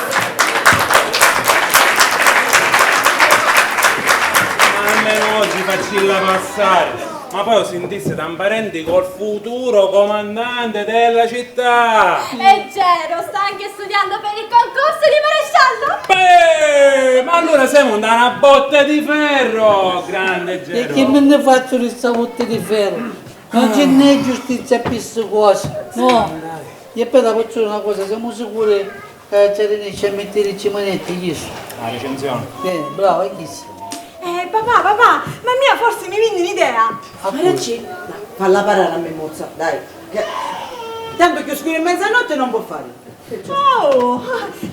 Almenu oggi faccilla passari. Ma poi o sintissi da un parenti col futuro comandante della città. E Gero sta anche studiando per il concorso di maresciallo? Beh, ma allora siamo da una botta di ferro, grande Gero. E che mi ne faccio di sta botta di ferro? Non ce n'è giustizia per sti cose, no? E poi la faccio una cosa, siamo sicuri ca ci arrinesci a mettericci manetti, chistu? La recensione. Eh, bravo, è chistu. Eh, papà, papà, ma mia forsi mi vinni un'idea. Ma chi? Falla parrari a me mozza, dai. Che... tanto chiù scuru di mezzanotte non può fare. Oh,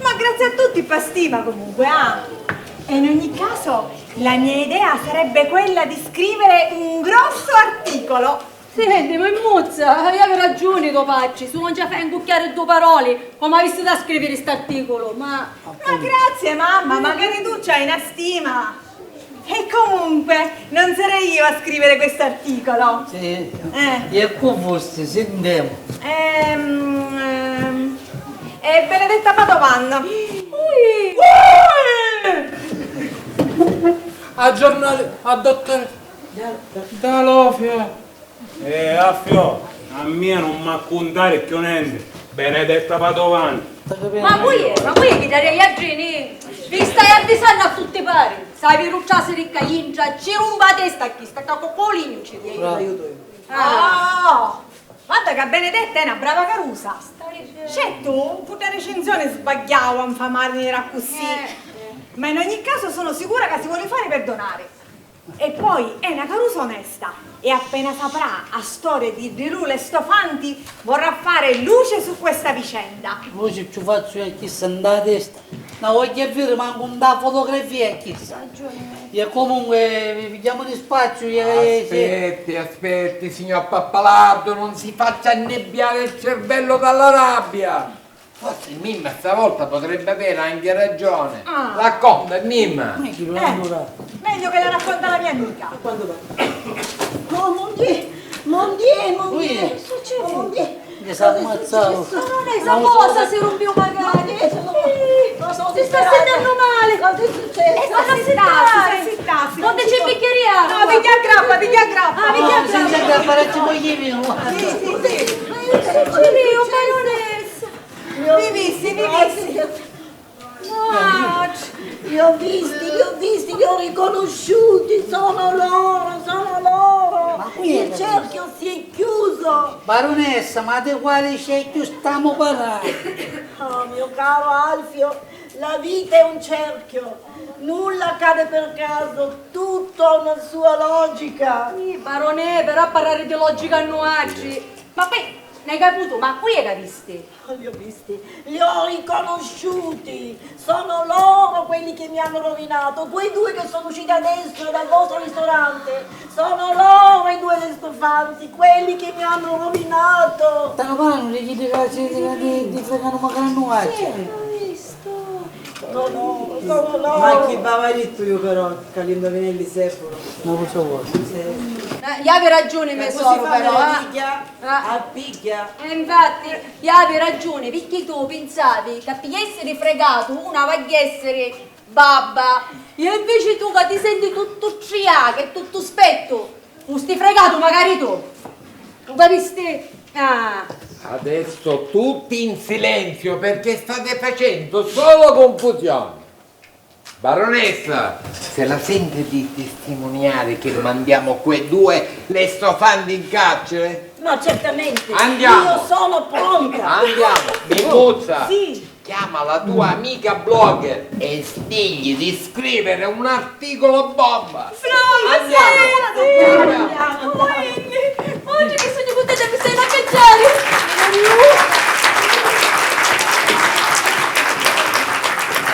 ma grazie a tutti, pa stima comunque, ah. E in ogni caso la mia idea sarebbe quella di scrivere un grosso articolo. Senti, ma mozza, hai ragiuni to patri, si non ci fai incucchiari due paroli, come avisti da scrivere st'articolo? Ma... Ma grazie, mamma, magari tu c'hai una stima. E comunque, non sarei io a scrivere questo articolo. Sì. Eh. E cu fusti, sintemu. Ehm, ehm, è Benedetta Padovano. Ui! Ui! A giornale, a dottore D'Alofio. Eh, Affiò, a mia non m'ha cuntari cchiù nenti, benedetta Padovani. Ma cu è? Ma cu è chi daria i addrini? Vi stai avvisannu a tutti pari. Sapi ru trasiri ccà intra, ci rumpa a testa a chista, ca cu cu linci. Bravo. Ah! Guarda ca Benedetta è na brava carusa. Certu, pu sta recensione sbagghiau a nfamari accussì. Eh. Ma in ogni caso sono sicura ca si voli fari perdonari. E poi è na carusa onesta e appena saprà a storia di Rirula e sto Fanti vorrà fare luce su questa vicenda. Luce ci fazzu io a chissa nta testa. Na vogghiu aviri mancu nta fotografia a chissa. E comunque vi pigghiamu di spaziu e... Aspetti, aspetti, signor Pappalardo, non si faccia annebbiare il cervello dalla rabbia. Forse Mimma stavolta potrebbe avere anche ragione. Ah. Racconta, Mimma. Eh, meglio che la racconta la mia amica. Oh, mon Dieu, mon Dieu, mon Dieu. Che succede? Oh, mon Dieu. Che s'è ammazzatu? Ma non è sta cosa, si rompiu magari. Ma che è? Sì. Si sta sentendo male. Cosa è successo? E sta rassittassi, sta rassittassi. Non c'è bicchieri acqua. No, pigghia a grappa, pigghia a grappa. Ah, pigghia a grappa. No, senza grappa, non ci voglio più. Sì, sì, sì. Ma io sono io, baronessa. Li visti, li visti? No. Li ho visti, li ho visti, li ho riconosciuti, sono loro, sono loro. Ma qui... Il cerchio si è chiuso. Baronessa, ma di quali scecchiu stamu parrannu? Oh, mio caro Alfio, la vita è un cerchio, nulla accade per caso, tutto ha una sua logica. Sì, baronè, però a parrari di logica a nuatri. Ma poi, n'hai caputu? Ma cui è ca visti? Li ho visti, li ho riconosciuti! Sono loro quelli che mi hanno rovinato, quei due che sono usciti adesso dal vostro ristorante. Sono loro i due restofanti, quelli che mi hanno rovinato! Stannu parrannu di chiddi ca si di, di, di freganu macari a nuatri. Sì, hai visto? No, no, no, no. Ma chi v'ava dittu iu però ca li nduvinelli servono? Ma cosa vuoi? Sì. Eh, havi ragiuni, me soru, però, eh. Ah. A pigghia. E infatti, havi ragiuni, picchì tu pinsavi ca ti jessiri fregatu una v'agghiessiri babba, e inveci tu ca ti senti tuttu striacu e tuttu spettu, fusti fregatu macari tu. Lu capisti? Ah. Adesso tutti in silenzio perché state facendo solo confusione. Baronessa, se la sente di testimoniare che mandiamo quei due restofanti in carcere? Ma certamente, andiamo. Io sono pronta. Andiamo, Mimuzza. Sì. Chiama la tua amica blogger e digli di scrivere un articolo bomba. Brava, andiamo. Sì, sì. Andiamo. Oi, oggi che sognu cuntenta, mi stai a cacciare.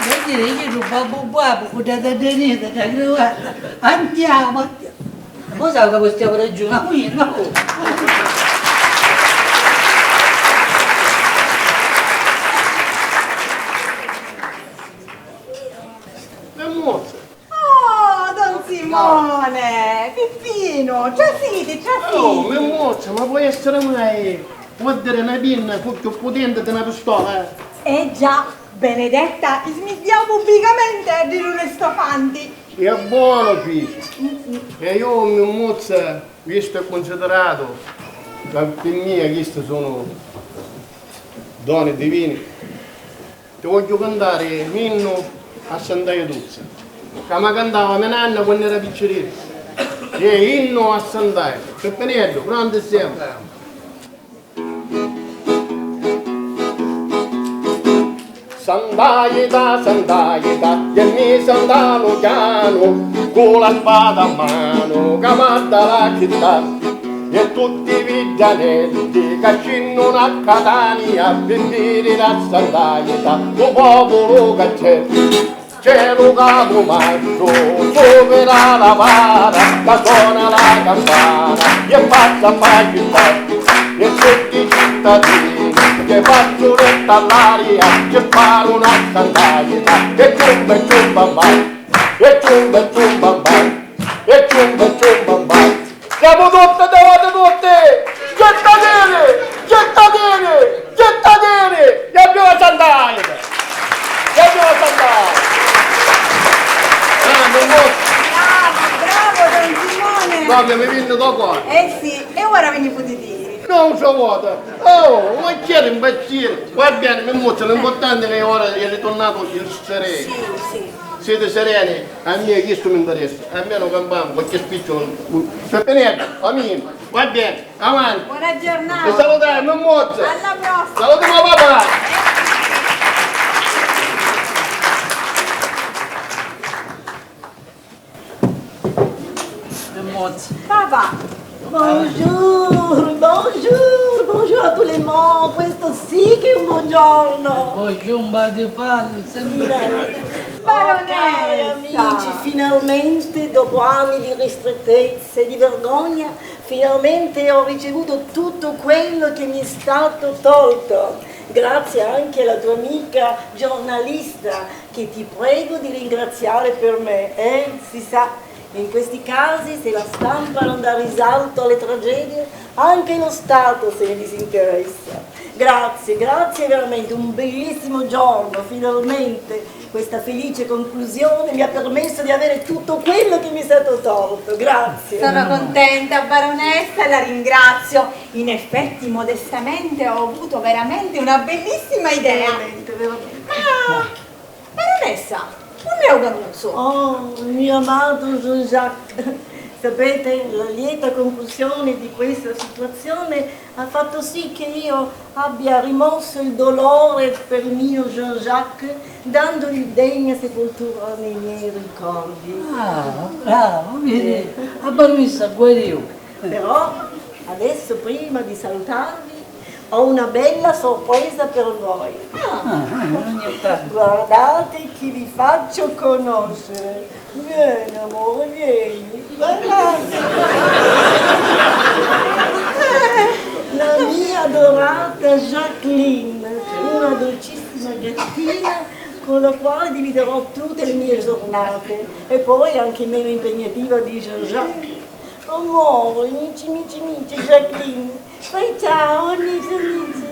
Vedi, io babbu babbu, cu da da da da da cravatta. Andiamo, andiamo. Mo sa ca possiamo raggiunare, no? Mimuzza! Oh, don Simone! Pippino, trasiti, trasiti! Oh, Mimuzza, ma poi essere mai? Vuol dire una pinna fu più potente di una pistola, eh? Eh già, Benedetta, smigghiau pubblicamente a diri un restofanti. E è buono, fici. E io, Mimuzza, visto e considerato ca pi mia chisti sono doni divini, ti vogghiu cantari n'innu a Santa Ietuzza, ca ma cantava me nanna quannu era picciriddu. E innu a Santa Ietuzza. Peppineddu, pronti siamo? Sant'Aita, Sant'Aita, e mi santanu chianu, cu la spada a manu, ca m'ha da la città, e tutti i viggianeddi ca scinnunu a Catania, pi vidiri a Sant'Aita, lu populu ca c'è. C'è lu capumasciu supra la vara, ca sona la campana e passa ppa città, e tutti i cittadini che fazzu retta all'aria, ci parunu a Sant'Aita, e ciumpa e ciumpa mai, e ciumpa e ciumpa mai, e ciumpa e ciumpa mai. Siamo tutti devoti tutti! Cittadini! Cittadini! Cittadini! E viva Sant'Aita! E viva Sant'Aita! Ah, non posso! Bravo, bravo, don Simone! Guarda, mi vinni dopo. Eh sì, e ora ve ne potete dire. Non so vuota! Oh, ma c'era impazzire! Va bene, Mimuzza, l'importante è che ora è ritornato il sereno. Sì, sì. Siete sereni? A mia chistu mi interessa. A mia non campamo, qualche spiccio. Peppineddu, a mia. Va bene, avanti. Buona giornata. E salutare, Mimuzza. Alla prossima. Salutiamo papà. Mimuzza. Papà. Bonjour, bonjour, bonjour à tout le monde. Questo sì che è un buongiorno. Bonjour, ma di fare sempre. Baronessa! Oh, cari amici, finalmente, dopo anni di ristrettezza e di vergogna, finalmente ho ricevuto tutto quello che mi è stato tolto. Grazie anche alla tua amica giornalista, che ti prego di ringraziare per me, eh? Si sa, in questi casi, se la stampa non dà risalto alle tragedie, anche lo Stato se ne disinteressa. Grazie, grazie veramente, un bellissimo giorno, finalmente questa felice conclusione mi ha permesso di avere tutto quello che mi è stato tolto. Grazie. Sono contenta, baronessa, la ringrazio. In effetti, modestamente, ho avuto veramente una bellissima idea. Veramente, veramente. Ma Baronessa, unn'è u canuzzu? Oh, mio amato Jean-Jacques, Sapete, la lieta conclusione di questa situazione ha fatto sì che io abbia rimosso il dolore per il mio Jean-Jacques, dandogli degna sepoltura nei miei ricordi. Ah, bravo, vedi? Eh. La Barmissa guarì. Però, adesso, prima di salutarvi, ho una bella sorpresa per voi. Ah, ah, ogni tanto. Guardate chi vi faccio conoscere. Vieni, amore, vieni. Guardate. Eh, la mia adorata Jacqueline, una dolcissima gattina con la quale dividerò tutte le mie giornate. E poi anche meno impegnativa di Jean-Jacques. Amore, mici, mici, mici, Jacqueline. Poi ciao, amici, amici.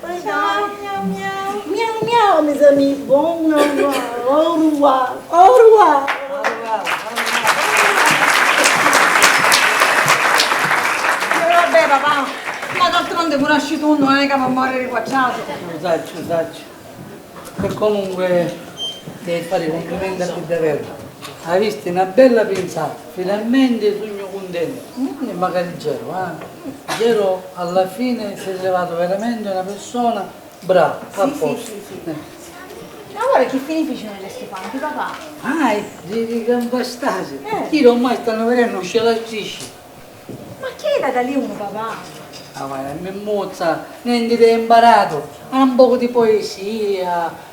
Poi ciao, miau, miau. Miau, miau, mes amis. Bon, au revoir. Au revoir. Au revoir. E vabbè, papà, ma d'altronde pure a scitunu non è che va a morire quacciato. Lo saccio, lo saccio. E comunque ti devi fare i complimenti a chi davvero. Avisti na bella pinsata, finalmente sugnu cuntentu. Mm, e macari Gero, ah. Gero alla fine si è rivelato veramente una persona brava, a posto. Sì, sì, sì. Eh. Allora chi fini ficinu li stufanti, papà? Ah, di, di gamba stasi. Eh. Chi ormai stanno venendo, non ce la strisci. Ma chi è da lì uno, papà? Ah, ma mi mozza, niente di imparato, un poco di poesia.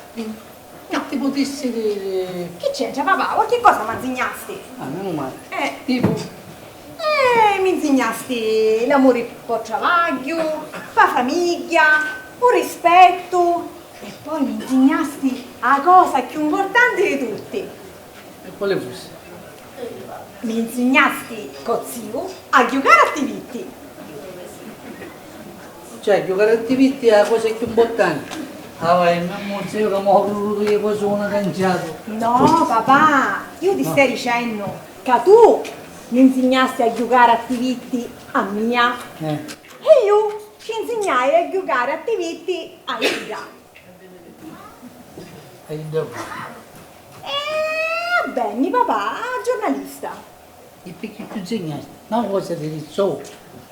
No, ti putissi diri. Chi c'entra, papà? Qualche cosa m'inzignasti. Ah, meno male. Eh. Tipo? Eh, mi inzignasti l'amuri pô travagghiu, pâ famigghia, u rispettu e poi mi inzignasti a cosa cchiù importanti di tutti. E quale fussi? Mi inzignasti cò ziu a ghiucari a tivitti. Cioè, ghiucari a tivitti è la cosa cchiù importanti. Ah, vai, mi ammuzza, io ca mo crudutu che poi sugnu canciatu. No, papà, io ti stai dicennu ca tu mi inzignasti a ghiucari a tivitti a mia. Eh. E io ci inzignai a ghiucari a tivitti a idda. E idda cu? E a Benny, papà, a giornalista. E picchì ci nzignasti? Na cosa ti dizzu,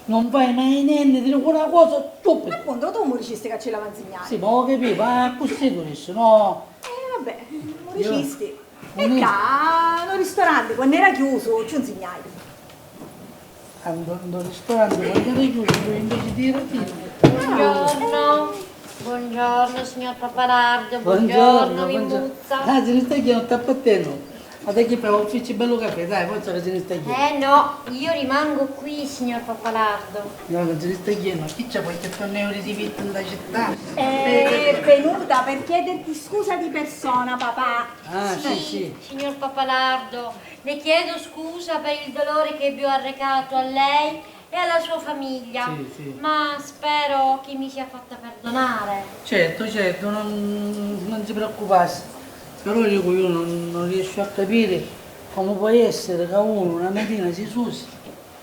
non fai mai nenti di una cosa stupida. Appunto, tu mi dicisti ca ci l'ava nzignari. Sì, ma ho capito, ma accussì tu dici, no? Eh, vabbè, mi dicisti. E ccà, nô ristoranti, quannu era chiusu, ci nzignai. Andò, andò al ristorante, quando era chiuso, lui invece di dire, buongiorno, buongiorno signor Pappalardo, buongiorno, buongiorno, buongiorno. Mimuzza. Ah, ce ne stai chiedendo, sta appattendo. Ma da chi fai un ufficio bello caffè, dai, forza che ce ne stai chiedendo. Eh no, io rimango qui, signor Pappalardo. No, non ce ne stai chiedendo, chi c'è qualche torneo di diritto nella città? Eh, è venuta per chiederti scusa di persona, papà. Ah, sì, sì, sì. Signor Pappalardo, le chiedo scusa per il dolore che vi ho arrecato a lei e alla sua famiglia, sì, sì, ma spero che mi sia fatta perdonare. Certo, certo, non, non si preoccupasse, però dico io non, non riesco a capire come può essere che uno una mattina si susi,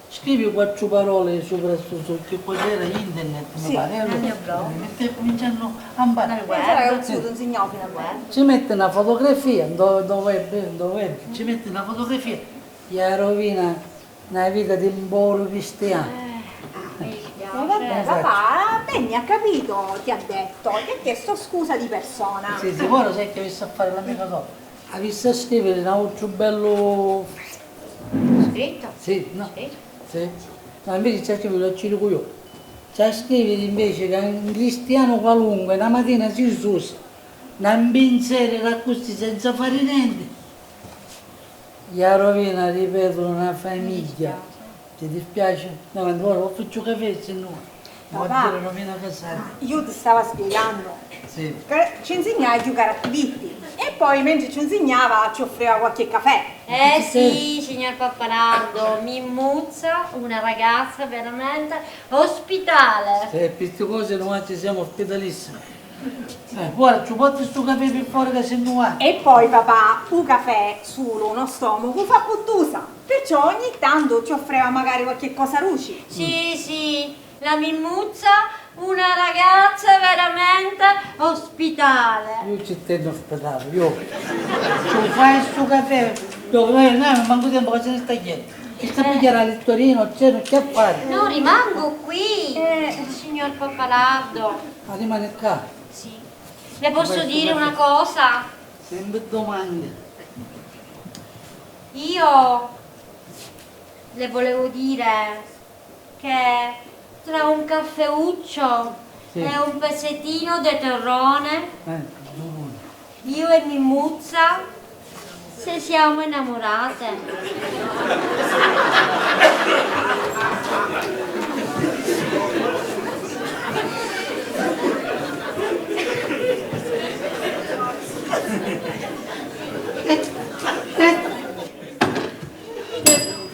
scrivi quattro parole sopra stu, su, che cos'era, internet, mi pare, allora, e cominciannu a fare. Pensare che non si usa un signale fino a guerra. Ci mette una fotografia, dove, dove, dove, ci mette una fotografia, e la rovina na vita di un povero cristiano. Eh, mi dispiace. Eh, vabbè, papà, Benny ha capito, ti ha detto, ti ha chiesto scusa di persona. Sì, sì, ora sai che avessi a fare la mia cosa. Avissi a scriviri n'autru bellu. Scritto? Sì, no? Scritto? Sì. No, invece c'è scriviri, lo ciricu io. C'è scriviri invece che un cristiano qualunque, na matina si susa, na mpinzerira accussì senza fari nenti. Ia rovina, ripetu, na famigghia. Mi dispiace. Ti dispiace? No, ma ora ho fatto caffè, se no. Papà, io ti stava spiegannu, sì, che ci nzignava a giucari a tivitti e poi, mentri ci nzignava, ci offriva qualche caffè. Eh sì, signor Pappalardo, Mimmuzza, una ragazza veramente ospitale. Eh, per queste cose noi ci siamo ospitalissimi. Eh, ora ci porti stu caffè per fora che se no va. E poi, papà, u caffè sulu nô stomacu fa puttusa, perciò ogni tanto ci offriva magari qualche cosa ruci. Sì, sì, la Mimmuzza, una ragazza veramente ospitale. Io ci tengo ospitale, io. Ci fai stu caffè, io, eh, no, manco tempo che se ne sta gente. Chi sta a pigghiari a litturina, c'è, non c'è affari. No, rimango qui, eh, signor Pappalardo. Ah, rimani qua? Sì. Le posso dire una cosa? Sempre domande. Io le volevo dire che tra un caffeuccio, sì, e un pezzettino de terrone, eh, io e Mimuzza se siamo innamorate.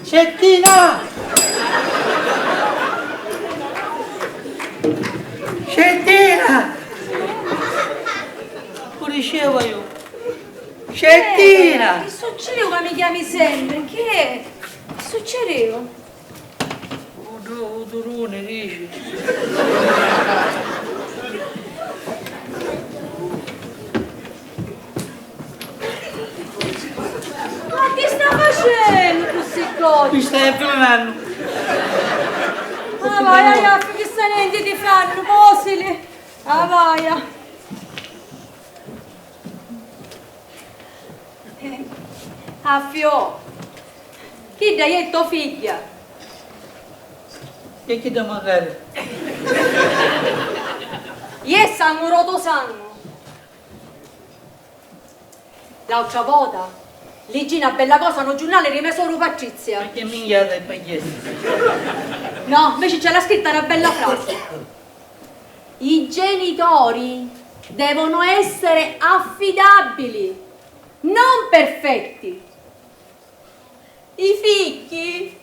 Scettina! Scettina! Cu diceva io? Scettina! Eh, chi succiriu ca mi chiami sempri? Chi è? Chi succiriu? U du-, u duruni, dici. Ma chi sta facennu cu sti coti? Mi stai avvilinannu. Ah, vai, vai, vai, chi sta nenti ti fannu, posili. Ah, vai. Ah, fiò, chidda è to figghia. E chidda macari? Iè, sangu ro to sangu. L'autra vota liggi na bella cosa nô giurnali ri me soru Patrizia. Perché minchiata e pagghiessi? No, inveci c'era scritta na bella frase. I genitori devono essere affidabili, non perfetti. I figghi,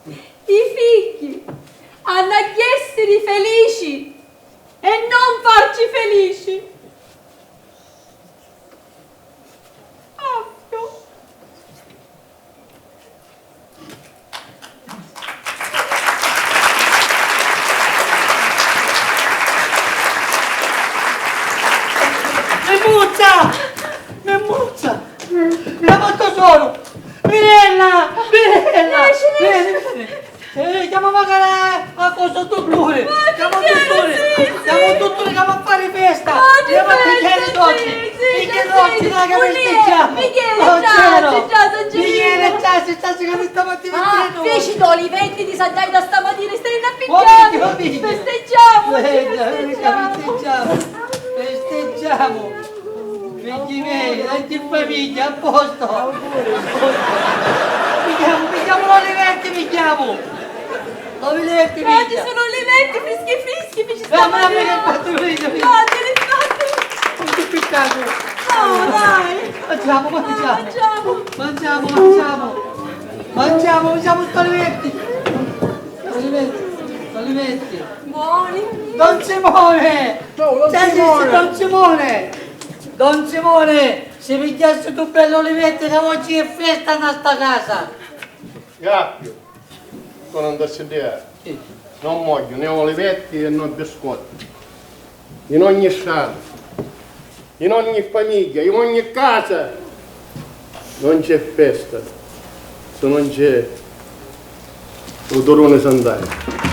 i figghi hannu a jessiri felici e non farci felici. Ovvio. Mimuzza! Mimuzza! Chiama to soru! Mirella! Mirella! Nesci, nesci! Veni, veni! Eh, chiama macari a cosa, u dutturi! Chiama u dutturi! Chiama u dutturi ca va a fari festa! Chiama a pigghiari i dolci! Pigghi i dolci, dai, ca festeggiamu! Michele, oh, ciao, ciao, ciao, Michele, ciao, ciao, ciao, ca mi stava divertennu! Ah, feci dolivetti di San Giacomo da stamattina, stai a pigghiari! Festeggiamu! Festeggiamu! Festeggiamu! Figghi mei, anche in famiglia, a posto! Pigghiamu, pigghiamu l'olivetti, pigghiamu! L'olivetti, pigghia! Ci sono olivetti frischi frischi, mi ci sta. Mamma mia, che fatto lui, capito? No, te li fatti! Non ti piccare! No, dai! Mangiamo, mangiamo! Mangiamo, mangiamo! Mangiamo, mangiamo sti olivetti! Olivetti, olivetti! Buoni! Don Simone! Ciao, don Simone! Don Simone! Don Simone, si pigghiassi dui belli olivetti, ca oggi è festa nta sta casa! Grazie! Sono andassiddea. Sì. Non voglio né olivetti e né biscotti. In ogni strada, in ogni famiglia, in ogni casa non c'è festa se non c'è u turuni Sant'Anna.